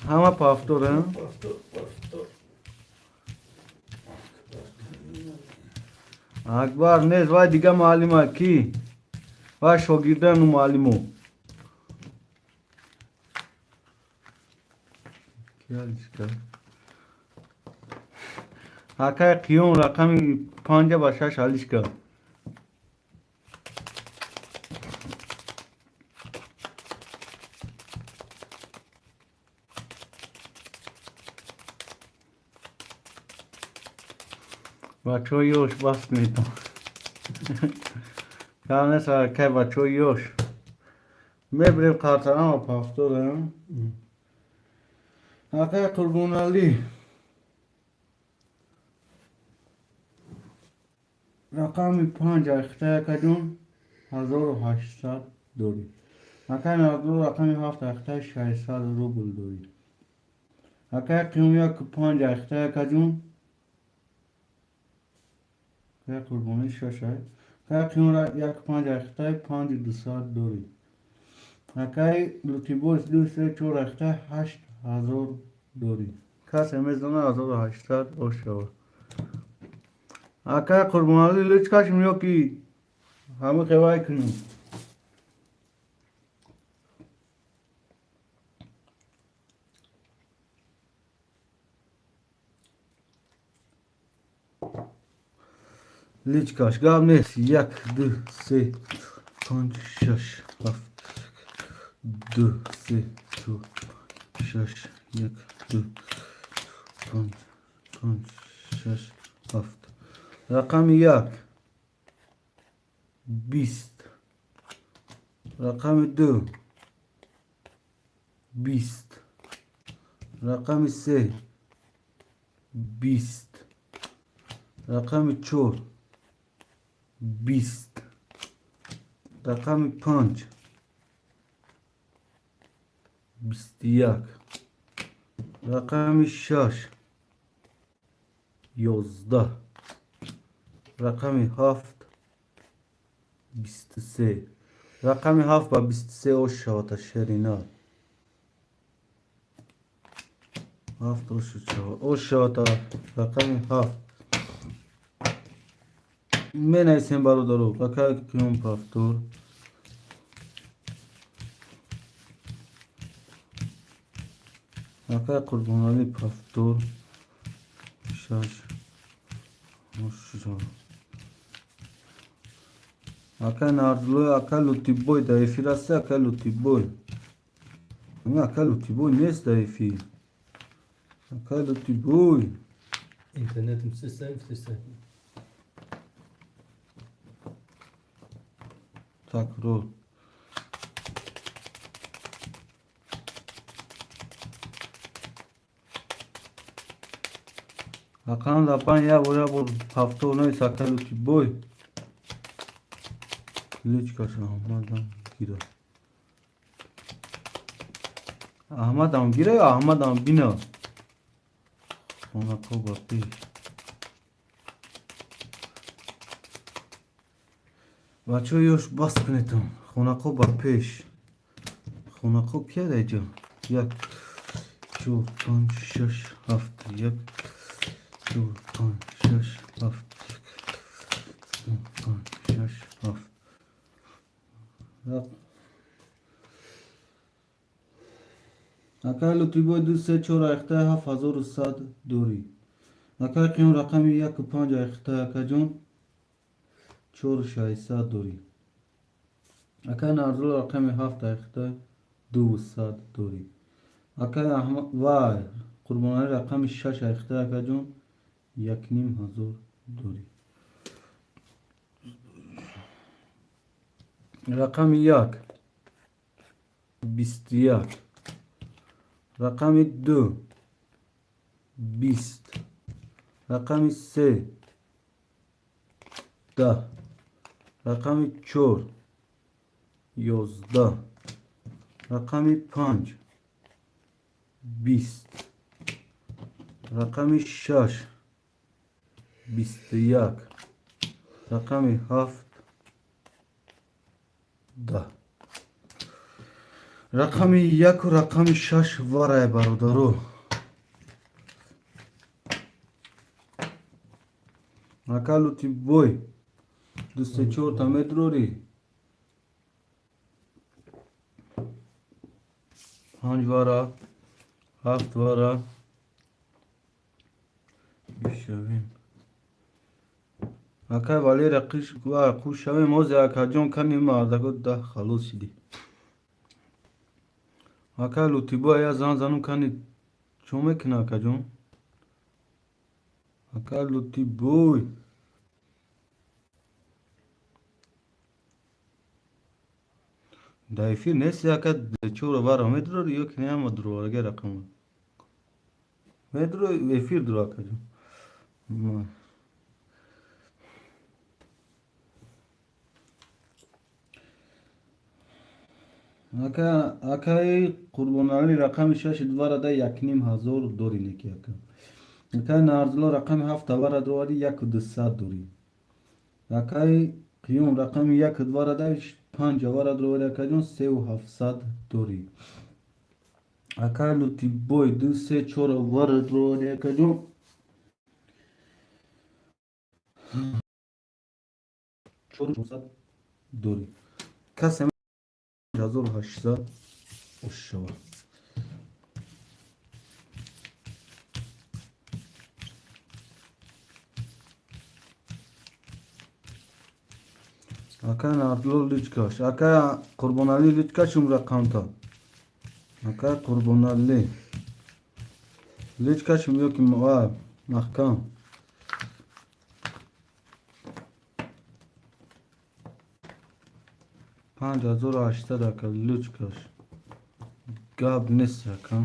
Ҳама повтор, а? Повтор, повтор. Акбар нест, вай дига муаллима ки? Вай шогирдану муаллимо. Ки алишка? Акай Қиём рақами панҷа ба шаш алишка. Бачаҳои ёш бас кунед. Кам нест акай бачаҳои ёш. Мебирем қартарама повторам. Акай Қурбоналӣ. Рақами панҷ айхтай акаҷон 1800 дорӣ. Акай Назрулло рақами ҳафт айхтай 600 рубл дорӣ. Акай Қиём як панҷ айхтай акаҷон. Акай Қурбонӣ шаш ай. Акай Қиём як панҷ айхтай 5200 дорӣ. Акай Лутибос ду се чор айхтай 8000 дорӣ. Касе мезана 1800 ош шавад. Акай Қурбоналӣ луч кашем ё ки ҳама хевай кунем? Личкаш гап нест. Як, ду, се, панҷ, шаш, ҳафт, ду, се, чор, шаш, як, ду, панҷ, панҷ, шаш, ҳафт. Рақами як, 20, рақами ду, 20, рақами се, 20, рақами чор, 20, рақами панҷ, 21, рақами шаш, 11, рақами ҳафт, 23. Рақами ҳафт ба 23 ош шавад шерина. Ҳафт ош шавад. Ош шавад рақами ҳафт. Менависем бародаро. Акай Қиём повтор. Акай Қурбоналӣ повтор. Шаш. Ош шавад. Акай Нарзулло, акай Лутибой дар эфир ҳасти, акай Лутибой. Акай Лутибой нест дар эфир. Акай Лутибой. Интернетм систем, систем. Такрор. Ақаллан дар панҷ як бор як бор повтор навис акай Лутибой. Личкаш омадам гира. Аҳмадам гира ё Аҳмадам бина. Хонако ба пеш. Бачаҳо, ёш бас кунетон. Хонако ба пеш. Хонако кия дар иҷо? Як, чор, панҷ, шаш, ҳафт, як, чор, панҷ, шаш, ҳафт, як, ду, панҷ, шаш, ҳафт. Акай Лутибой, ду, се, чор айхтаи, 7100 дорӣ. Акай Қиён, рақами яку панҷ айхтаи, акаҷон, 4600 дорӣ. Акай Нарзулло, рақами ҳафт айхтаи, 200 дорӣ. Акай вай Қурбоналӣ, рақами шаш айхтаи, акаҷон, 1500 дорӣ. Рақами як 21, рақами ду 20, рақами се 10, рақами чор 11, рақами панҷ 20, рақами шаш 21, рақами ҳафт 10. Рақами яку рақами шаш варай, бародаро. Ака Лутибой, ду, се, чорта медрорӣ? Панҷ вара, ҳафт вара бишавем. Акай Валера, қуш шавем ҳозе, акаҷон. Кани мардако да халос шидӣ. Акай Лутибой, я зан занум, кани чо мекуна, акаҷон? Акай Лутибой, дар эфир нести, ака. Чора вара медурори ё ки не? Ама дуроварга рақам медуро, эфир дуро, акаҷон. Акаи Қурбоналӣ, рақами шаши дуварада, 1500 дорӣ неки, ака. Акаи Нарзулло, рақами ҳафта вара дорӣ, 1200 дорӣ. Акаи Қиём, рақами як дуварада, панҷа вара дорӣ, акаҷон, 3700 дорӣ. Акаи Лутибой, ду, се, чор вара дорӣ, акаҷон, 4500 дорӣ. Касе 1800 ошава. Ака Нардулло, личкаш. Ака Қурбоналӣ, личкаш ум рақамта. Ака Қурбоналӣ, личкаш ё ки маҳкам? 5800, ака, лучкаш. Гап нест, ака.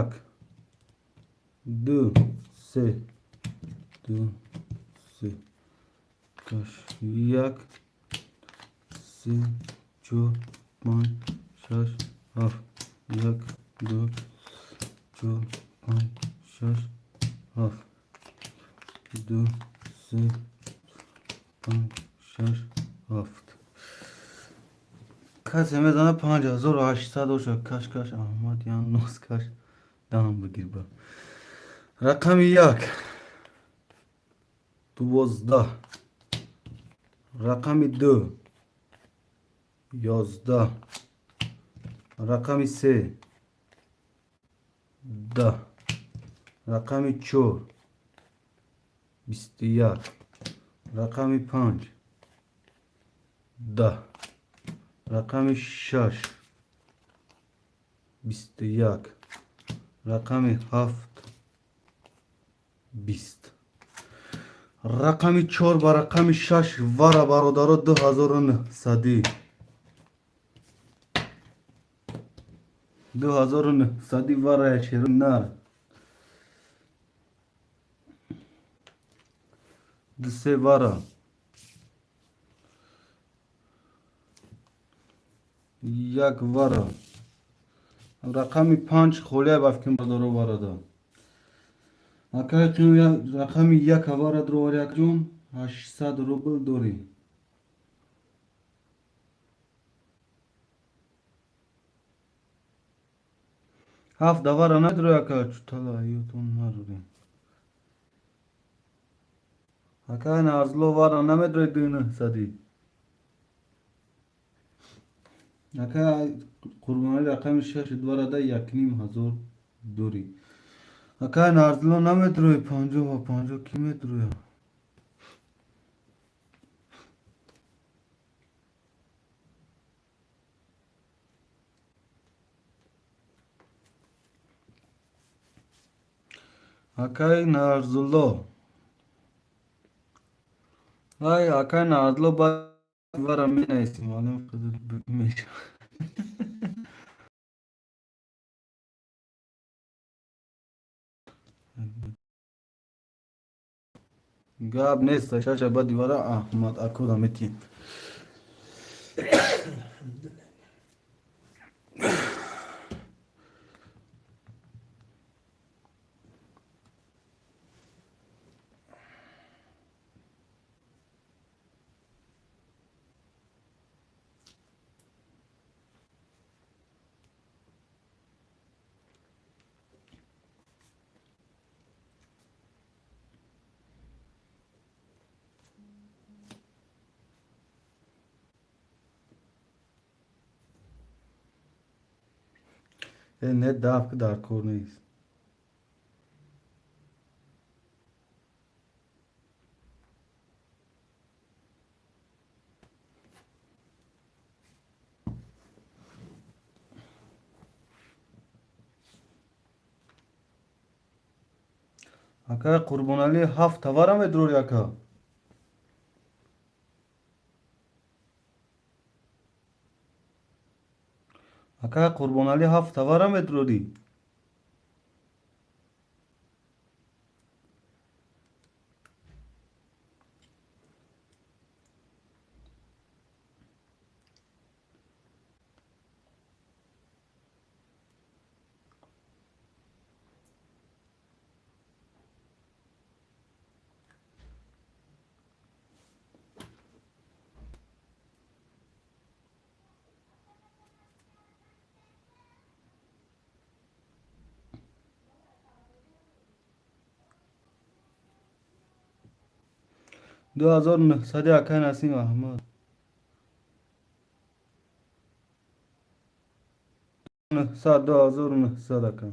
Як, ду, се, ду, се, каш, як, се, чор, панҷ, шаш, ҳафт, як, ду, чор, панҷ, шаш, ҳафт, ду, се, панҷ, шаш, ҳафт. Касе мезана, 5800 оша. Каш, каш, Аҳмад, ян нос каш, дам бигир. Ба рақами як 12, рақами ду 11, рақами се 10, рақами чор 21, рақами панҷ 10, рақами шаш 21, рақами ҳафт 20. Рақами чор ба рақами шаш вара, бародаро, 2900-ӣ. 2900 варая шерои нар. Ду се вара. Як вара. Рақами 5 холия бафкин бардоро варада. Акай рақами як вара дровари акҷон 800 рубл дорӣ. Ҳафт давара надрои ака чутала аютон надорем. Ака Нарзло вара намедрои 2900. Ака Қурбонали рақами шаш варада 1500 дорӣ. Ака Нарзло намедрои 50 ва 50 ки медроя? Акай Нарзулло. Ай акай Нарзулло баъд вара менависем, маълум мешавад. Гап нест, шаша баъди вара Аҳмад акода метиҳем. Не дафк дар кор нест. Ака Қурбоналӣ ҳафт тавара медрори ака. Ака Қурбоналӣ ҳафт тавара медрорӣ. 2900 акай Насим Аҳмад. Нӯҳсад, 2900 ака.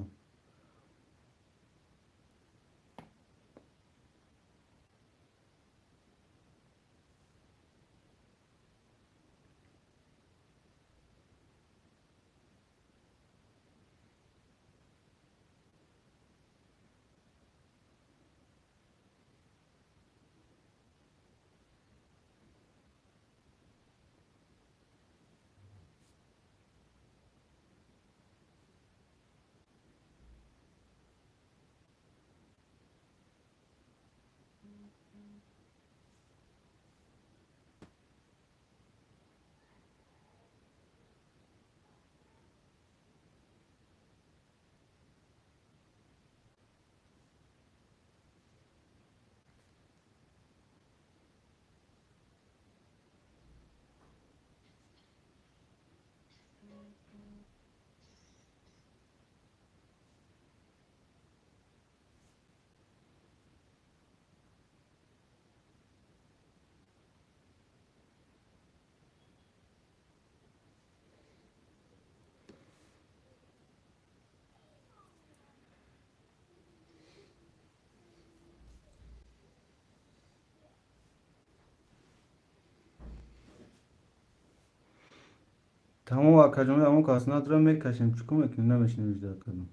Тамом акаҷон, ҳамон кас надора мекашем, чӣ кор мекунем, намешинем ждать кардам.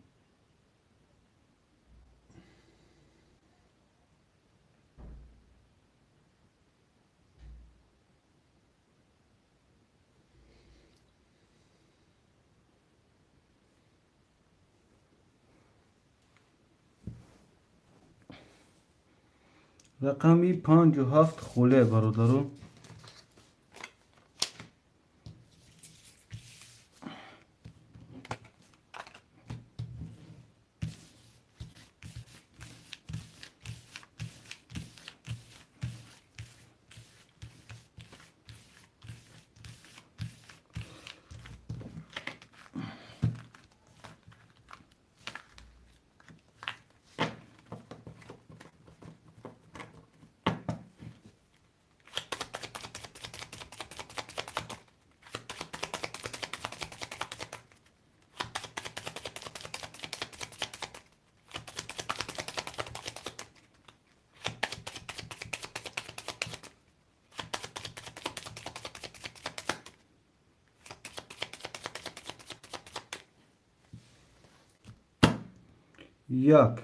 Рақами панҷу ҳафт холия, бародаро. Як,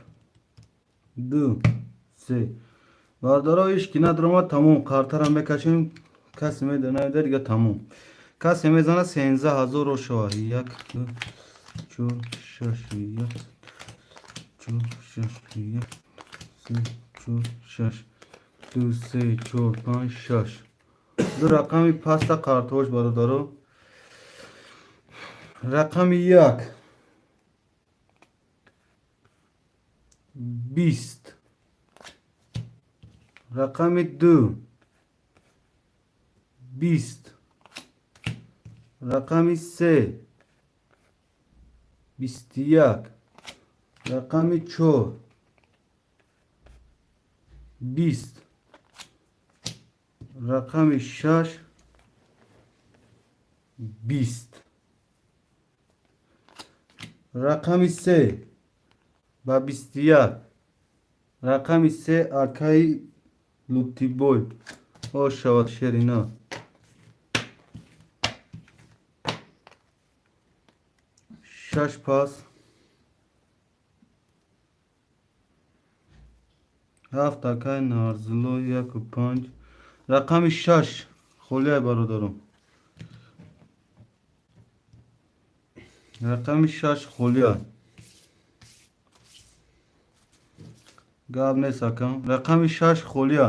ду, се. Бародаро, иш ки надрома, тамом, қартара мекашем. Касе медонад, дига тамом. Касе мезана, 13 000 шава. Як, ду, чор, шаш, як, чор, шаш, як, се, чор, шаш, ду, се, чор, панҷ, шаш. Ду рақами паста қартош, бародаро. Рақами як 20, рақами ду 20, рақами се 21, рақами чор 20, рақами шаш 20. Рақами се ба 21, рақами се, акаи Лутибой, ош шавад, шерина. Шаш пас, ҳафт, акаи Нарзулло, яку панҷ. Рақами шаш холия, бародаром. Рақами шаш холия. Гап нест, акам. Рақами шаш холия,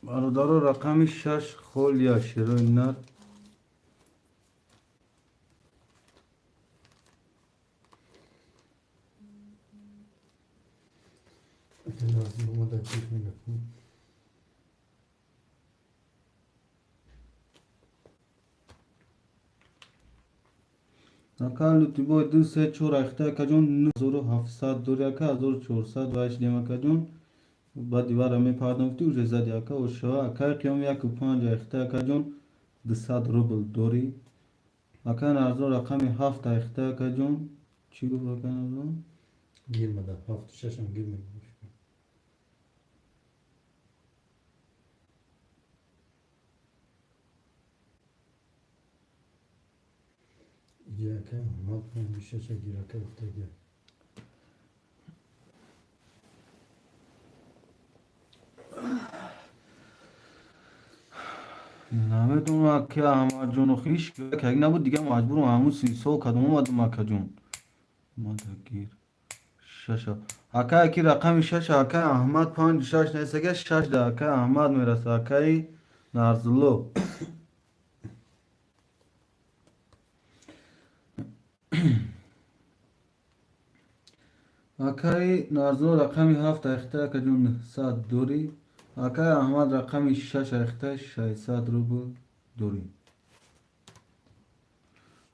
бародаро. Рақами шаш холия, шерои нар. Назло да гир мекунем. Ака Лутибой, ду, се, чор ахта, акаҷон, 9700 дори, ака, 1400 вайшдем, акаҷон. Баъди вара мепардам, гуфти, уже зади, ака, ошава. Акаи Қиём, яку панҷ ахта, акаҷон, 200 рубл дорӣ. Ака Нарзо, рақами ҳафт ахта, акаҷон. Чӣ гуфт ака Нарзо? Гир мада, ҳафту шашам гир мекунем. Иҷа ака Аҳмад панҷу шаша гир, ака, гуфтагия. Намедонам, ака Аҳмадҷон, охи иш как набуд, дига маҷбурам, ҳамун сисол кадом омадам, акаҷон. Мада гир шаша, ака, яки рақами шаша, ака Аҳмад, панҷу шаш нестага, шаш да ака Аҳмад мераса, акаи Нарзулло. Акаи Нарзулло, рақами ҳафт ахта, акаҷон, 900 дорӣ. Акаи Аҳмад, рақами шаш ахта, 600 рубл дорӣ.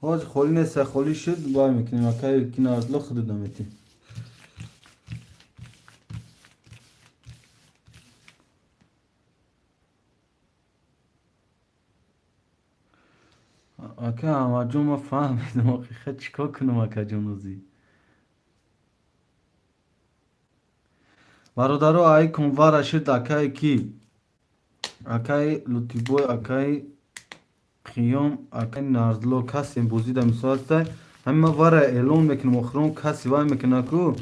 Ҳозир холӣ неста, холӣ шуд, бай мекунем, акаи ки Нарзулло, худат наметӣ. Ака Аҳмадҷон, ман фаҳмидам, ҳақиқат чӣ кор кунам, акаҷон, озӣ. Бародаро, ай кунвара шуд, акаи ки, акаи Лутибой, акаи Қиём, акаи Нарзулло, касе бозида мисол ҳастай, ҳамин ман вара эълон мекунам, охирон касе вай мекуна ку,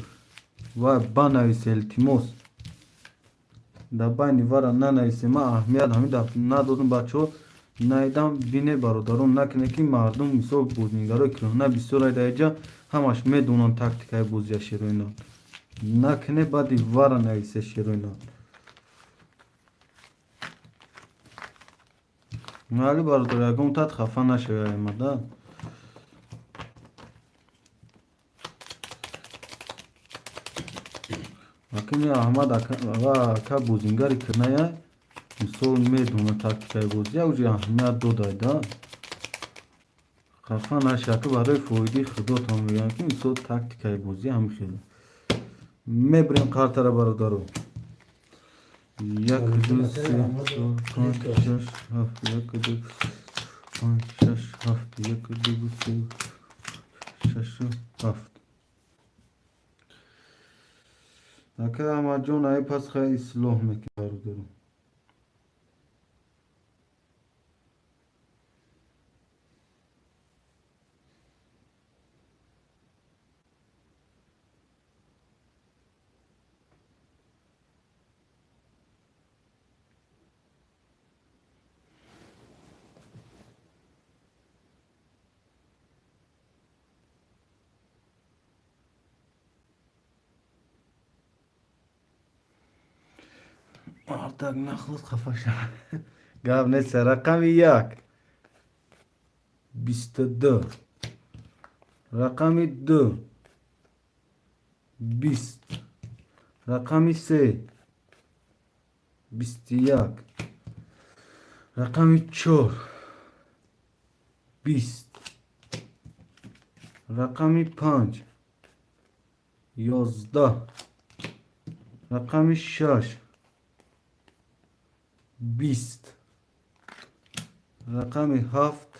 вай банависе, илтимос. Дар байни вара нанависе, ман аҳамият ҳамин надодам, бачаҳо, наидам бине, бародарон, накунед, ки мардум, мисол, бозингарои кӯҳна бисёр ай дар иҷа, ҳамаш медонанд тактикаи бозия шероина. Накне, баъди вара нависе шероина. Майли, бародар, ягон тат хафа нашавӣ аймада. Акини Аҳмад ва ака бозингари кирная, мисол, медона тактикаи бозӣ, уҷи аҳамият додай да. Хафа наша, ака, барои фоидаи худотон мегӯям, ки мисол тактикаи бозӣ ҳамин хел. Мебирем қартара, бародаро. Як, ду, се, чор, панҷ, шаш, ҳафт. Як, ду, панҷ, шаш, ҳафт. Як, ду, се, шашу ҳафт. Ака Аҳмадҷон, ай пас хай ислоҳ мекунем, бародаро. Мардак нахост хафа шавад. Гап нест. Рақами як 22, рақами ду 20, рақами се 21, рақами чор 20, рақами панҷ 11, рақами шаш 20, рақами ҳафт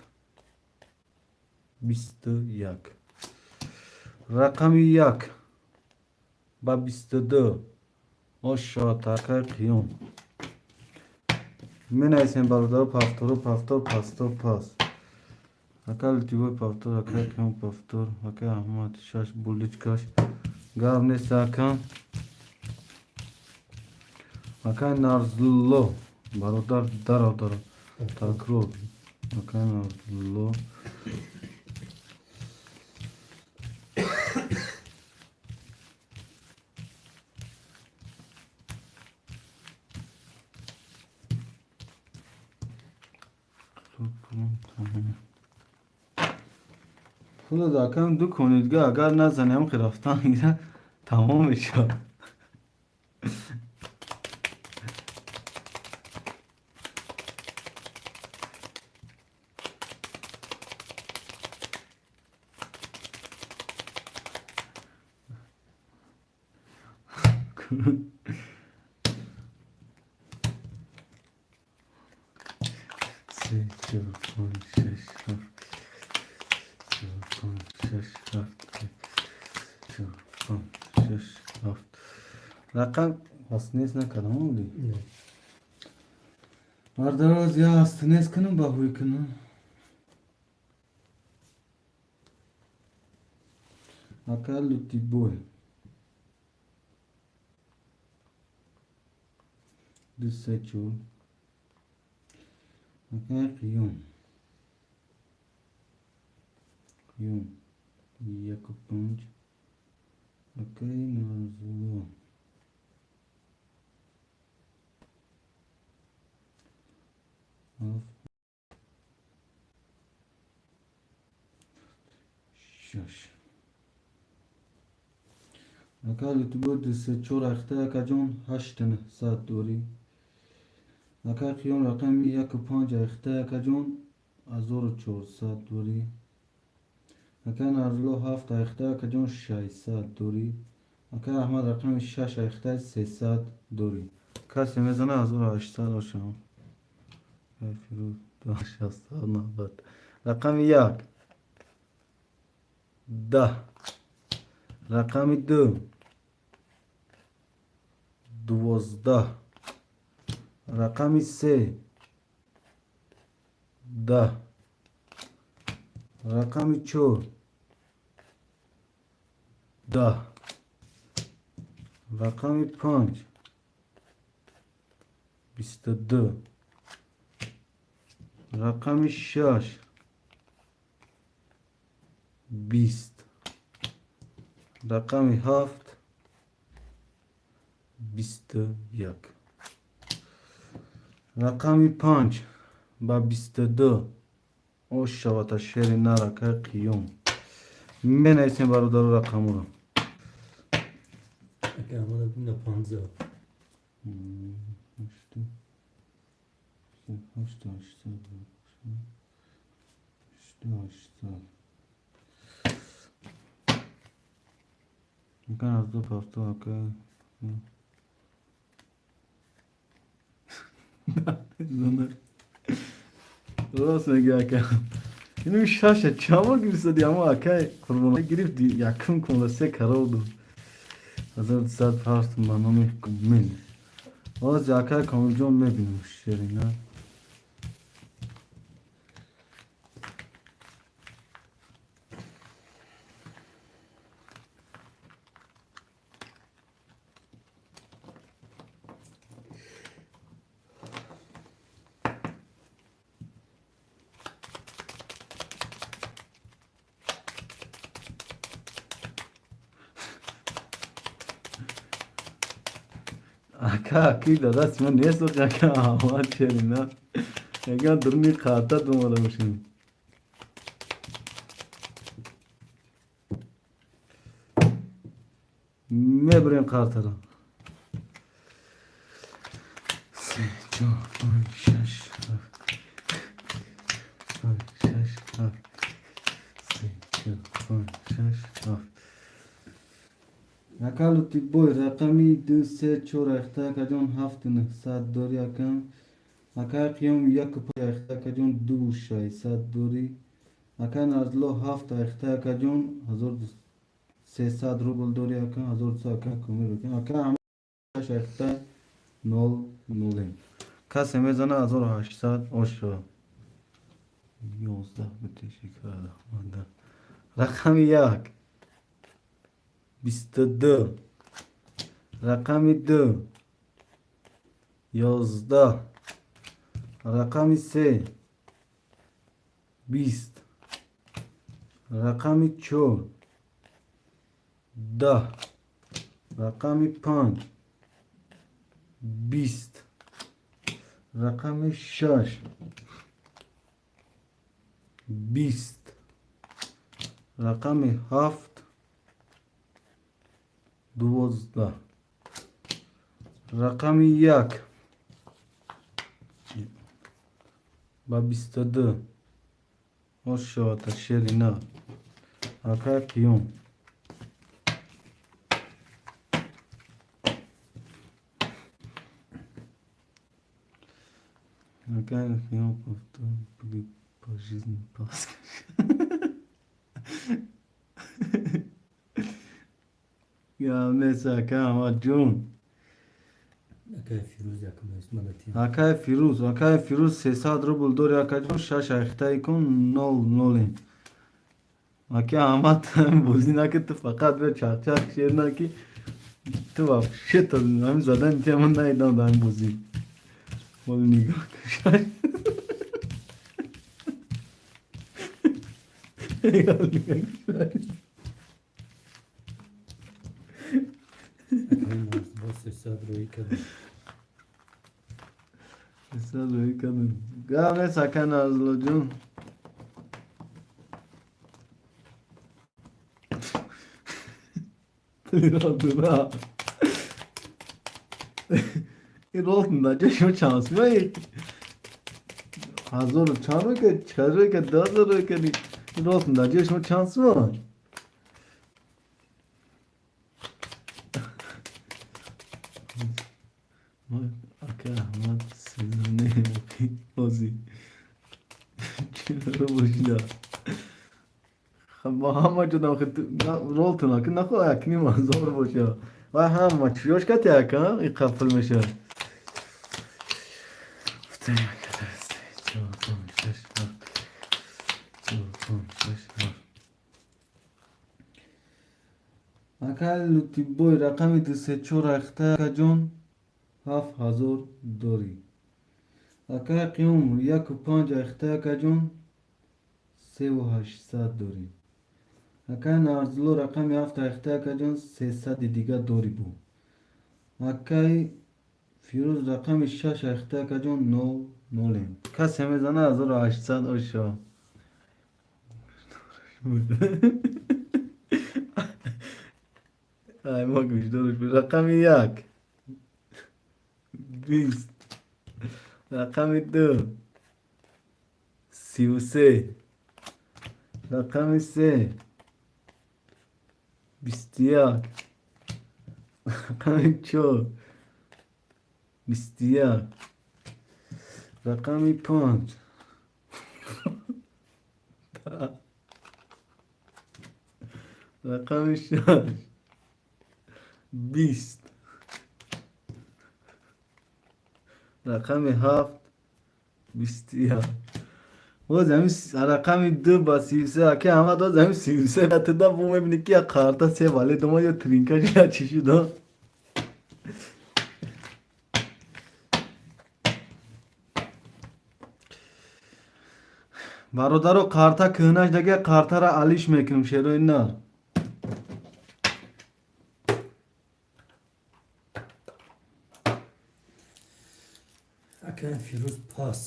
21. Рақами як ба 22 ошо акай Қиём. Менависем, бародаро, повтору, повтор, пастор, пас. Ака Лутибой, повтор, акай Қиём, повтор, акай Аҳмад шаш буличкаш. Гап нест, ака. Акай Нарзулло, бародар, даро, даро, такрор. Акай Нарзулло. Пулад акам ду конидга, агар назанем, хе рафтан гира, тамом мешавад. Се, чор, панҷ, шаш, ҳафт. Чор, панҷ, шаш, ҳафт. Чор, панҷ, шаш, ҳафт. Рақам ҳаст, нест накардам оли. Бародароз, я ҳаст, нест кунам, ба ҳуй кунам. Ака Лутибой. Ду, се, чор. Акай Қиём. Қиём. Яку панҷ. Акай Нарзулло. Ҳафт. Шаш. Ака Лутибой, ду, се, чор ахта, акаҷон, ҳашту нӯҳсад дорӣ. Ака Қиём, рақами яку панҷ ахта, акаҷон, 1400 дорӣ. Ака Нарзулло, ҳафт ахта, акаҷон, 600 дорӣ. Ака Аҳмад, рақами шаш ахта, 300 дорӣ. Касе мезана, 1800 ошам. Фирӯз, 690. Рақами як 10, рақами ду 12, рақами се 10, рақами чор 10, рақами панҷ 22, рақами шаш 20, рақами ҳафт 21. Рақами 5 ба 22. Ош шавата, шери нар, акай Қиём. Менависем, бародаро, рақаморо. Ака Аҳмада, бина, 15. Ҳашту ҳашту ҳаштсад, ҳашту 800. Имкон аз ду ҳафта, ака. Рост мегӯ, ака. Инми шаша чанд бор гирифтади, аммо акай Қурбон гирифти, якум кунда се карор буд. 1200 ҳафт ба номи Комил. Ҳозир, акай Комилҷон, мебинем шерина. Ака, аки да дасти ман нест, ака Аҳмад, шерина. Яган дуруни қарта думода бошем. Мебурем қартаро. Се, чор, панҷ, шаш, ҳафт. Панҷ, шаш, ҳафт. Се, чор, панҷ, шаш, ҳафт. Ака Лутибой, рақами ду, се, чор ахта, акаҷон, ҳафту нӯҳсад дорӣ, акам. Акай Қиём, яку панҷ ахта, акаҷон, ду шайсад дорӣ. Акай Назло, ҳафт ахта, акаҷон, 1300 рубл дорӣ, ака, 1200, ака Комил. Ака, шаш ахта, нол нолем. Касе мезана, 1800 ошо. 11 бутиши карда. Рақами 1, 22. Рақами 2, 11. Рақами 3, 20. Рақами 4, 10. Рақами 5, 20. Рақами 6, 20. Рақами 7, 12. Рақами 1 ба 22. Ош шавата, шери нар, акай Қиём. Акай Қиём, по жизни паска. Гап нест, ака Аҳмадҷон. Акай Фирӯз, якум мадати. Акай Фирӯз, акай Фирӯз, 300 рубл дори, акаҷон, шаш ахтаи кун, нол нолем. Ака Аҳмад, бозӣ накӣ, ту фақат бе чақчақ шер накӣ. Ту вообще то ҳамин задани тема наидам дар ҳамин бозӣ. Моли нигоҳ кун. Акай Назло 300 рӯӣ кардам. 300 рӯӣ кардам. Гап нест, ака Назлоҷон. Дура. Ин ролтон дар ҷои шумо чанд аст? Ҳазору чанд рӯй кард? Чанд рӯй кард? 2000 рӯй кардӣ? Ин ролтон дар ҷои шумо чанд сумон? Ака Аҳмад, сезоне бозӣ чиро бошида? Ба ҳама ҷо ролтон ака нахо якним ҳазор боша. Вай ҳама чиёш кати, ака, ин қафл мешавад. Се, чор, панҷ, шаш, ҳафт. Чор, панҷ, шаш, ҳафт. Ака Лутибой, рақами ду, се, чор ахта, акаҷон, 7000 дорӣ. Акай Қиём, яку панҷ ахта, акаҷон, 3800 дорӣ. Акай Нарзулло, рақами ҳафт ахта, акаҷон, 300-и дига дорӣ бу. Акаи Фирӯз рақами шаш ахта, акаҷон, нол нолем. Касе мезана 1800 ошо. Ай, ма гӯшдорш. Рақами як 20, рақами ду 33, рақами се 21, рақами чор 21, рақами панҷ, рақами шаш 20, рақами ҳафт 21. Боз ҳамин рақами ду ба 33, аки Аҳмад, боз ҳамин 33 туда бо мебини, ки як қарта се вале дома ё тринка шуда, чӣ шуда. Бародаро, қарта кӯҳнаш даге, қартара алиш мекунем, шерои нар. Акай Фирӯз, пас.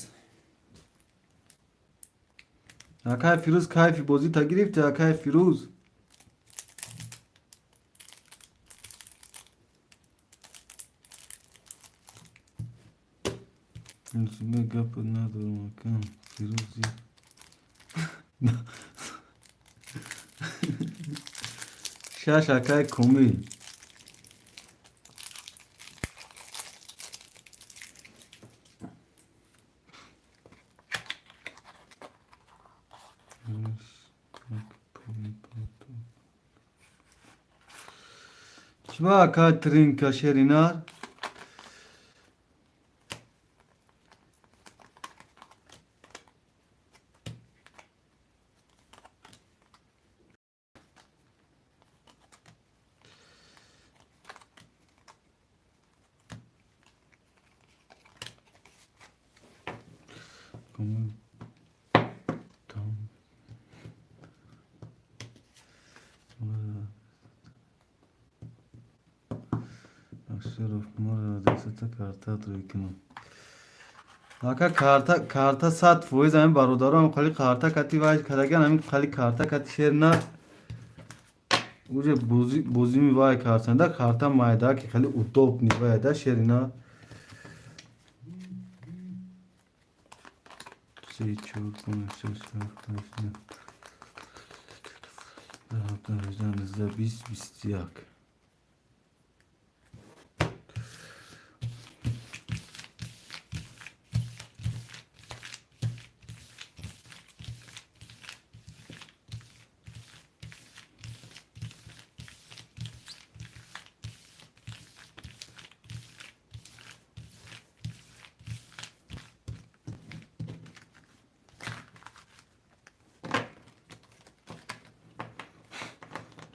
Акай Фирӯз, кайфи бозита гирифти, акай Фирӯз. Гапа надорам, акам Фирӯзи. Шаш, акай Комил. Чиба, акай Тринка, шеринар? Комил там. Аширов мора дасата карта рӯй кунам. Ака, карта 100%. Ҳамин бародарам хали карта кати вай кардаган, ҳамин хали карта кати шер на уже бозими вай картанда, карта майда ки хали удобный вай да, шерина. Се, чор, панҷ, шаш, ҳафт, ҳашт, нӯҳ, даҳ, 17, 18, 19, 20, 21.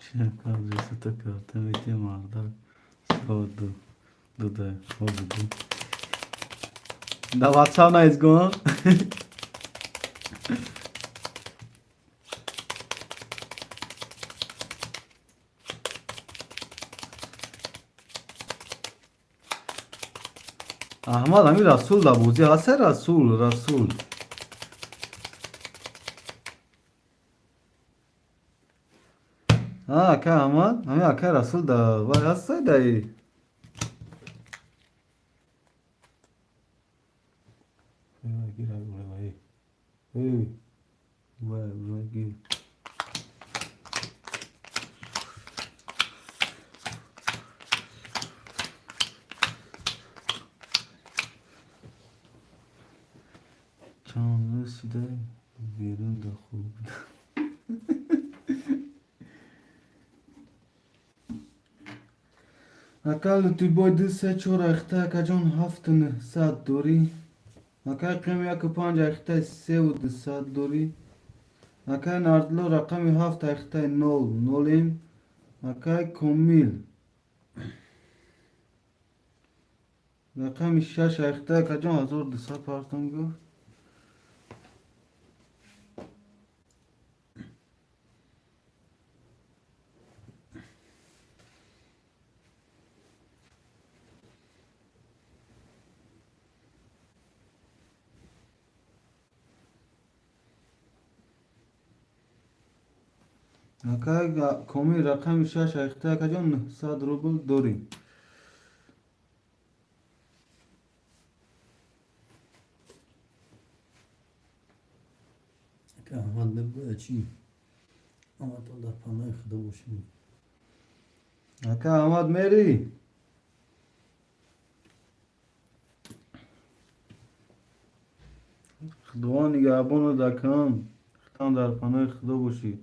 Чина карта мети мардак ду ду ду да WhatsApp наизгон. Аҳмад, ҳамин Расул дар бозӣ ҳаста? Расул, Расул. Ака Аҳмад, ҳамин ака Расул дар вай ҳаста, даи. Гир, вай, вай, гир. Чанд рӯз шуда берун да хуб. Ака Лутибой, ду, се, чор ахта, акаҷон, ҳафту нӯҳсад дорӣ. Акай Қим, яку панҷ ахтаи, севу дусад дорӣ. Акай Нардло, рақами ҳафт ахтаи, нол нолем. Акай Комил, рақами шаш ахта, акаҷон, 1200 партон гуфт. Акай Комил, рақами шаш айхта, акаҷон, 900 рубл дорӣ. Ака Аҳмад мебояд чӣ? Ҳаматон дар паноҳи Худо бошед. Ака Аҳмад, мерӣ? Худованд нигаҳбонат, акам, худам дар паноҳи Худо бошӣ.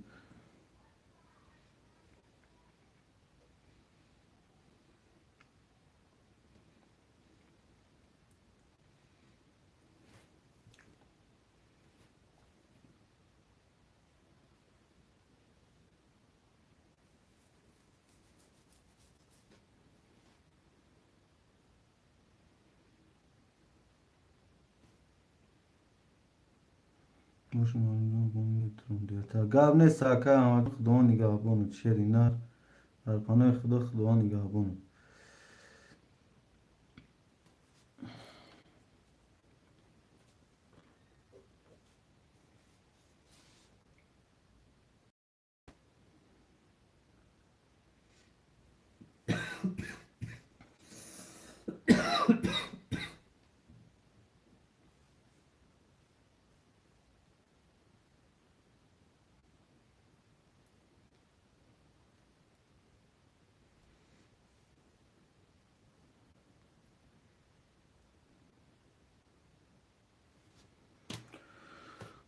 Гап нест, ака Аҳмад, Худованд нигаҳбонат, шери нар, дар паноҳи Худо, Худованд нигаҳбонат.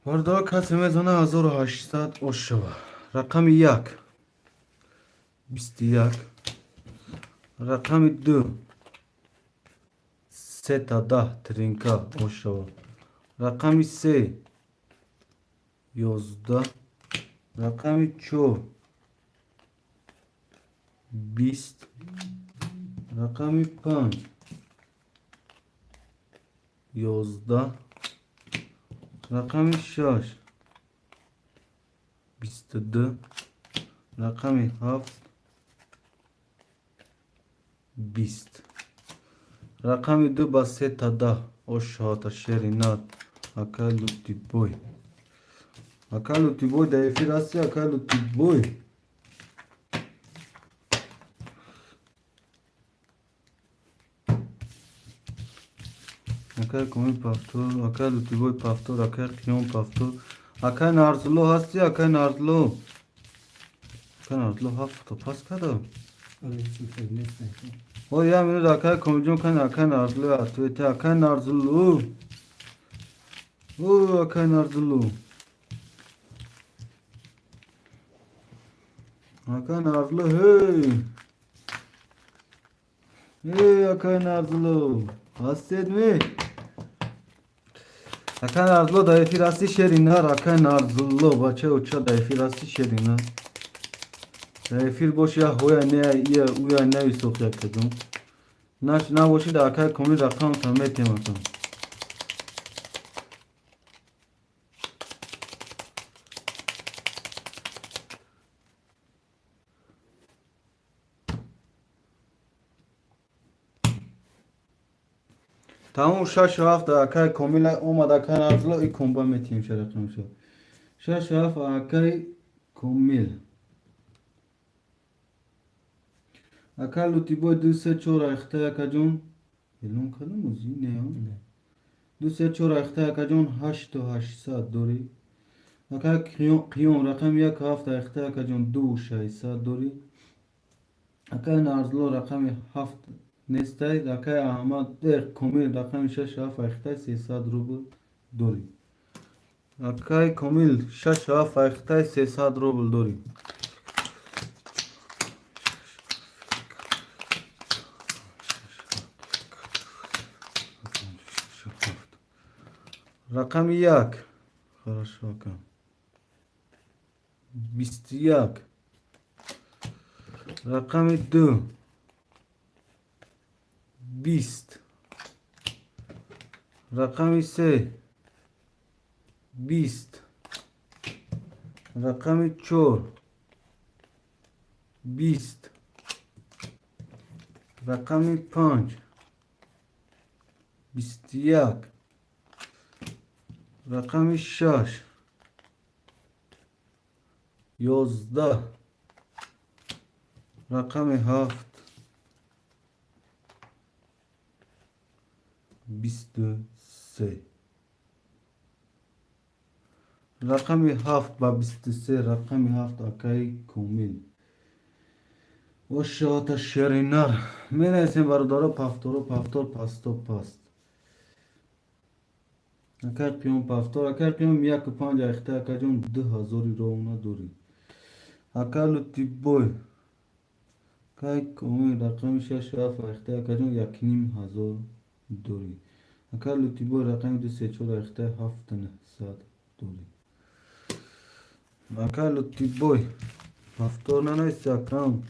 Бардор, касе мезана, 1800 ош шава. Рақами як 21, рақами ду сета даҳ тринка ош шава, рақами се 11, рақами чор 20, рақами панҷ 11, рақами шаш 22, рақами ҳафт 20. Рақами ду ба сета даҳ ош шавата, шери нар. Акай Лутибой, акай Лутибой, дар эфир ҳасти, акай Лутибой? Акай Комил, повтор. Акай Лутибой, повтор. Акай Қиём, повтор. Акай Нарзулло ҳасти, акай Нарзулло? Акай Нарзулло ҳафта пас кардо. О, як минут, акай Комилҷон, кани акай Нарзулло ответь. Акай Нарзулло, о, акай Нарзулло, акай Нарзулло, ҳей, эй, акай Нарзулло, ҳастед ме? Акай Нарзулло, дар эфир ҳасти, шери нар? Акай Нарзулло, бачаи оча, дар эфир ҳасти, шери нар? Дар эфир боши, я ҳоя не, ия уя нависох, якадум набоши, дар акай Комил рақамта метем, акам. Тамом, шашу ҳафт акай Комил омад. Акай Нарзулло, и комба метиҳем ша рақамшо шашу ҳафт. Акай Комил, акай Лутибой, ду, се, чор айхта, акаҷон, эълон кардам ози, не? Ду, се, чор айхта, акаҷон, 8800 дорӣ. Акай Қиём, рақами як ҳафт айхта, акаҷон, 2600 дорӣ. Акай Нарзулло, рақами ҳафт нестай. Акай Аҳмад Комил, рақами шаш ҳафт айхтай, 300 рубл дорӣ. Акай Комил, шаш ҳафт айхтай, 300 рубл дорӣ. Рақами як, хорошо, ака, 21, рақами ду 20, рақами се 20, рақами чор 20, рақами панҷ 21, рақами шаш 11, рақами 7, 23. Рақами 7 ба 23, рақами 7, акаи Комил. Ошота шеринар. Менависем, бародаро, повторо, повтор, пасто, паст. Акай Қиём, повтор, акай Қиём, 1 5 айхта, акаҷон, 2000 ровно дорӣ. Ака Лутибой. Акай Комил, рақами 6 7 айхта, акаҷон, 1500 дорӣ. Ака Лутибой, рақами 2 3 4 айхта, 7900 дорӣ. Ака Лутибой, повтор нанависи, акам.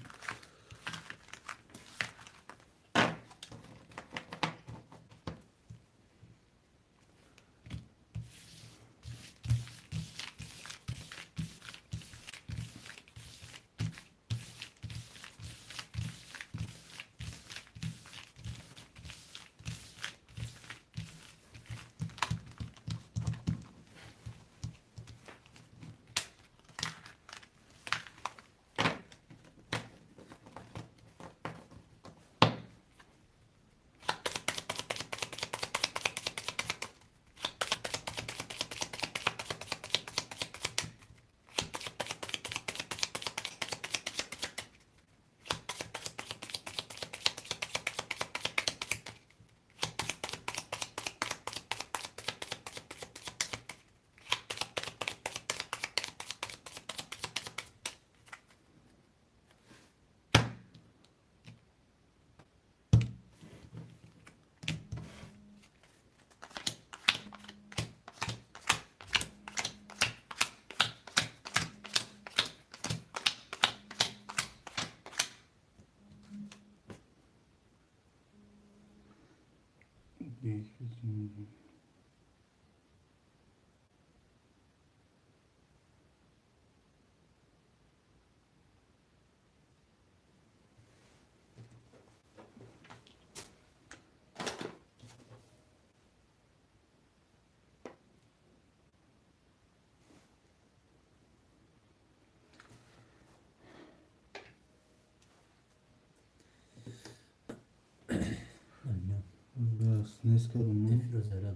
Бас нест кардам. Эфирро заряд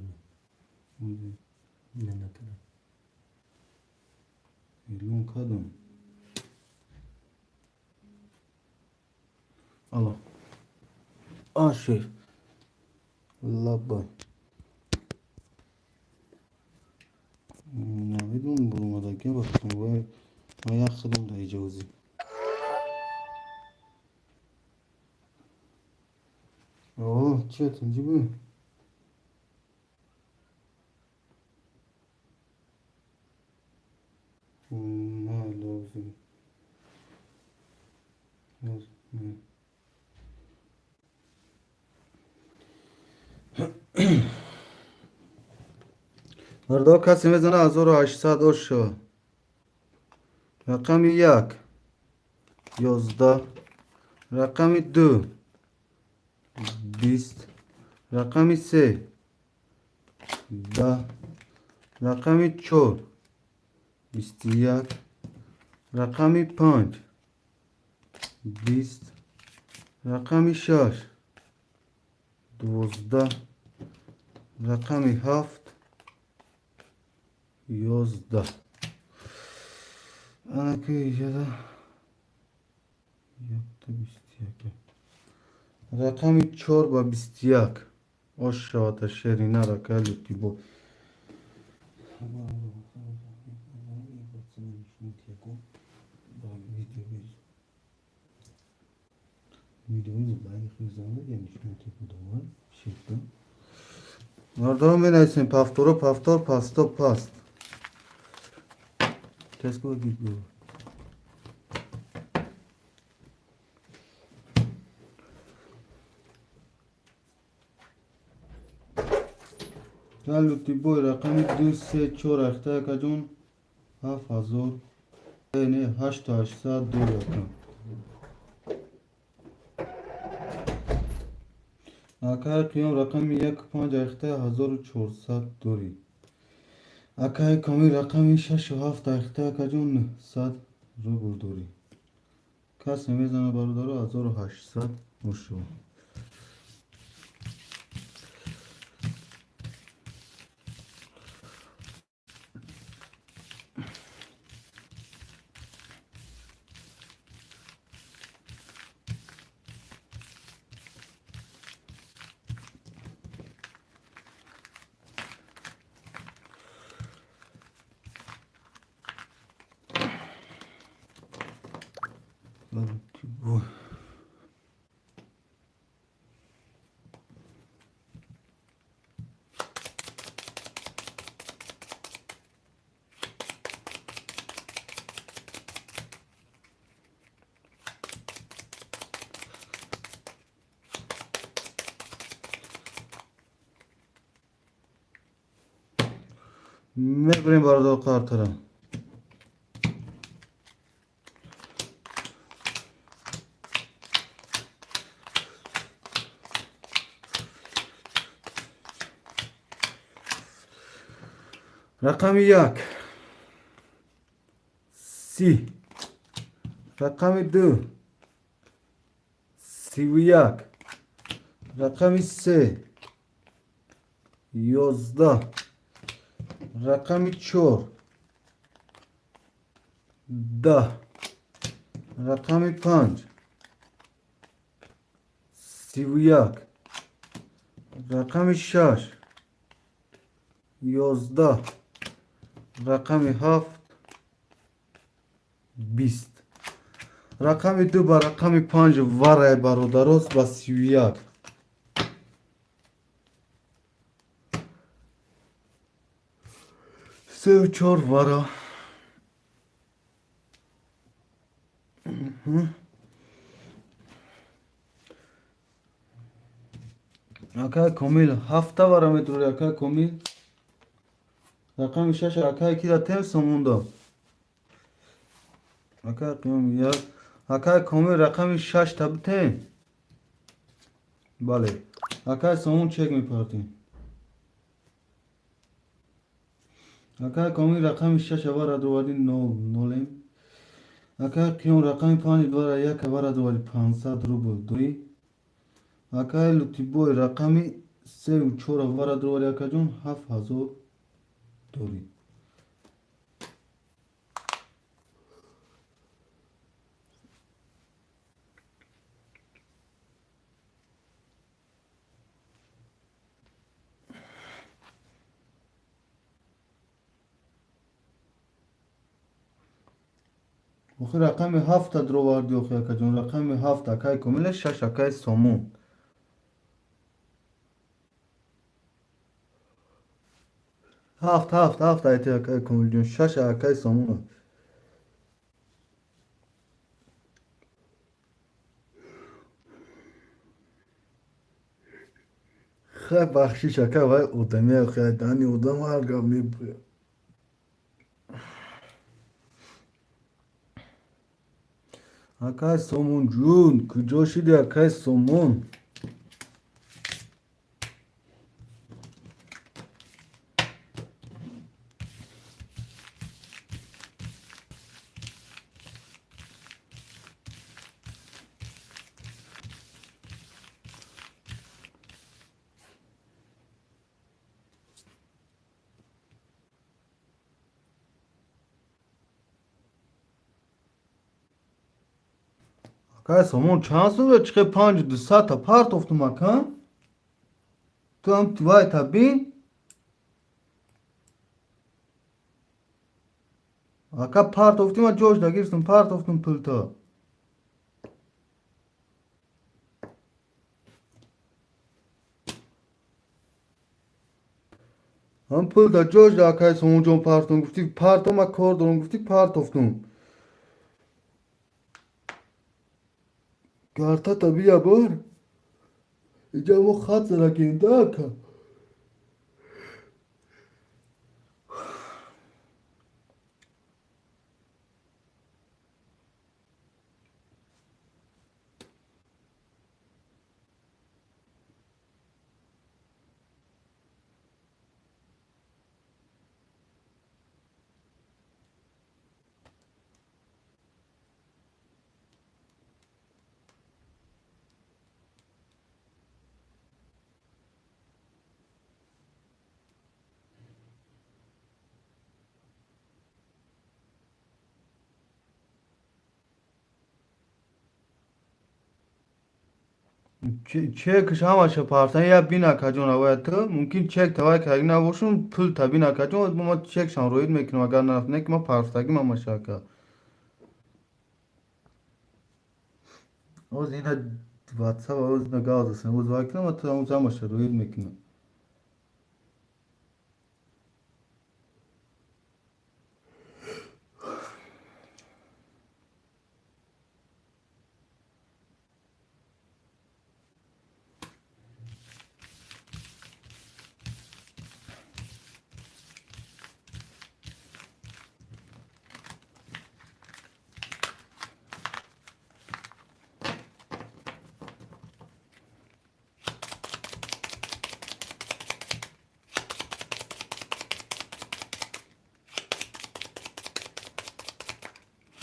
не накардам. Эълон кардам. Алло. Ашер. Лаббай. Намедонам, буромадагиам вақтам вай ман як худам дар иҷозӣ. О, чи тинҷи бу? На, лозим. Лозим. Мардо, касе мезана 1800 оша. Рақами 1, 11, рақами 2, 20, рақами 3, 10, рақами 4, 21, рақами 5, 20, рақами 6, 12, рақами 7, 11. Анаки иҷода 1 21, рақами 4 ба 21 ош шавата шерина рака лутибо. Мардоро, менависем повторо, повтор, пасто, паст. Теско гиб. Лутибой, рақами 2 3 4 ахта, акаҷон, 7000, не, 8800 дор якам. Акаи Қиём, рақами 1 5 ахта, 1400 дорӣ. Акаи Комил, рақами 6 7 ахта, акаҷон, 900. Рубл дорӣ. Касе мезана, бародаро, 1800 мушо. Мебарем, бародар, картара. Рақами 1 30, рақами 2 31, рақами 3 11, рақами 4 10, рақами 5 31, рақами 6 11, рақами 7 20. Рақами 2 ба рақами 5 варай, бародарост, ба 31. Сеу чор вара. Акай Комил, ҳафта вара метурӣ, акай Комил. Рақами 6 акай кида тем, Сомонда. Акай Қиём 1. Акай Комил, рақами 6 та битем. Бале. Акай Сомон, чек мепартем. Акай Комил, рақами 6 вара дуварди, нол нолем. Акай Қиём, рақами 5 вара 1 вара дуварди, 500 рубл дорӣ. Акай Лутибой, рақами сеу чора вара дуварди, акаҷон, 7000 дорӣ. Охи, рақами ҳафта дроварди, охи, акаҷон, рақами 7 акай Комила, 6 акай Сомон. Ҳафт, ҳафт, ҳафт айти, акай Комилҷон, 6 акай Сомон. Хай, бахшиш, ака, вай одами, хай, дани одам ҳар гап мебояд. Акай Сомонҷун, куҷо шуди, акай Сомон? Акай Сомон, чанд сум чихе панҷу дусадта партофтум, ака? Ту ҳам вайта бин. Ака, партофтим, ма ҷош нагирифтум, партофтум пулта. Ҳам пул да ҷош да, акай Сомонҷон, партом гуфтӣ, партом, ма кор дорам гуфтӣ, партофтум. Картата бия бор. Иҷа мо хат задакем да, ака. Чекш ҳамаша партан я бин акаҷон, авая ту мумкин чек тавай карди набошум, пул та бин акаҷон, ма чекшам роид мекунам, агар нарафт, ки ма партагим ҳамаша ака. Оз ина ватсап, оз ина гавзасем, оз вай кунам, ту оз ҳамаша роид мекунам.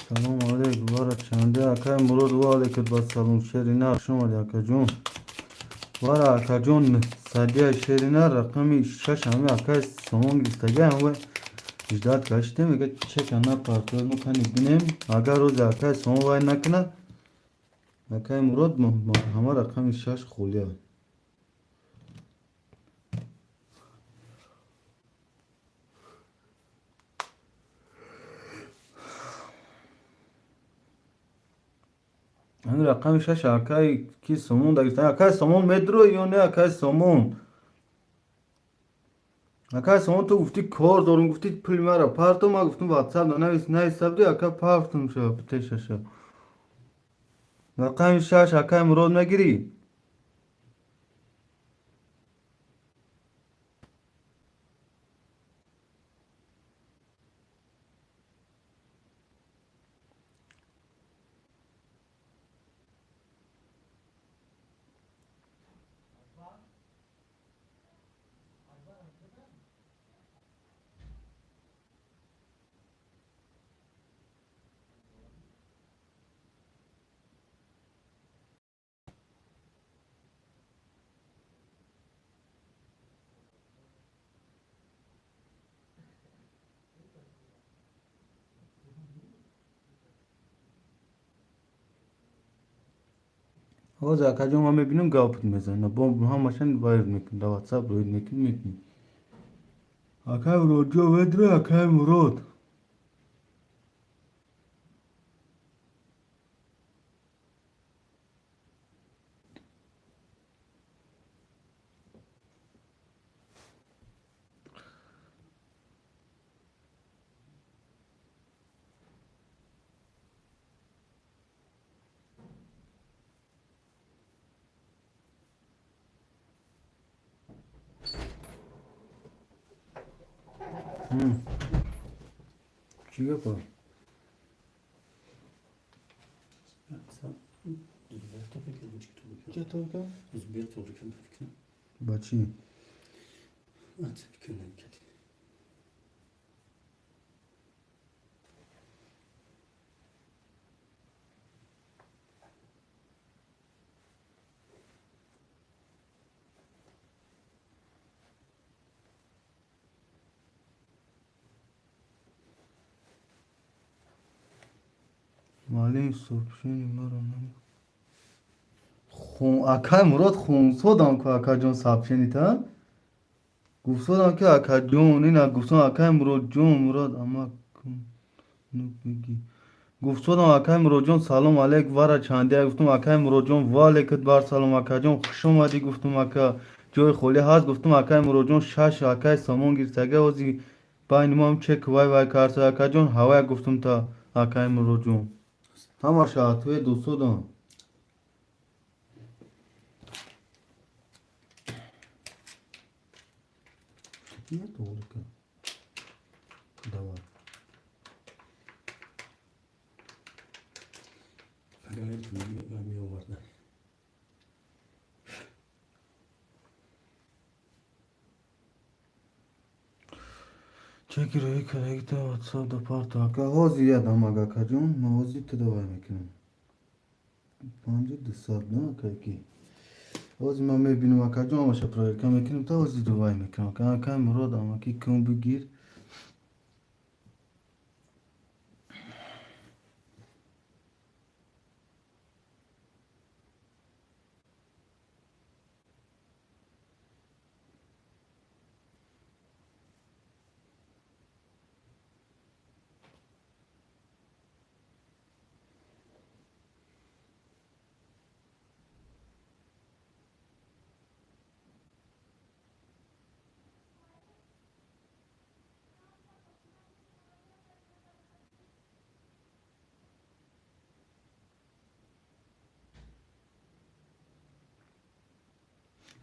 Салом алейкум, вара чанде акай Мурод, ва алейкум басалом, шерина, хуш омадӣ акаҷон. Вара акаҷон, садия шерина рақами шаш ҳами акай сомон гирифтаги, ҳамвай ждать гаштем, мега чека напартояд, мо кани бинем, агар рӯзи акай сомон вай накунад, акай Мурод ҳама рақами шаш холия. Ҳамин рақами шаш акай ки сомон дагирифта, акай сомон медрои ё не акай сомон? Акай сомон, ту гуфтӣ кор дорум, гуфтӣ пули маро парто, ман гуфтам ватсап нанавис, нависа буди ака, партум ша тешаша. Рақами шаш акай Мурод мегирӣ? Ҳозир акаҷон ман мебинам, гапт мезанам, бо ҳамашан вайр мекунам, дар ватсап роид мекунем, мекунем. Акай Муродҷон медрои, акай Мурод? Чӣ гапа? Ба чӣ? Муаллим сообщение маро акай Мурод хунсодам ку, акаҷон, сообщенита гуфтодам, ки акаҷон ина гуфтам, акай Муродҷон, Мурод амак бигӣ, гуфтодам, акай Муродҷон, салом алейк, вара чандия, гуфтам, акай Муродҷон, ва алейкат бар салом, акаҷон, хуш омадӣ, гуфтам, ака, ҷои холӣ ҳаст, гуфтам, акай Муродҷон, шаш акай сомон гирифтага, ози байни моам чек вай вай карса, акаҷон, ҳавая, гуфтам та, акай Муродҷон, ҳамаша атве дусодам. Нет, давай. Меоварда. Чеки рои карагита ватсап да парто, ака, ҳозир ядам, ага, акаҷон, ма ҳозир ту давай мекунам. Панҷу дусад на, акайки. Ҳозир ман мебинам, акаҷон, ҳамаша проверка мекунем, та ҳозир давай мекунам. Акай Мурод, амаки кун бигир.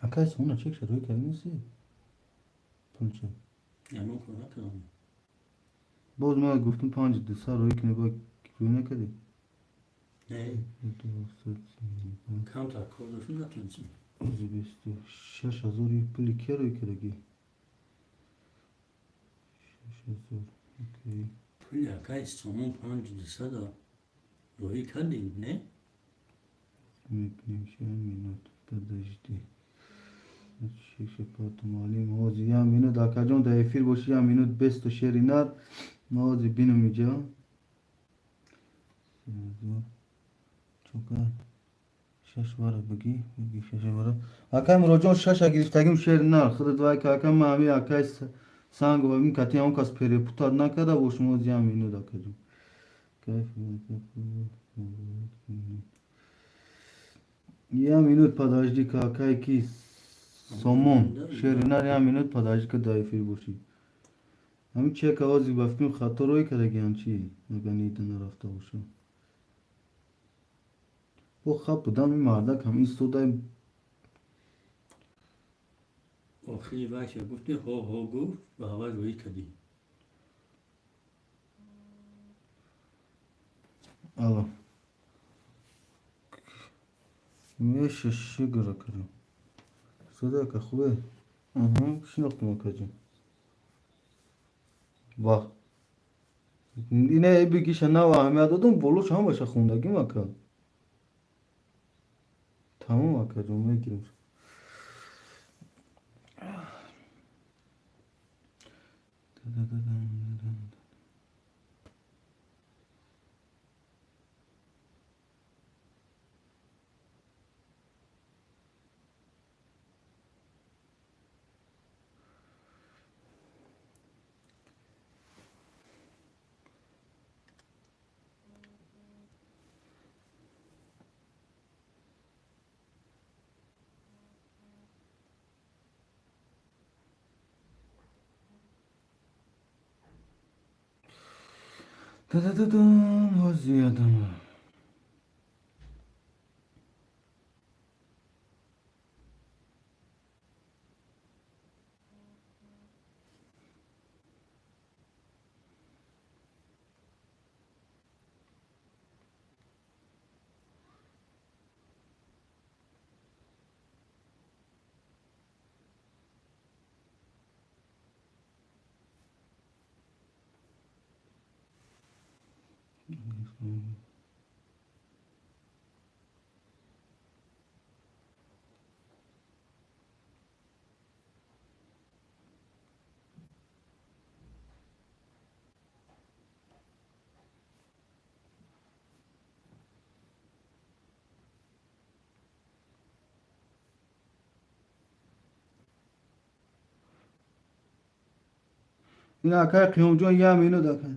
Акай Сомона чек шад рӯй кардӣ неси? Пулча. Ягон кор накардам. Боз ман гуфтам 5200 рӯй кунӣ, ба рӯй накардӣ? Не. Камтар кор доштам, натонистам. 26 000 пули ке рӯй кардагӣ? 6000, окей. Пули акай Сомон 5200 роҳӣ кардӣ, не? Мебинем, ща, минут, подожди. Шепатумалим ҳозир як минут, акаҷон, дар эфир боши, як минут, бесто шери нар. Ма ҳозир бинам иҷа. Чока шаш вара бигӣ, бигӣ шаш вара. Акай Муроҷон, шаша гирифтагим, шери нар. Худат вай ка ака, ма ҳами акай санг ва ин кати ҳамон кас перепутать накарда бошум. Ҳозир як минут, акаҷон. Кайф, як минут, подожди ка, акай ки Сомон, шери нар, як минут подожди ка, дар эфир бошӣ. Ҳамин чека ҳозир ба фикрам хато рӯй кардагиам чӣ? Агар нида нарафта боша. Бо хаб будам, ин мардак ҳам истода. Охири вайша гуфти, ҳо ҳо гуфт ва ҳавай роҳӣ кардӣ. Алло. Меша шугр, акаҷон. Истода, ака, хубе? Аҳа, шинохтам, акаҷон. Вақт. Ине бигиша нав аҳамият додум, болош ҳамаша хондагим, ака. Тамом, акаҷон, мегирем. Та-та-та-там, ҳозир ядам. Ин акай Қиёмҷон, як минут, акай.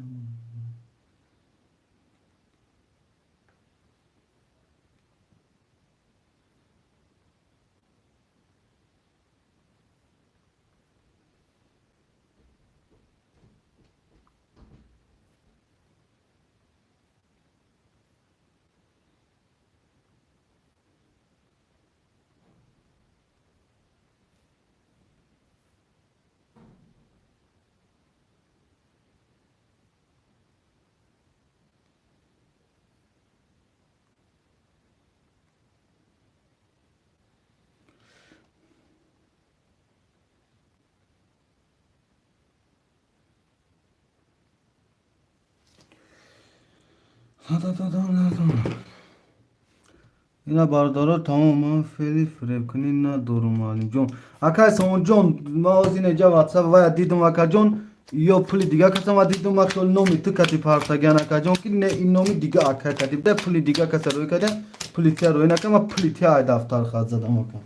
Ина бародаро, тамом, ман феъли фиребкунӣ надорум, муаллимҷон. Акай Сомонҷон, ман ҳозир инҷа ватсап вая дидум, акаҷон, ё пули дига каса ма дидум, ма хиёл номи ту кати партагиан, акаҷон, ки не, ин номи дига акай кати буда, пули дига каса рӯй кардиан, пули тия рӯй накард, ма пули тия ай дафтар хат задам, ака.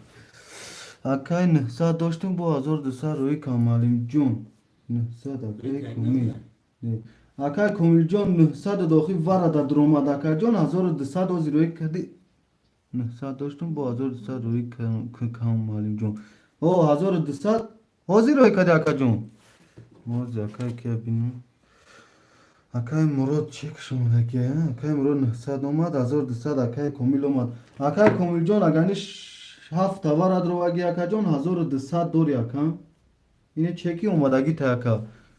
Акай, 900 доштум, бо 1200 рӯй кам, муаллимҷон. 900, акай Комил. Акай Комилҷон, 900 дохил вара да дуромад, акаҷон, 1200 ҳозир рӯй кардӣ. 900 доштум, бо 1200 рӯй кам, муаллимҷон. О, 1200 ҳозир рӯй кардӣ, акаҷон. Ҳозир акай кия бинам. Акай Мурод чек шумодаки, акай Мурод 900 омад, 1200 акай Комил омад. Акай Комилҷон, агар ни Ҳафт товара дроваги, акаҷон, 1200 дори, ака. Ине чеки омадагӣ та, ака.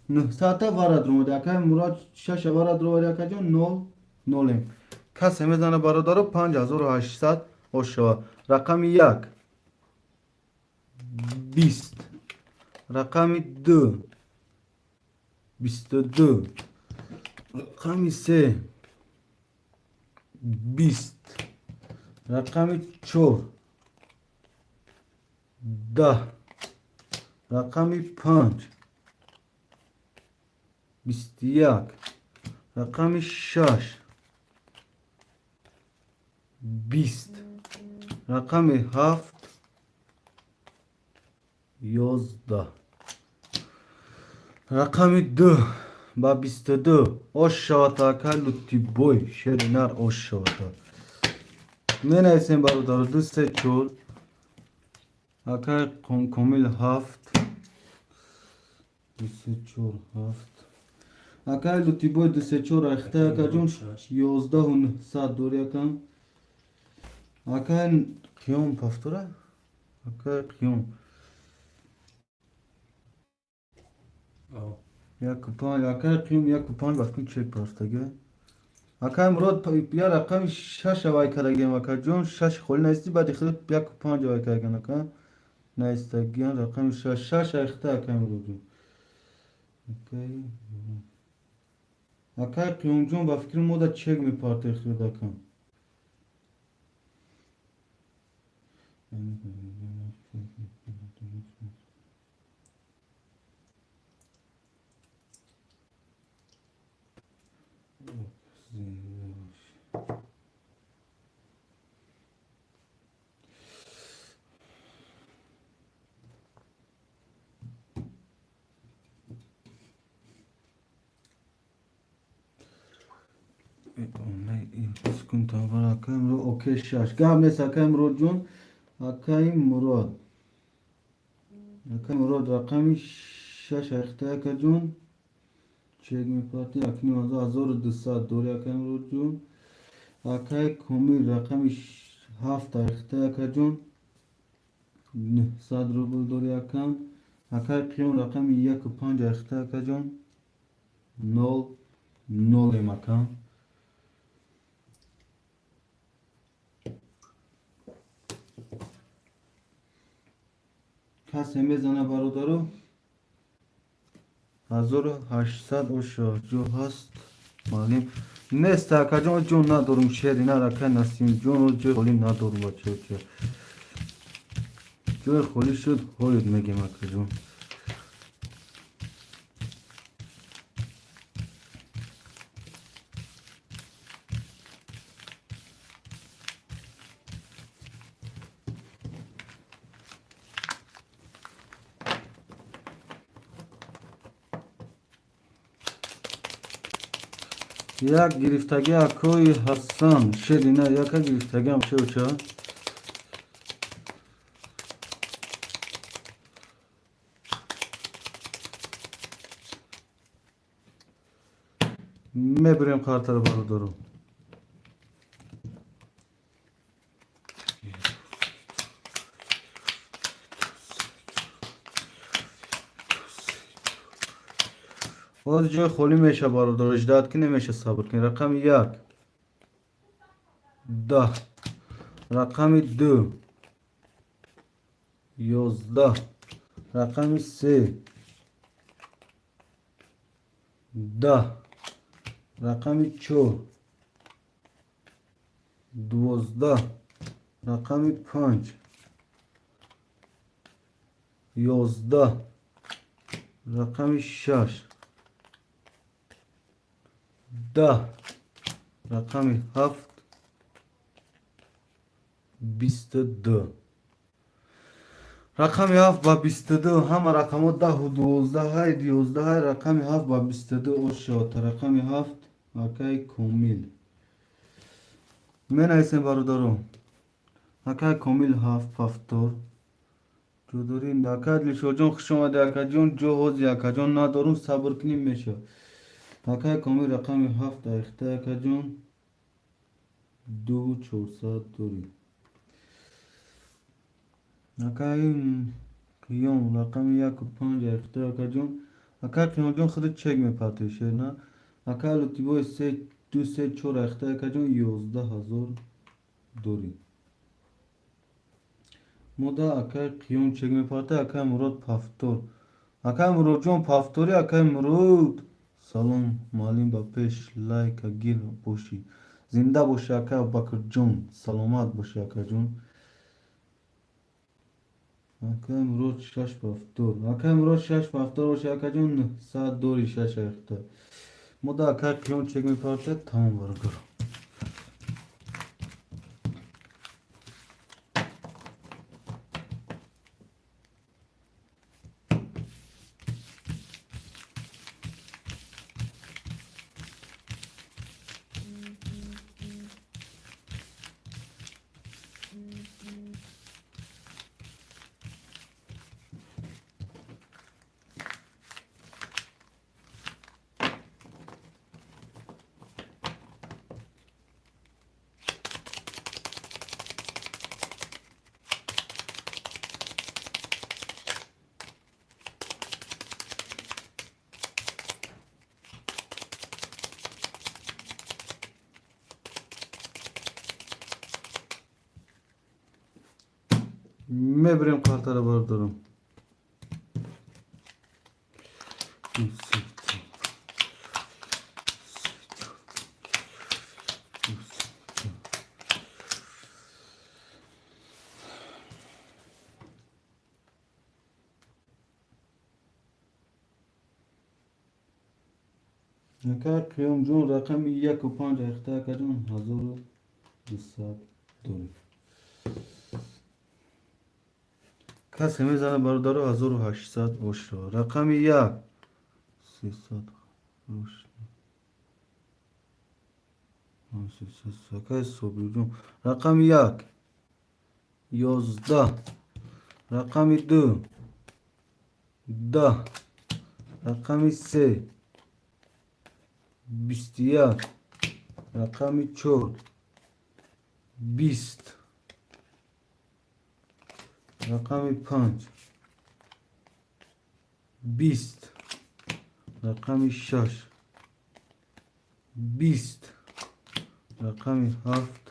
900-та вара дромади, акай Мурод. Шаша вара дровади, акаҷон, нол нолем. Касе мезана, бародаро, 5800 ошава. Рақами як 20, рақами ду 22, рақами се 20, рақами чор 10, рақами панҷ 21, рақами шаш 20, рақами ҳафт 11, рақами ду ба 22 ош шавата. Акай Лутибой, шери нар, ош шавата. Менависем, бародаро: ду, се, чор. Акай Комил, ҳафт, ду, се, чор, ҳафт. Акай Лутибой, ду, се, чор айхта, акаҷон, 11 900 дори, ака. Акай Қиём, повтора, акай Қиём. Яку панҷ, акай Қиём, яку панҷ. Вақти чек партага, акай Мурод, я рақами шаша вай кардагиам, акаҷон, шаш холи наисти, баъди хеле яку панҷ вай кардагиам, ака, наистагиам. Рақами шаш, шаш айхта, акай Муродҷон. Акай Қиёмҷон, ба фикри мода чек мепартои хеле, ака. Окей, шаш гап нест, акай Муродҷон. Акай Мурод, акай Мурод, рақами шаш айхта, акаҷон, чек мепарти акним 1200 дори, акай Муродҷон. Акай Комил, рақами ҳафт айхта, акаҷон, 900 рубл дори, акам. Акай Қиём, рақами яку панҷ айхта, акаҷон, нол нолем, акам. Касе мезана, бародаро, 1800 оша. Ҷо ҳаст, маълим нест, акаҷон, ҷо надорум, шери нар, акай Насимҷон, ҷои холӣ надорум, бачаоча. Ҷои холӣ шуд, ҳоед мегем, акаҷон. Як гирифтагӣ, акои Ҳасан, шерина, яка гирифтагиам шеуча. Мебирем картаро, бародаро. Боз ҷои холӣ меша, бародаро, ждать ки намеша, сабр кунед. Рақами як 10, рақами ду 11, рақами се 10, рақами чор 12, рақами панҷ 11, рақами шаш 10, рақами ҳафт 22. Рақами ҳафт ба 22. Ҳама рақамҳо даҳу дувоздаҳай, 11-ҳай. Рақами ҳафт ба 22 ошота. Рақами ҳафт, акаи Комил, менависем, бародаро. Акаи Комил, ҳафт, повтор. Ҷудорӣ, ака Дилшодҷон, хуш омадӣ, акаҷон. Ҷо ҳози, акаҷон, надорум, сабр кунем, мешавад. Акаи Комил, рақами ҳафт айхта, акаҷон, ду чорсад дорӣ. Акаи Қиём, рақами яку панҷ айхта, акаҷон. Ака Қиёмҷон, худат чек мепартои, шерна. Ака Лутибой, се ду се чор айхта, акаҷон, 11 000 дорӣ. Мода акаи Қиём чек мепарта. Акаи Мурод повтор. Акаи Муродҷон, повтори, акаи Мурод. Салом, муаллим, ба пеш, лайка гир бошӣ. Зинда бошӣ, ака Абубакрҷон, саломат бошӣ, акаҷон. Акаи Мурод, шаш повтор. Акаи Мурод, шаш повтор бошӣ, акаҷон, 900 дори, шаш айхта. Мода акаи Қиём чек мепарта, тамом, бародар. Мебирем картара, бародарам. Ду, се, чор, се, чор, ду, се, чор. Ака Қиёмҷон, рақами яку панҷ айхта, акаҷон, 1200 дорӣ. Касе мезана, бародаро, 1800 ошро. Рақами як 300 рош. Акаи Собирҷон, рақами як 11, рақами ду 10, рақами се 21, рақами чор 20, рақами панҷ 20, рақами шаш 20, рақами ҳафт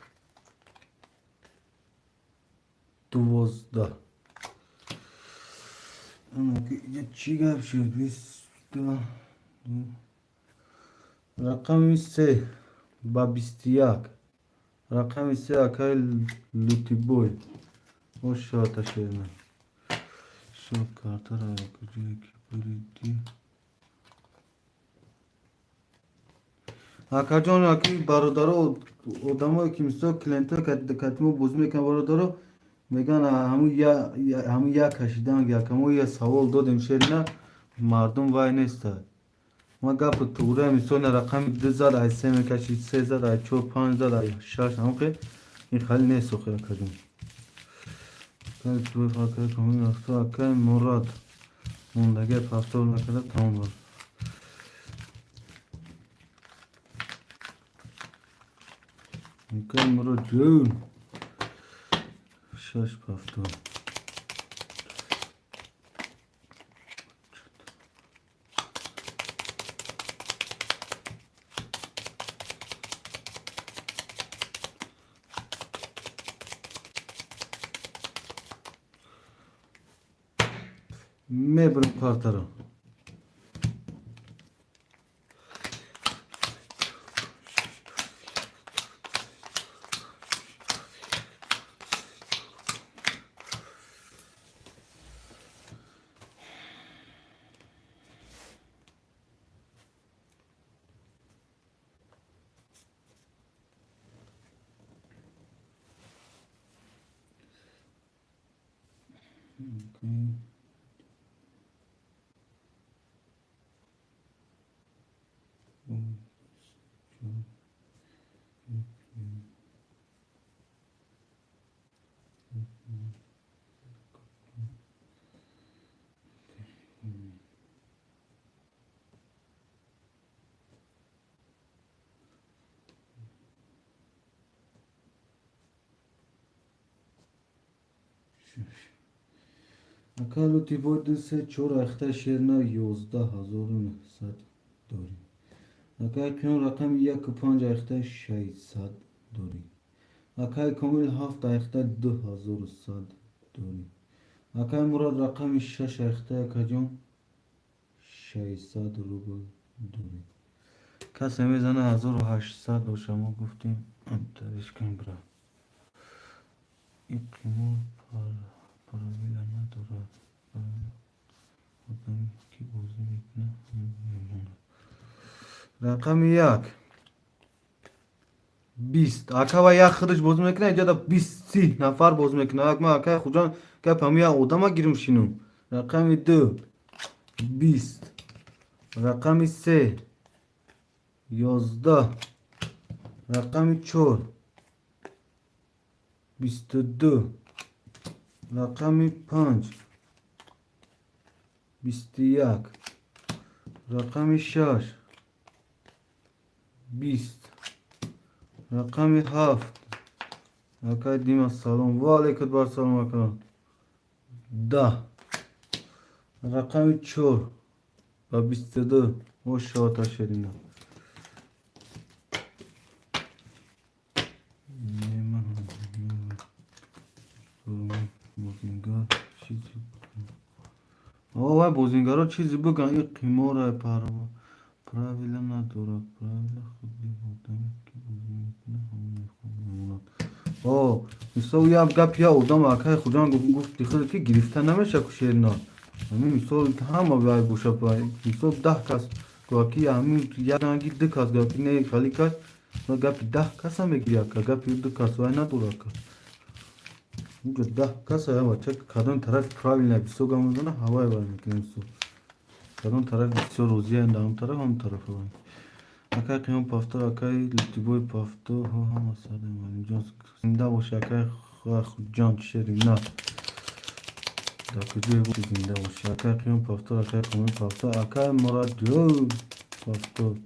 12. Чӣ гап шуд? Рақами се ба 21, рақами се, акаи Лутибой. Ошота шена шо картара куҷое ки буридӣ, акаҷон. Аки бародаро, одамое ки мисол клиентҳо катимо бозӣ мекунанд, бародаро, мегӯянд ҳамун як кашидан, якамо я савол додем, шерина мардум вай неста. Ма гапи туғрия, мисол, рақами ду зад, ай се мекашид, се зад, ай чор, панҷ зад, ай шаш, ҳамқи ин хали нест охи, акаҷон. Акаи Мурод мондагия повтор накарда, тамом буд. Акаи Мурод ҷон, шаш повтор. Мебарем картаро. Okay. Ака Лутибой 2, 3, 4 айхта шерна 11 900 дорӣ. Акай Қиён рақами 1 5 айхта 600 дорӣ. Акай Комил 7 айхта 2100 дорӣ. Акай Мурод рақами 6 айхта, акаҷон, 600 рубл дорӣ. Касе мезана 1800 боша, мо гуфтем, тариш кун, бра. Ин қимор правила надорад. Одаме ки бозӣ мекунад, ҳамон мемонад. Рақами 1 20. Ака ва як худаш бозӣ мекунад, инҷода 20-30 нафар бозӣ мекунад. Ман, акай Хуҷон, гап ҳами як одама гирим шинум. Рақами 2 20, рақами 3 11, рақами 4 22, рақами 5 21, рақами 6 20, рақами 7. Акай Дима, салом, ва алайкум барсалом, ака. 10, рақами 4 ва 22. Ошота шерина. Бозингар чизи, вай бозингаро чизе бигӯянд. Ин қимора правила надорад. Правила худи одаме ки бозӣ мекунад, ҳамон мемонад. О, мисол, як гап як одам, акай Хуҷан, гуфти худ ки гирифта намеша ку шерина. Ҳамин мисол ҳама вай боша, мисол 10 кас гӯяд ки ҳамин як ранги, ду кас гӯяд ки не, хали кас гапи 10 каса мегири, ака. Гапи ду кас вай надорад, ака. Унҷо 10 каса, бача, кадом тарафи правильно бисёр гап мезанад, ҳавай вай мекунем. Мисол, кадом тараф бисёр розиянд, ҳамон тараф, ҳамон тараф вай. Акай Қиём пафтор, акай Лутибой пафтор, ҳама садем. Алимҷон, зинда боши, акай Хуҷон шерина. Дар куҷое боши, зинда боши. Акай Қиём пафтор, акай Комил пафтор, акай Мурадҷон пафтор.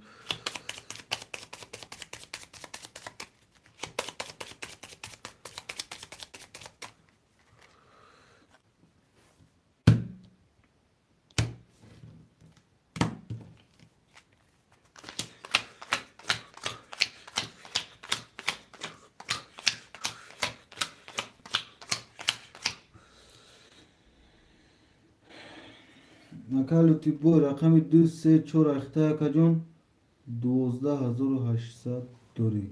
Ака Лутибой рақами 2, 3, 4 ахта, акаҷон, 12 800 дорӣ.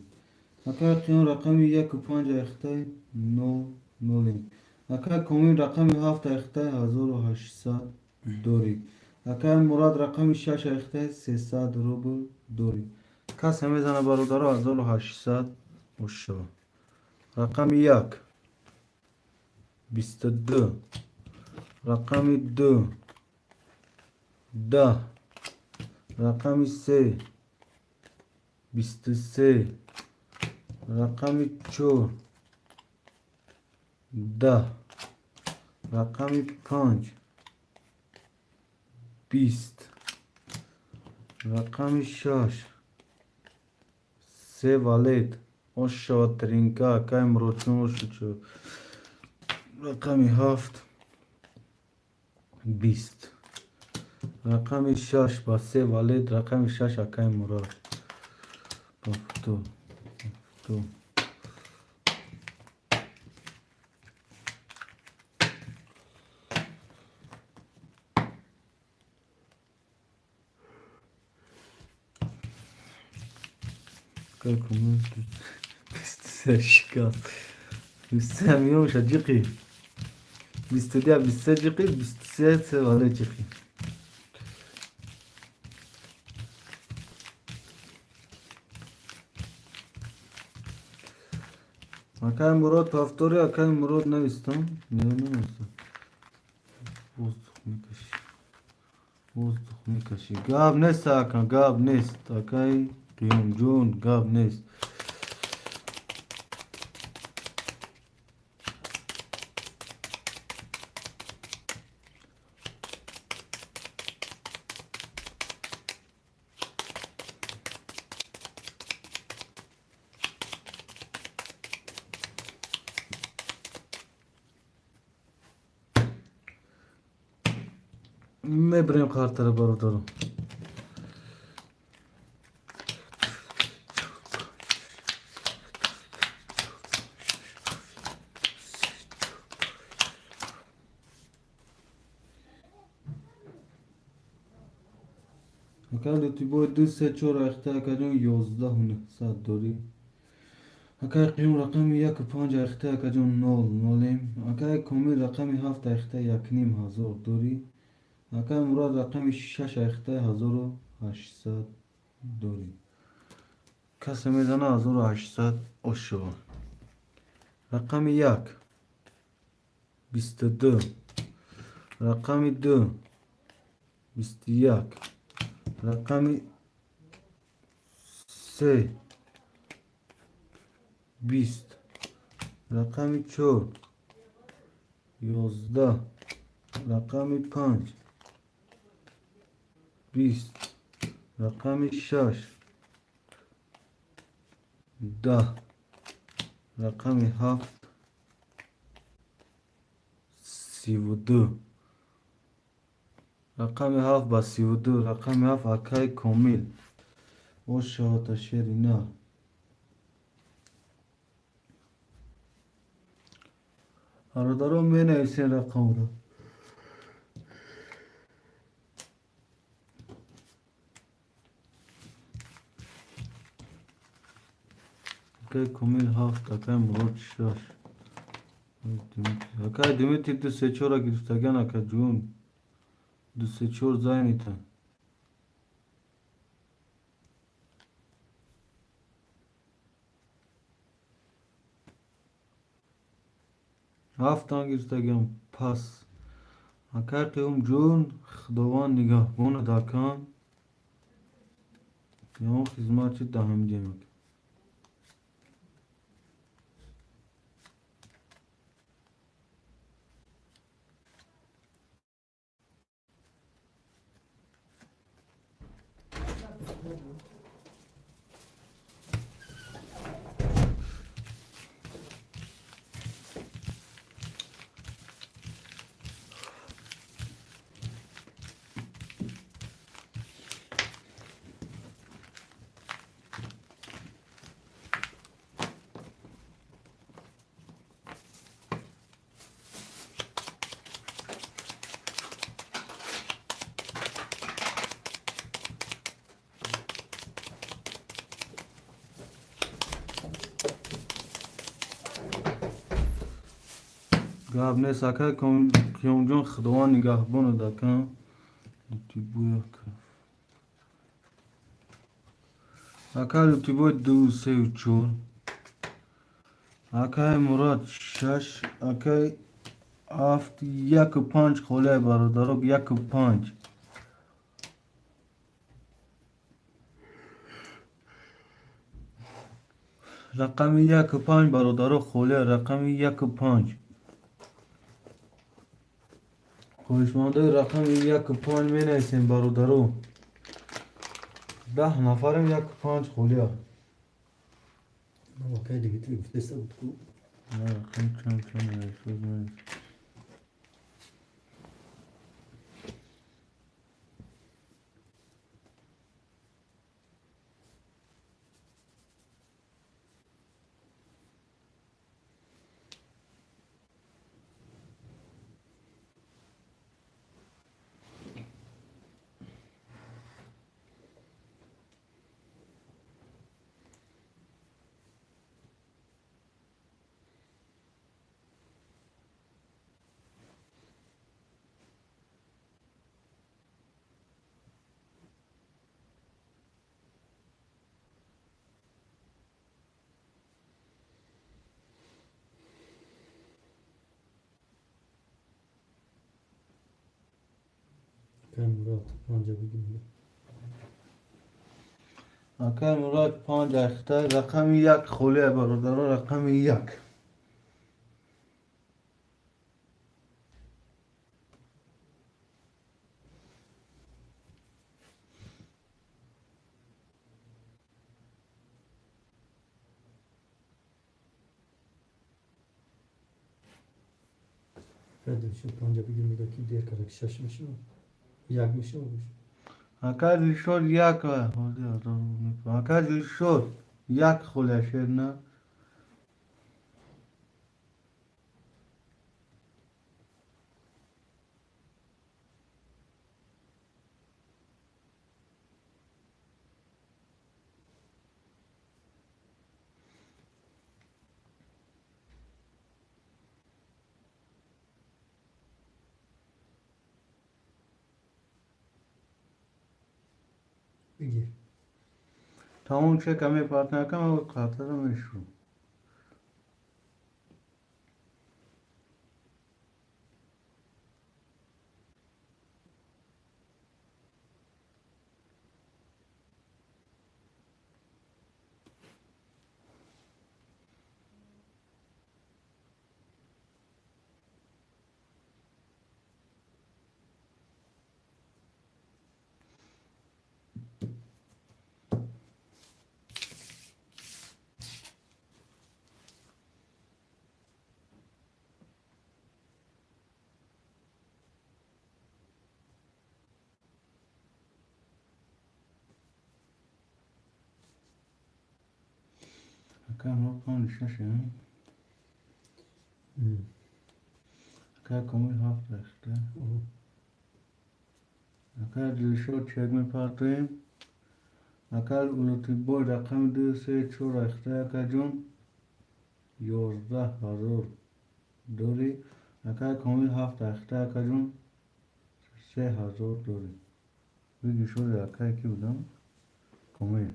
Акай Қиён рақами 1 5 ахтай нол нолем. Акай Комил рақами 7 ахтай 1800 дорӣ. Акай Мурад рақами 6 ахтай 300 рубл дорӣ. Касе мезана, бародаро, 1800 бошо. Рақами 1 22, рақами 2 10, рақами 3 23, рақами 4 10, рақами 5 20, рақами 6 се валет. Ошава тринка, акай Муродҷон, ошучо. Рақами 7 20, рақами 6 ба се валет, рақами 6, акай Мурод. Повтор, повтор. Как у нас тут 23 шикаст. 23 миёша ҷиқи. 22, 23 ҷиқи, 23 се валет ҷиқи. Акай Мурод повтори, акай Мурод навистам. Не, навистам. Воздух мекаши. Воздух мекаши. Гап нест, ака, гап нест. Акай Қиёмҷон, гап нест. Мебирем картара, бародаро. Ака Лутибой, ду, се, чор айхта, акаҷон, 11 900 дорӣ. Акай Қиём, рақами яку панҷ айхта, акаҷон, нол нолем. Акай Комил, рақами ҳафт айхта, 1500 дорӣ. Акай Мурад, рақами шаш айхта, 1800 дорӣ. Касе мезана, 1800 ошо. Рақами як 22, рақами ду 21, рақами се 20, рақами чор 11, рақами панҷ 20, рақами шаш 10, рақами ҳафт 32, рақами ҳафт ба 32, рақами ҳафт, акай Комил, ошавата шери нар. Бародарон, менависен рақамро. Акай Комил ҳафт, акай Мурод шаш. Акай Димитр, ду, се, чора гирифтаган, акаҷун, ду, се, чор зайнита. Ҳафтан гирифтагиам пас. Акай Қиёмҷон, Худованд нигаҳбонат, акам. Ягон хизмат чӣ даҳамидем, ака. Гап нест, акай Қиёмҷон, Худованд нигаҳбонат, ака. Акай Лутибой, ду, сею чор, акай Мурод шаш, акай ҳафт, яку панҷ холиай, бародаро, яку панҷ. Рақами яку панҷ, бародаро, холиай, рақами яку панҷ. Хоҳишмандои рақами яку панҷ менависем, бародаро. 10 нафарем, яку панҷ холиа. Акай Димитри гуфтеста буд ку. Рақам чанд чанд нависоз. Акай Мурод панҷа бигӣ мега. Акай Мурод панҷ айхта, рақами як холиай, бародаро, рақами як. Акай Дилшод панҷа бигӣ мега, ки дер карда, ки шаш мешавад. Як мешава. Ака Дилшод як, ака Дилшод як холя шер на. Бигир. Тамом, чека мепартам, ака, ман қартара мешурам. Ака, мо панҷ шаш, ака Комил ҳафт рахта. Ака Дилшод чек мепартоем. Ака Улутибой рақами ду, се, чор рахта, акаҷон, 11 000 дорӣ. Ака Комил ҳафт рахта, акаҷон, 3000 дорӣ. Биги шуди, акай ки будам? Комил.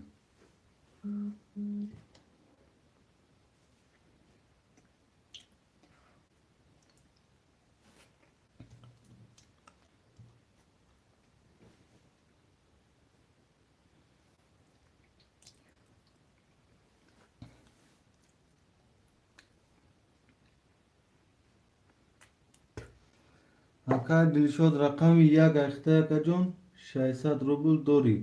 Ака Дилшод рақами як ахта, акаҷон, 600 рубл дорӣ.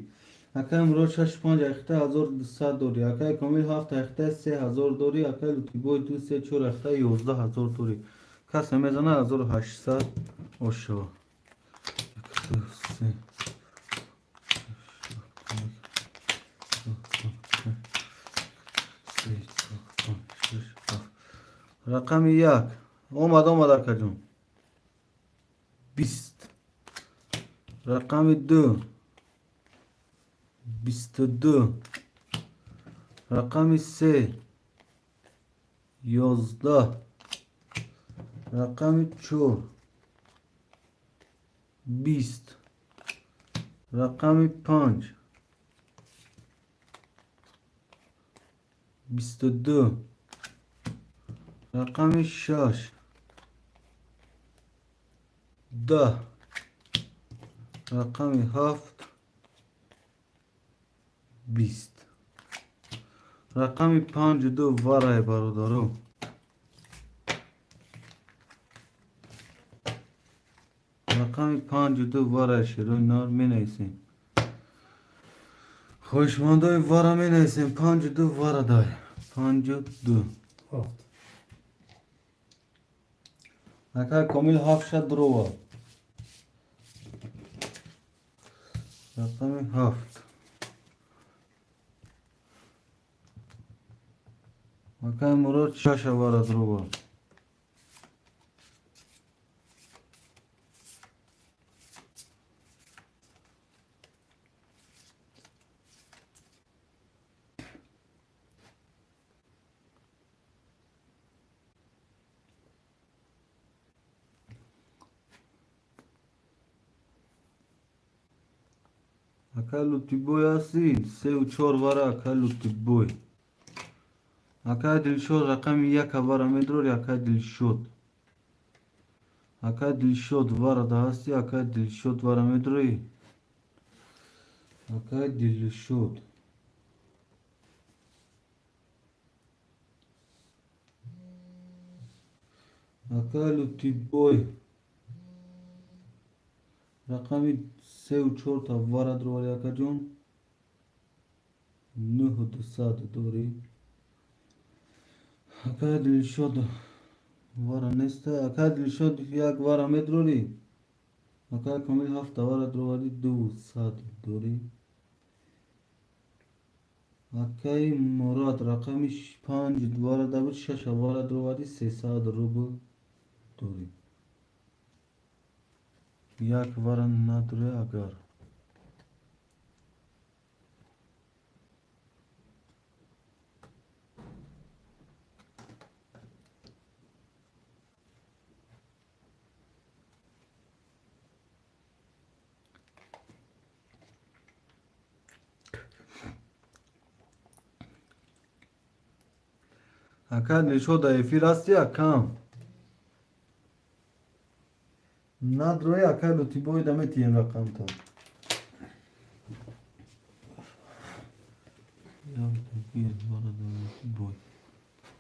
Акай Мурод шаш панҷ ахта, 1200 дорӣ. Акай Комил ҳафт ахта, 3000 дорӣ. Акай Лутибой ду, се, чор ахта, 11 000 дорӣ. Касе мезана, 1800 ошава. Як, ду, се, се, чор, панҷ, шаш, ҳафт. Рақами як омад, омад, акаҷон, 20. Рақами ду, 22. Рақами се, 11. Рақами чор, 20. Рақами панҷ, 22. Рақами шаш, 10. Рақами ҳафт, 20. Рақами панҷу ду варай, бародаро. Рақами панҷу ду варай, шерои нар менависем. Хоҳишмандои вара менависем. Панҷу ду вара дай. Панҷу ду. Ҳафт. Ака Комил ҳафт шад дурова. Рақами ҳафт. Акай Мурод шаша вара дурова. Акай Лутибой ҳастӣ? Сеу чор вара, акай Лутибой. Акай Дилшод рақами яка вара медрори, акай Дилшод. Акай Дилшод варада ҳастӣ, акай Дилшод вара медроӣ? Акай Дилшод. Акай Лутибой рақами сеу чорта вара дровари, акаҷон, нӯҳу дусад дорӣ. Акай Дилшод вара неста. Акай Дилшод як вара медрорӣ? Акай Комил, ҳафт аввала дуровардӣ, 200 дорӣ. Акай Мурод, рақами панҷ варада буд, шаш аввала дуровардӣ, 300 рубл дорӣ. Як вара надорӣ агар. Ака Дилшод, дар эфир ҳасти, акам? Надрои, акай Лутибоида метиҳем рақамтон.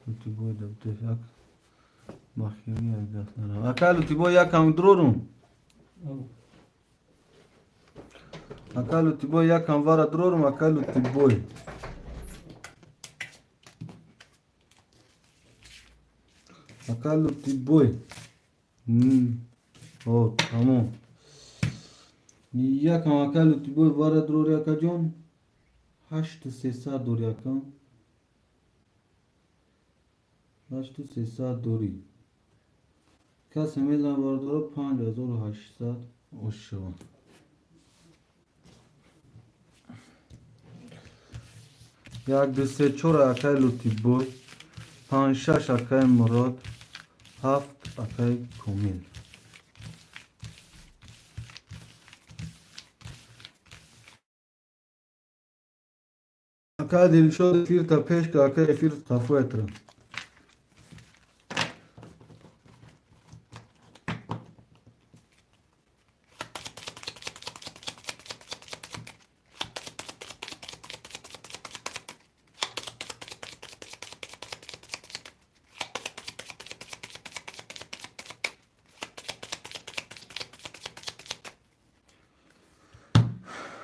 Лутибоида як бахири даст нарав. Акай Лутибой, якам дурорум. Акай Лутибой, якам вара дурорум, акай Лутибой. Акай Лутибой. О, тамом. Якам, акай Лутибой, вара дурори, акаҷон. 8300 дори, акам. 8300 дорӣ. Касе мезанад, бародаро, 5800 ошава. Як, ду, се, чор, акай Лутибой. Панҷ, шаш, акай Мурод. Ҳафт, акай Комил. Акай Дилшод, эфирта пеш ка, акай, эфир қафоятра.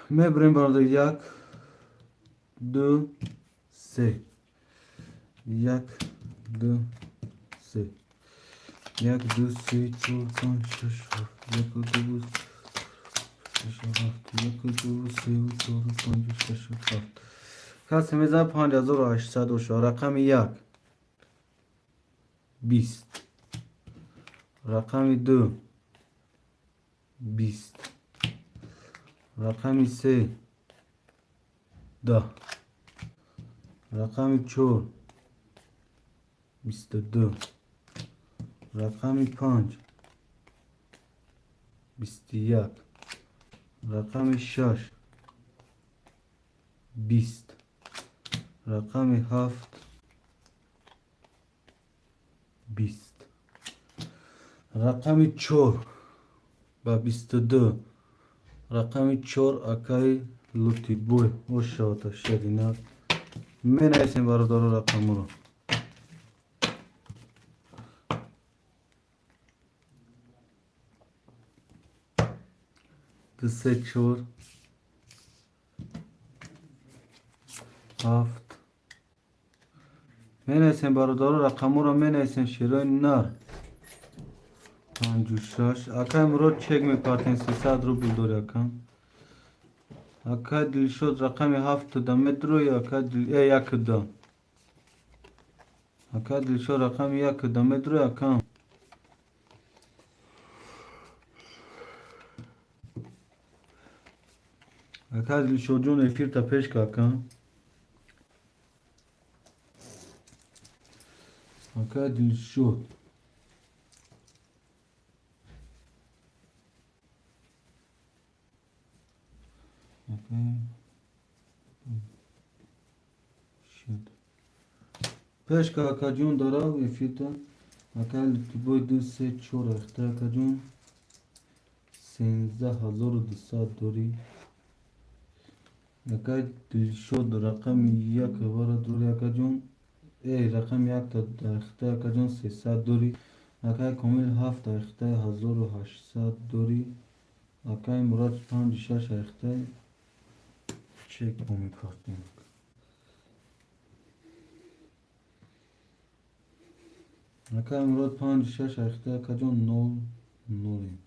Мебарем, бародар, як, ду, се. Як, ду, се. Як, ду, се, чор, панҷ, шаш, ҳафт. Як, ду, шаш, ҳафт. Як, ду, се, чор, панҷ, шаш, ҳафт. Касе мезанад, 5800 боша. Рақами як. 20. Рақами ду. 20. Рақами се. 10. Рақами чор. 22. Рақами панҷ. 21. Рақами шаш. 20. Рақами ҳафт. 20. Рақами чор ба 22. Рақами чор, акаи Лутибой, ошавата шадинат. Менависем, бародаро, рақамро. Ду, се, чор, ҳафт. Менависем, бародаро, рақамҳоро менависем. Шерои нар. 56. Акай Мурод, чек мепартем, 300 рубл дори, акам. Акай Дилшод, рақами ҳафтуда медрои, акай якуда. Акай Дилшод, рақами якуда медрои, акам. Акай Дилшодҷон, эфирта пеш ка, акам. Акай Дилшод. Акай шуд. Пеш ка, акаҷон, дарав эфирта. Акай Лутибой, ду, се, чор ахта, акаҷон. 13 200 дорӣ. Акай Дилшод, рақами як вара дорӣ, акаҷон. Рақами якта ахта, акаҷон, 300 дорӣ. Акай Комил, ҳафт ахта, 1800 дорӣ. Акай Мурод, панҷ, шаш ахта, чек мепартем. Акай Мурод, панҷ, шаш ахта, акаҷон, нол нолем.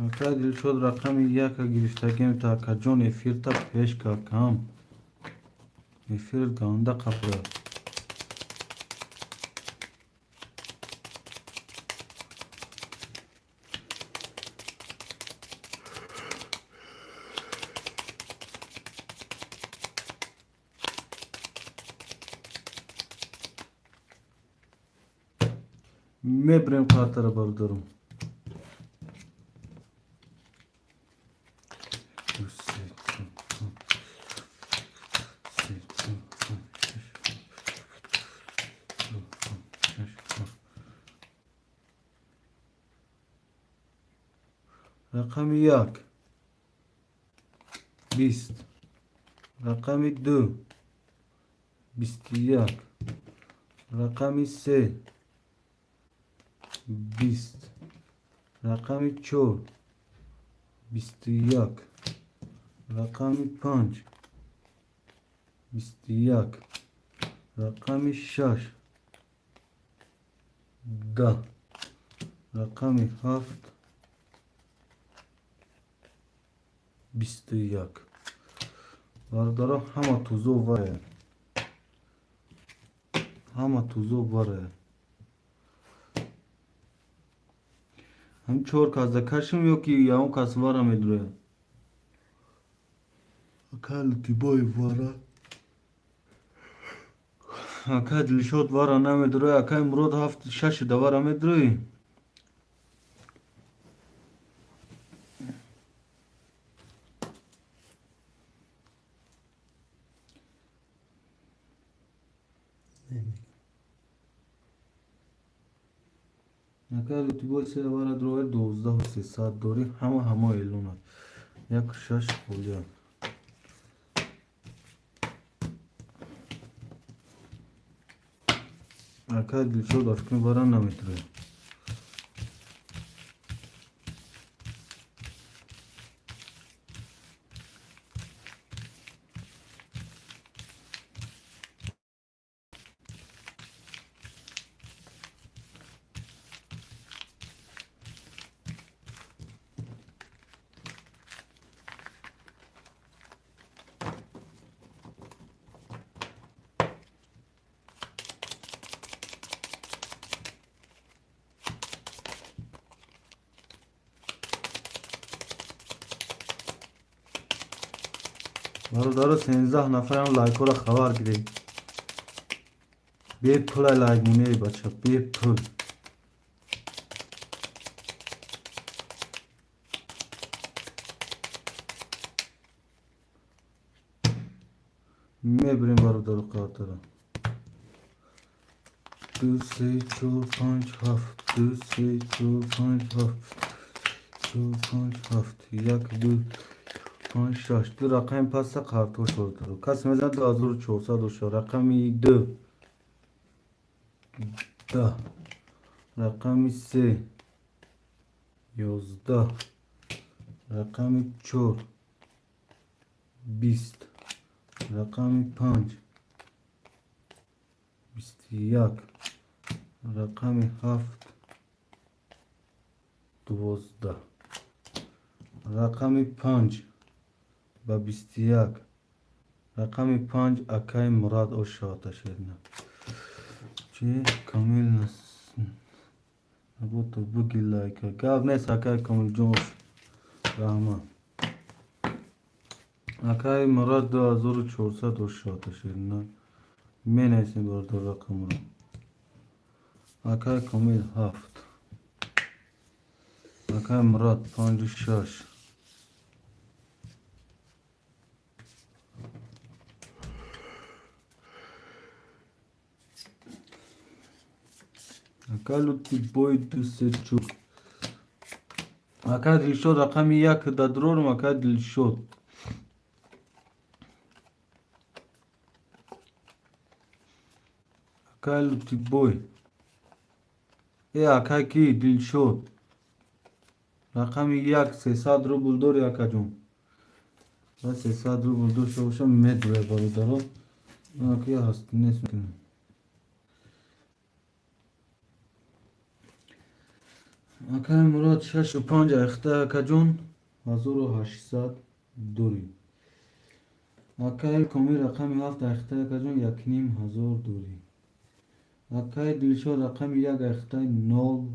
Ака Дилшод, рақами яка гирифтагем. Та акаҷон, эфирта пеш какам, эфир ганда қапра. Мебрем қартара, бародарум. Ду, се, чор, панҷ, се, чор, панҷ, шаш, чор, панҷ, шаш, ҳафт. Рақами як 20, рақами ду 21, рақами се 20, рақами чор 21, рақами панҷ 21, рақами шаш 10, рақами ҳафт 21. Бародаро, ҳама тузо варая, ҳама тузо варая. Ҳам чор кас да кашим ё ки ягон кас вара медурояд? Ака Лутибоев вара, ака Дилшод вара намедурояд. Акаи Мурод, ҳафт шаши да вара медуроӣ? Намегам. Ака Лутибой се вара дурояд, 12 300 дорӣ. Ҳама ҳамо эълонад, яку шаш холия. Ака Дилшод афкун вара наметурояд. Бародаро, 13 нафарам, лайкҳоро хабар гиред. Бепула лайк монеи, бача, бепул. Мебирем, бародаро, қартара. Ду, се, чор, панҷ, ҳафт. Ду, се, чор, панҷ, ҳафт. Чор, панҷ, ҳафт. Як, ду, панҷ, шаш. Ду рақами паста қартош, бародаро. Кас мезанад, 2400 боша. Рақами ду 10, рақами се 11, рақами чор 20, рақами панҷ 21, рақами ҳафт 12. Рақами панҷ ба 21, рақами панҷ акаи Мурад ошоаташедна. Чи Камил работа буги лайка. Гап нест, акаи Камилҷон, раҳмат. Акаи Мурад 2400 ошоаташедна. Менависем, бародар, рақамро. Акаи Комил ҳафт, акаи Мурад панҷу шаш. Ака Лутибой, ду, се, чор. Ака Дилшод, рақами як дадрорум. Ака Дилшод, акай Лутибой, акай ки Дилшод, рақами як 300 рубл дори, акаҷон. 300 рубл дошта бошам, медурай, бародаро. Ки ҳаст нест. Акай Мурод 6,5 айхта акаҷон 1800 дорӣ. Акай Комил рақами 7 айхта акаҷон 1500 дорӣ. Акай Дилшод рақами 1 айхта 0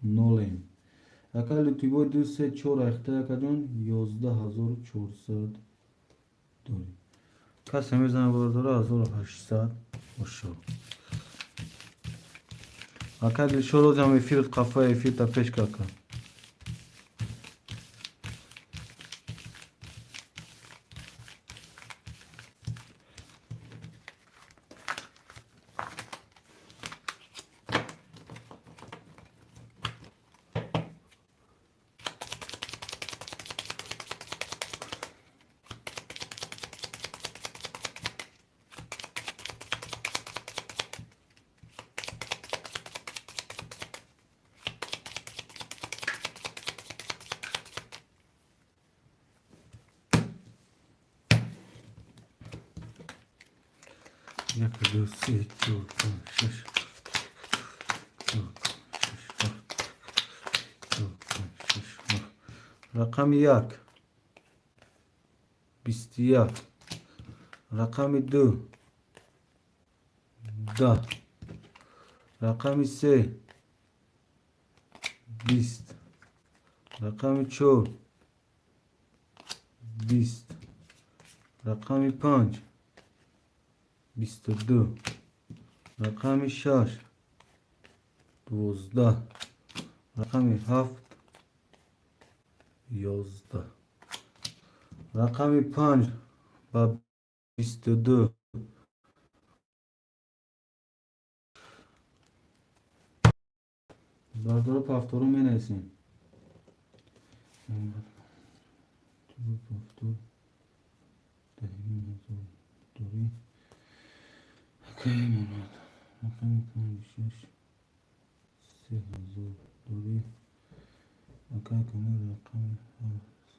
0. Акай Лутибой 2 3 4 айхта акаҷон 11400 дорӣ. Касе мезана бародаро 1800 ошо. Акай Дилшод розам эфирт қафа эфирта пеш кака. Як, ду, се, чор, панҷ, шаш, чор, шаш, ҳафт, чор, панҷ, шаш, ҳафт. Рақами 1 21, рақами 2 10, рақами 3 20, рақами 4 20, рақами 5 22, рақами 6 12, рақами 7 11, рақами 5 ба 22. Бардоро повтору менависем. Повтор дорӣ. Акай Мурод рақами 5 6 3000 дорӣ. Акай Комил рақами.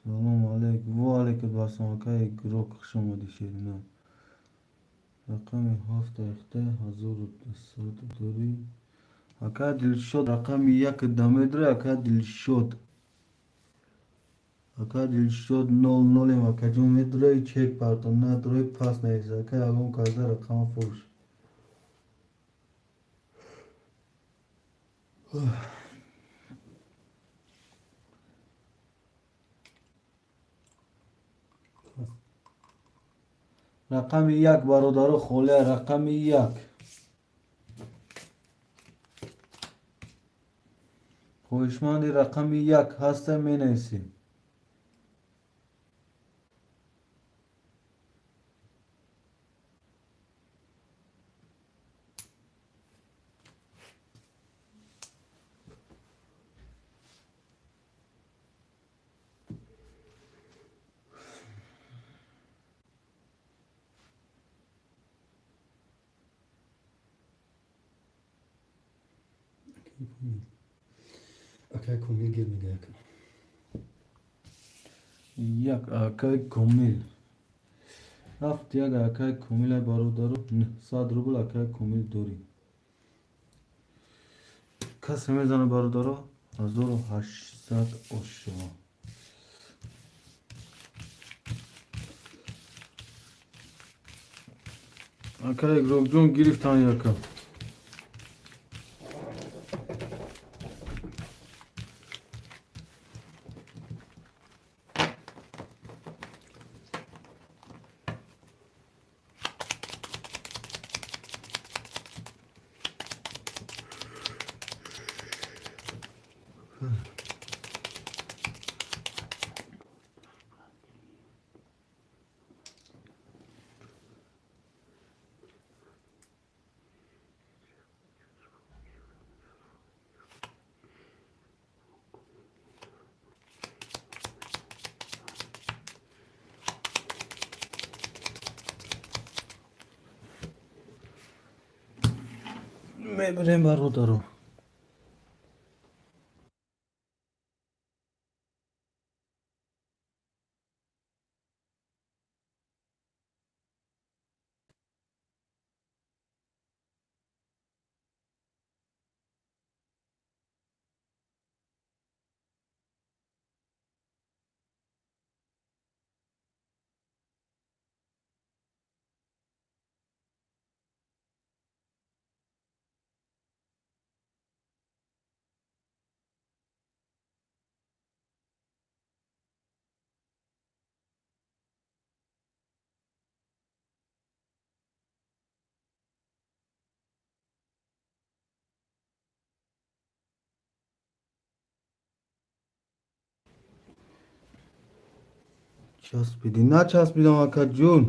Салому алейкум. Ва алейкум ассалом. Акай Игрок, хуш омадӣ Ширина. Рақами 7 айхта 1200 дорӣ. Акай Дилшод рақами 1 да медорӣ. Акай Дилшод. Акай Дилшод 0 0 акаҷон медорӣ чек парто надорӣ пас навис. Акай ягон каза рақама фурӯш. Рақами 1 бародаро холия рақами 1. Хоҳишманди рақами 1 ҳаста менависем. Акай Комил гир мега як. Як акай Комил. Рафт як акай Комил бародаро 900 рубл акай Комил дорӣ. Касе мезана бародаро 1800 ошо. Акай Игрокҷон гирифтан яка. Мебарем бародаро. Часпиди, начаспидам, акаҷун.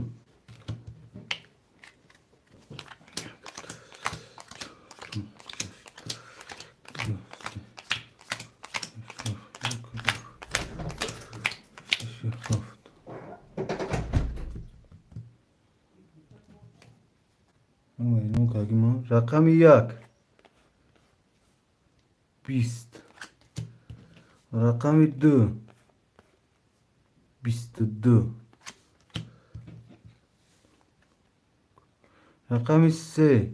Ҳафт. Эълон кардим. Рақами як 20, рақами ду 22, рақами се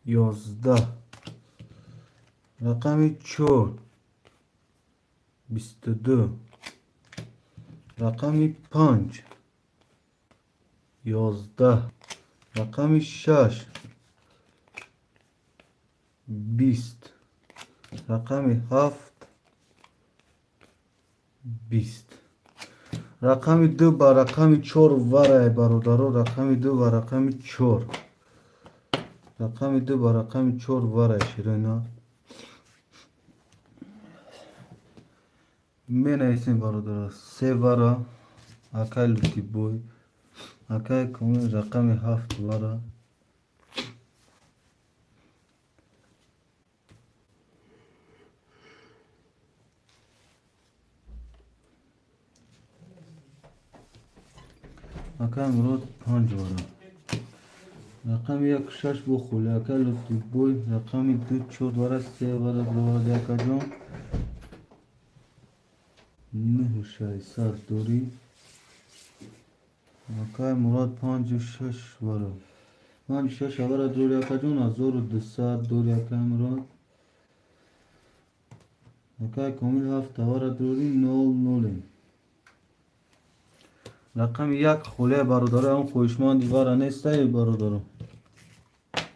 11, рақами чор 22, рақами панҷ 11, рақами шаш 20, рақами ҳафт 20. Рақами ду ба рақами чор варай, бародаро. Рақами ду ва рақами чор, рақами ду ба рақами чор варай. Широина менависем, бародаро. Се вара акай Лутибой, акай Комил рақами ҳафт вара. Акай Мурод панҷ вара. Рақами як шаш бо хули акай Лутибой. Рақами ду чор вара, се вара бироварди, акаҷон. Нӯҳу шашсад дорӣ. Акай Мурод панҷу шаш вара, панҷу шаш вара дорӣ, акаҷон. 1200 дорӣ, акай Мурод. Акай Комил ҳафт вара дорӣ. Нол нолем. Рақами як холия, бародаро. Он хоҳишманди вара нестае, бародаро.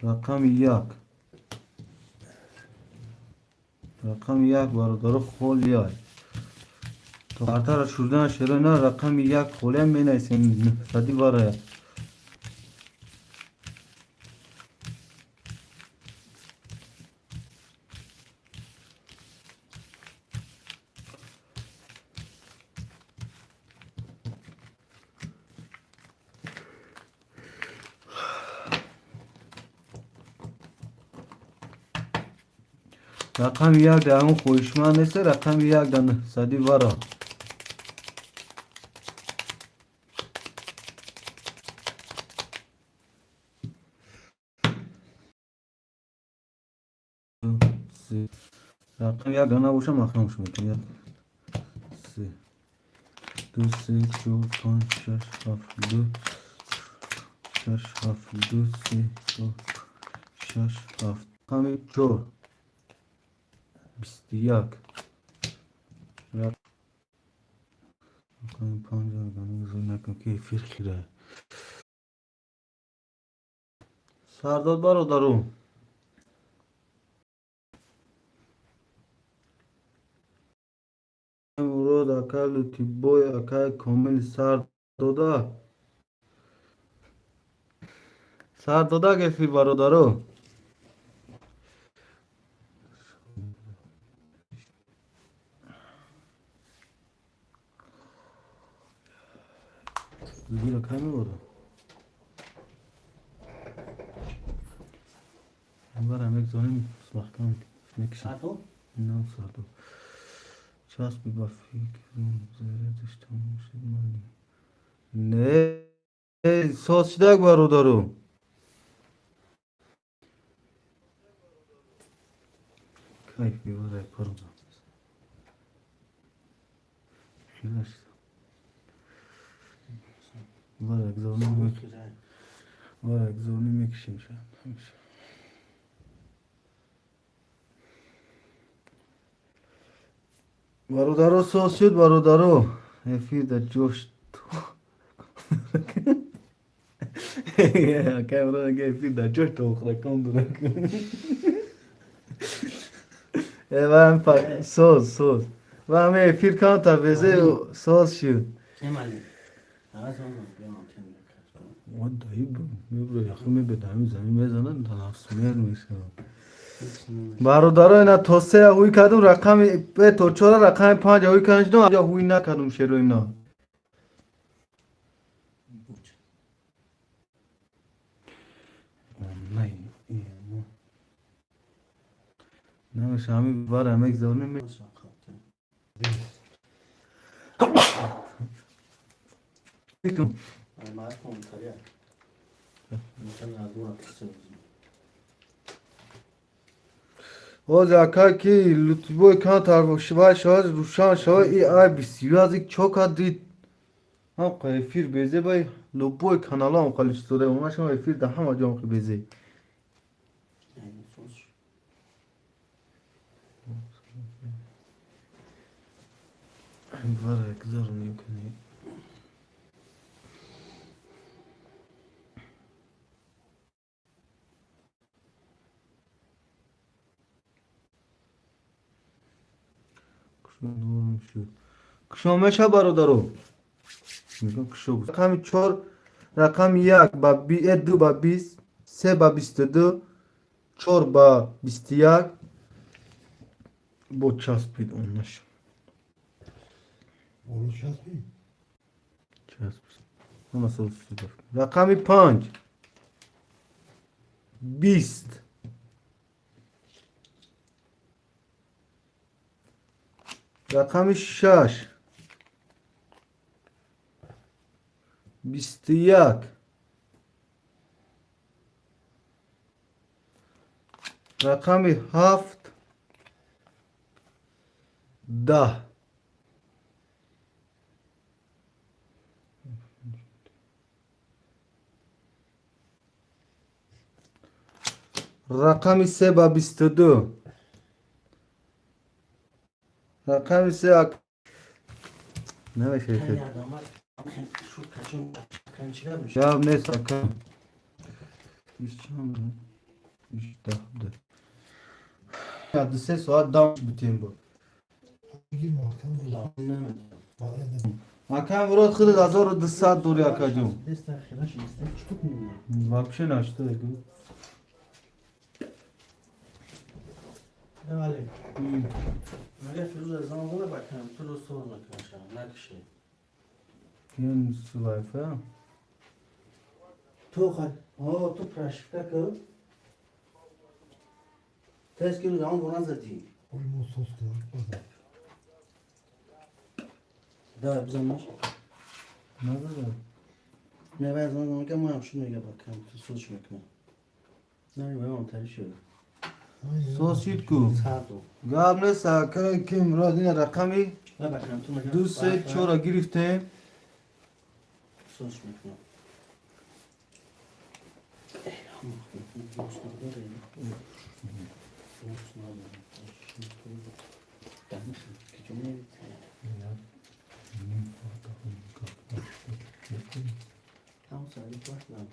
Рақами як, рақами як, бародаро, холия. То картара шурдана шероина. Рақами як холия менависем. Нӯҳсади варая. Рақами як дар он хоҳишманд неста. Рақами як дар нӯҳсади вара. Рақами як набошам, махрамш мекунем. Як, се, ду, се, чор, панҷ, шаш, ҳафт, ду, шаш, ҳафт, ду, се, чор, шаш, ҳафт. Рақами чор 21. Рақами панҷ накун, ки эфир хира сардод, бародару. Мурод, акай Лутибой, акай Комил, сар дода, сар додак эфир, бародаро. Зура кай мебора? Барам мегзорем, маҳкам мекушам. Нам сардо. Часпи, ба фикрум зарядаш тамом шуд. Мали не соз шудак, бародару. Кайф биварай, парода. Хелаш. Вара гзорни мекушем шад. Бародаро, соз шуд, бародаро. Эфир дар ҷош. Акай эфир дар ҷош тохракон дурак. Вам соз соз. Вам эфир канта везе соз шуд. Бародаро, ина то се ҳуй кардум, рақами то чора, рақами панҷ ҳуй кардум, ҳуй накардум, шеро ина. Буч. Най, намеша ҳами бара мегзавонем. Ҳозир ака ки лутбой камтар вай шавад, рӯшан шавад, и ай бисёр чока дид. Ҳам эфир безе бай любой каналам қалистода, онашам эфир да ҳама ҷо ҳам безе. Вара гузаронем кунем. Кушо меша бародаро? Мегам кушо. Рақами 4, рақами 1 ба 2 ба 20, 3 ба 22, 4 ба 21 бо часпид онаш. Боло часпид? Часпид. Ҳама сол сидор. Рақами 5 20. Рақами 6 21. Рақами 7 10. Рақами 3 ба 22. Рақами 3 намешавад. Гап нест ака. Чанд? Ду се соат дам бутем бо. Ака мурод худат 1200 дори акаҷон. Вообще нашта гу. مگه فیروز از آن گونه بکنم تو رو سوز نکنم نکشه. Ин вайфай. تو خواهد آه تو پرشفته که تست که روز آن گونه زدی. Да, бизанаш. Надодам. Не, баъд аз он که ما هم شو میگه بکنم تو سوزش میکنم. نه باید آن تری شده. Сосид ку. Саду. Гап нест ака ки мурод ина рақами نه بکنم تو میگه 2 3 4 гирифтем. سوزش میکنم.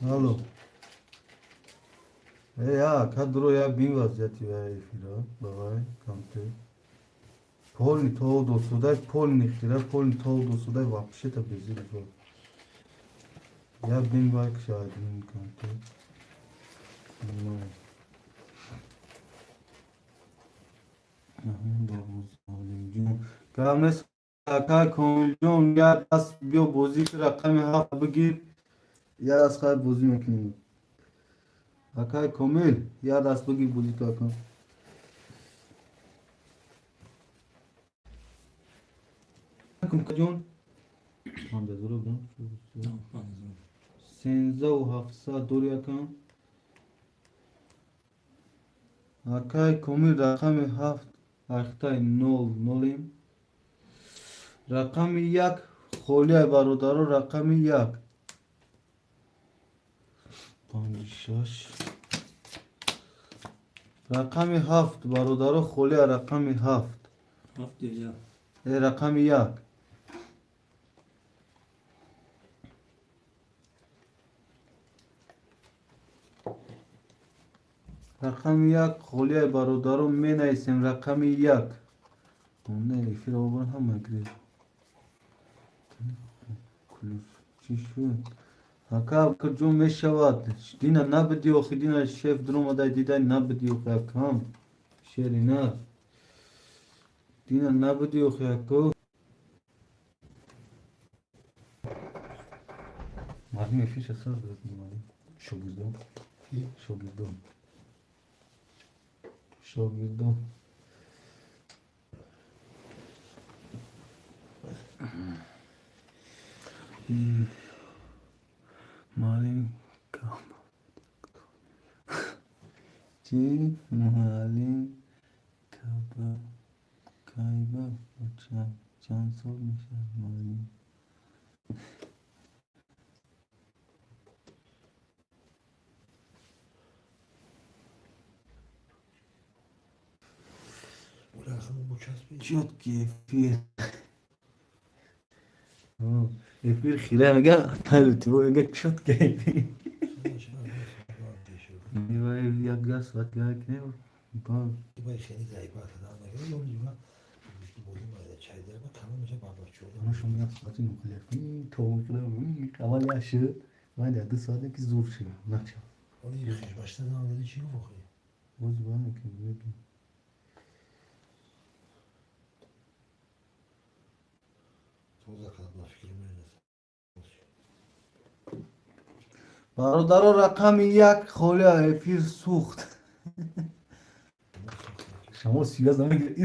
Алло. Э, ака дуро я бин вазъияти вай эфира, бавай, камте. Полни то досудай, полни хира, полни то досудай, вообще-то бези бо. Я бин вай кшад бин камте. Гап нест ака Комилҷон, як даст биё бозӣ ки рақами 7 бигир, як даст хайр бозӣ мекунем. Акай Комил, як даст бигир бозӣ ку ака. Ҷон. 5000 будам. 13700 дори ака. Акай Комил рақами 7 ахтай 0 нолем. Рақами 1 холия бародаро, рақами 1. 5 6. Рақами 7 бародаро холия рақами 7. 7 ё 1? Рақами 1. Рақами 1 холия бародаро менависем рақами 1. Не, эфир обран ҳама гирифт. Чӣ шуд? Ака ҷон мешавад. Дина набуди охи, дина шеф дуромадай дидай набуди охи акам. Шери на. Дина набуди охи ако. Мардум эфирша сар дод, муаллим. Шогирдон. Шогирдон. Шогирдон. Муаллим чӣ? Муаллим кайба чанд сол мешавад, муаллим? Чёткий эфир. Эфир хира мега, мега чёткий эфир. Як газ соат кунем. Шумо як соати нуқлия то аввал як шуд, баъд як 2 соате ки зур шуд нача. Боз мекунем. Бародаро, рақами як холия, эфир сӯхт. Шумо связь намегиред,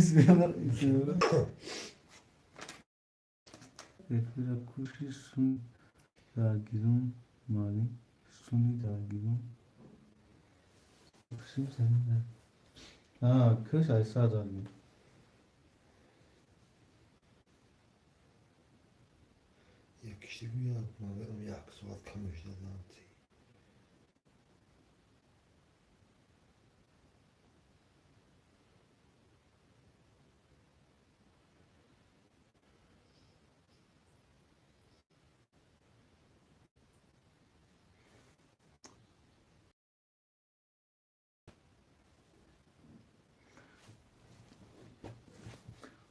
эфира куши сун даргирун, муаллим, суни даргирун. Куш айсар даргирун. Як соат кам мешудам.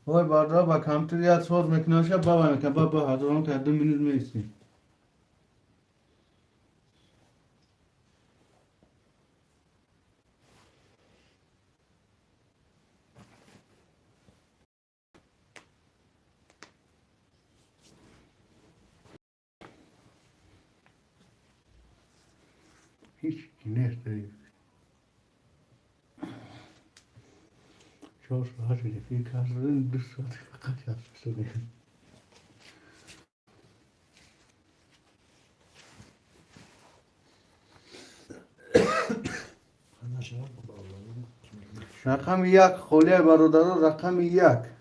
Ой, бародаро, ба компютер як соз мекунаша, баба мекунам, ба ба ҳазорон ка 2 минут меистем. Ҳеҷ ки нест. 4 соат эфир кардем, 2 соат фақат шудем. Рақами як холия, бародаро, рақами як.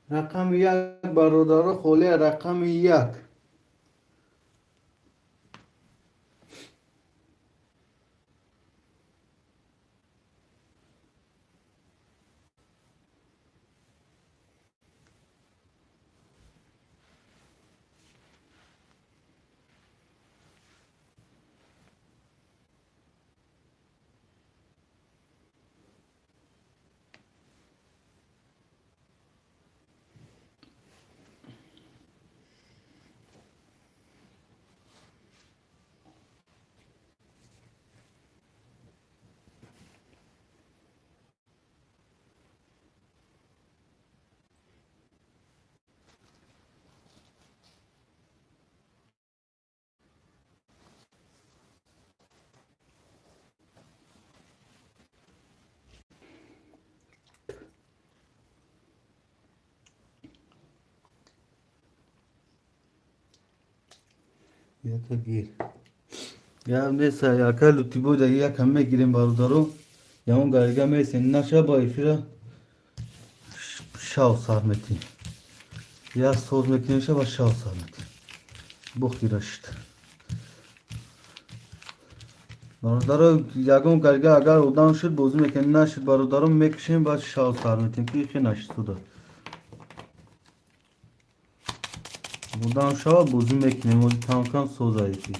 Рақами як, бародаро, холия, рақами як. Яка гир. Гап нест, яка лутибо да якам мегирем, бародаро. Ямон гарига месем, наша ба эфира шав сар метем. Як соз мекунем, ша ба шав сар метем. Бухтира шуд. Бародаро, ягон гарига агар одам шуд, бозӣ мекунем, нашуд, бародаро, мекушем, баъд шав сар метем, ки хе нашуд суда. Одам шава, бозӣ мекунем, ози кам-кам соза эфир.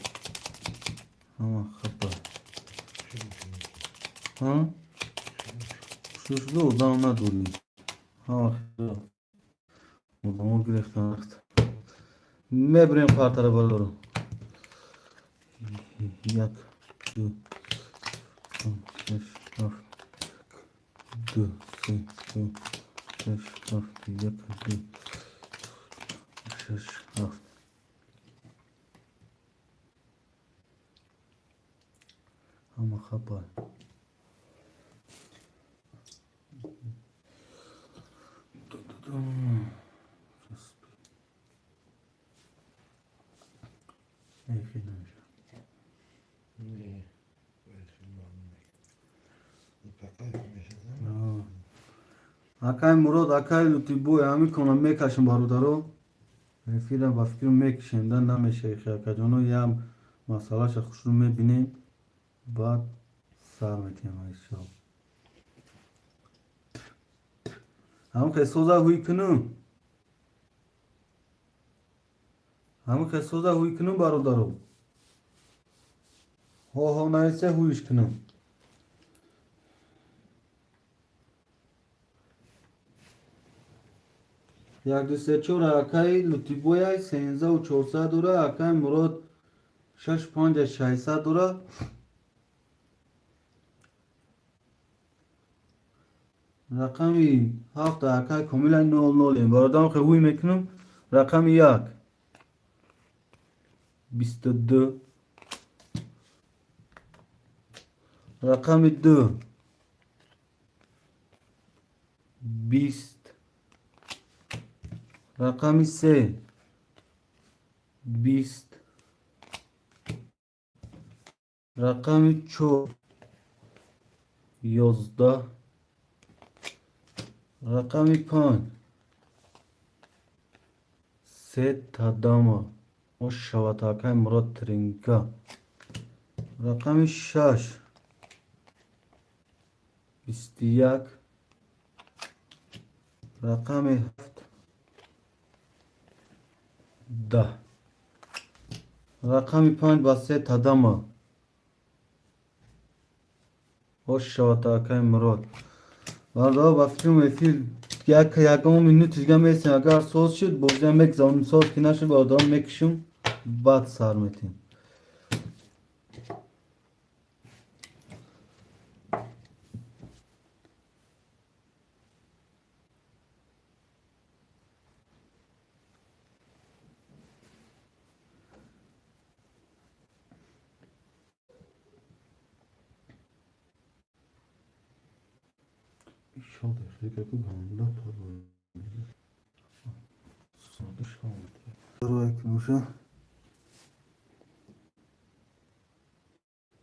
Ҳама хапа. Ҳа? Шуд, одам надорем. Ҳама хело. Одамо гирифтан рафт. Мебирем партара, бародаро. Як, ду. Ду, се, чор, шаш, ҳафт, як, ду, шаш, ҳафт. Ҳама хапа. Акай Мурод, акай Лутибой, ҳамин кона мекашем, бародаро. Эфира ба фикру мекушем, да намеша ихе, акаҷоно, ям масъалаша хушрӯ мебинем, баъд сар метиҳем, иншоалло. Ҳамин хел соза ҳуй кунум. Ҳамин хел соза ҳуй кунум, бародаро. Ҳо ҳо нависе, ҳуйш кунум. Як, ду, се, чор. Акаи Лутибояй 13 400 дора, акаи Мурод шаш, панҷа, 600 дора. Рақами ҳафт акаи Комилай нол нолем. Бародарам, хел ҳуй мекунам. Рақами як 22, рақами ду 20, рақами се 20, рақами чор 11, рақами панҷ се тадама ош шавад, акаи Мурод тринга. Рақами шаш 21, рақами ҳафт 10, рақами панҷ ба се тадама ош шавад, акаи Мурод. Бародаро, ба фикрам, эфир як ягон минути дига месем. Агар соз шуд, бозиам мегзаронем, соз ки нашуд, бародарон, мекушем, баъд сар метиҳем. Шод хеле ганда.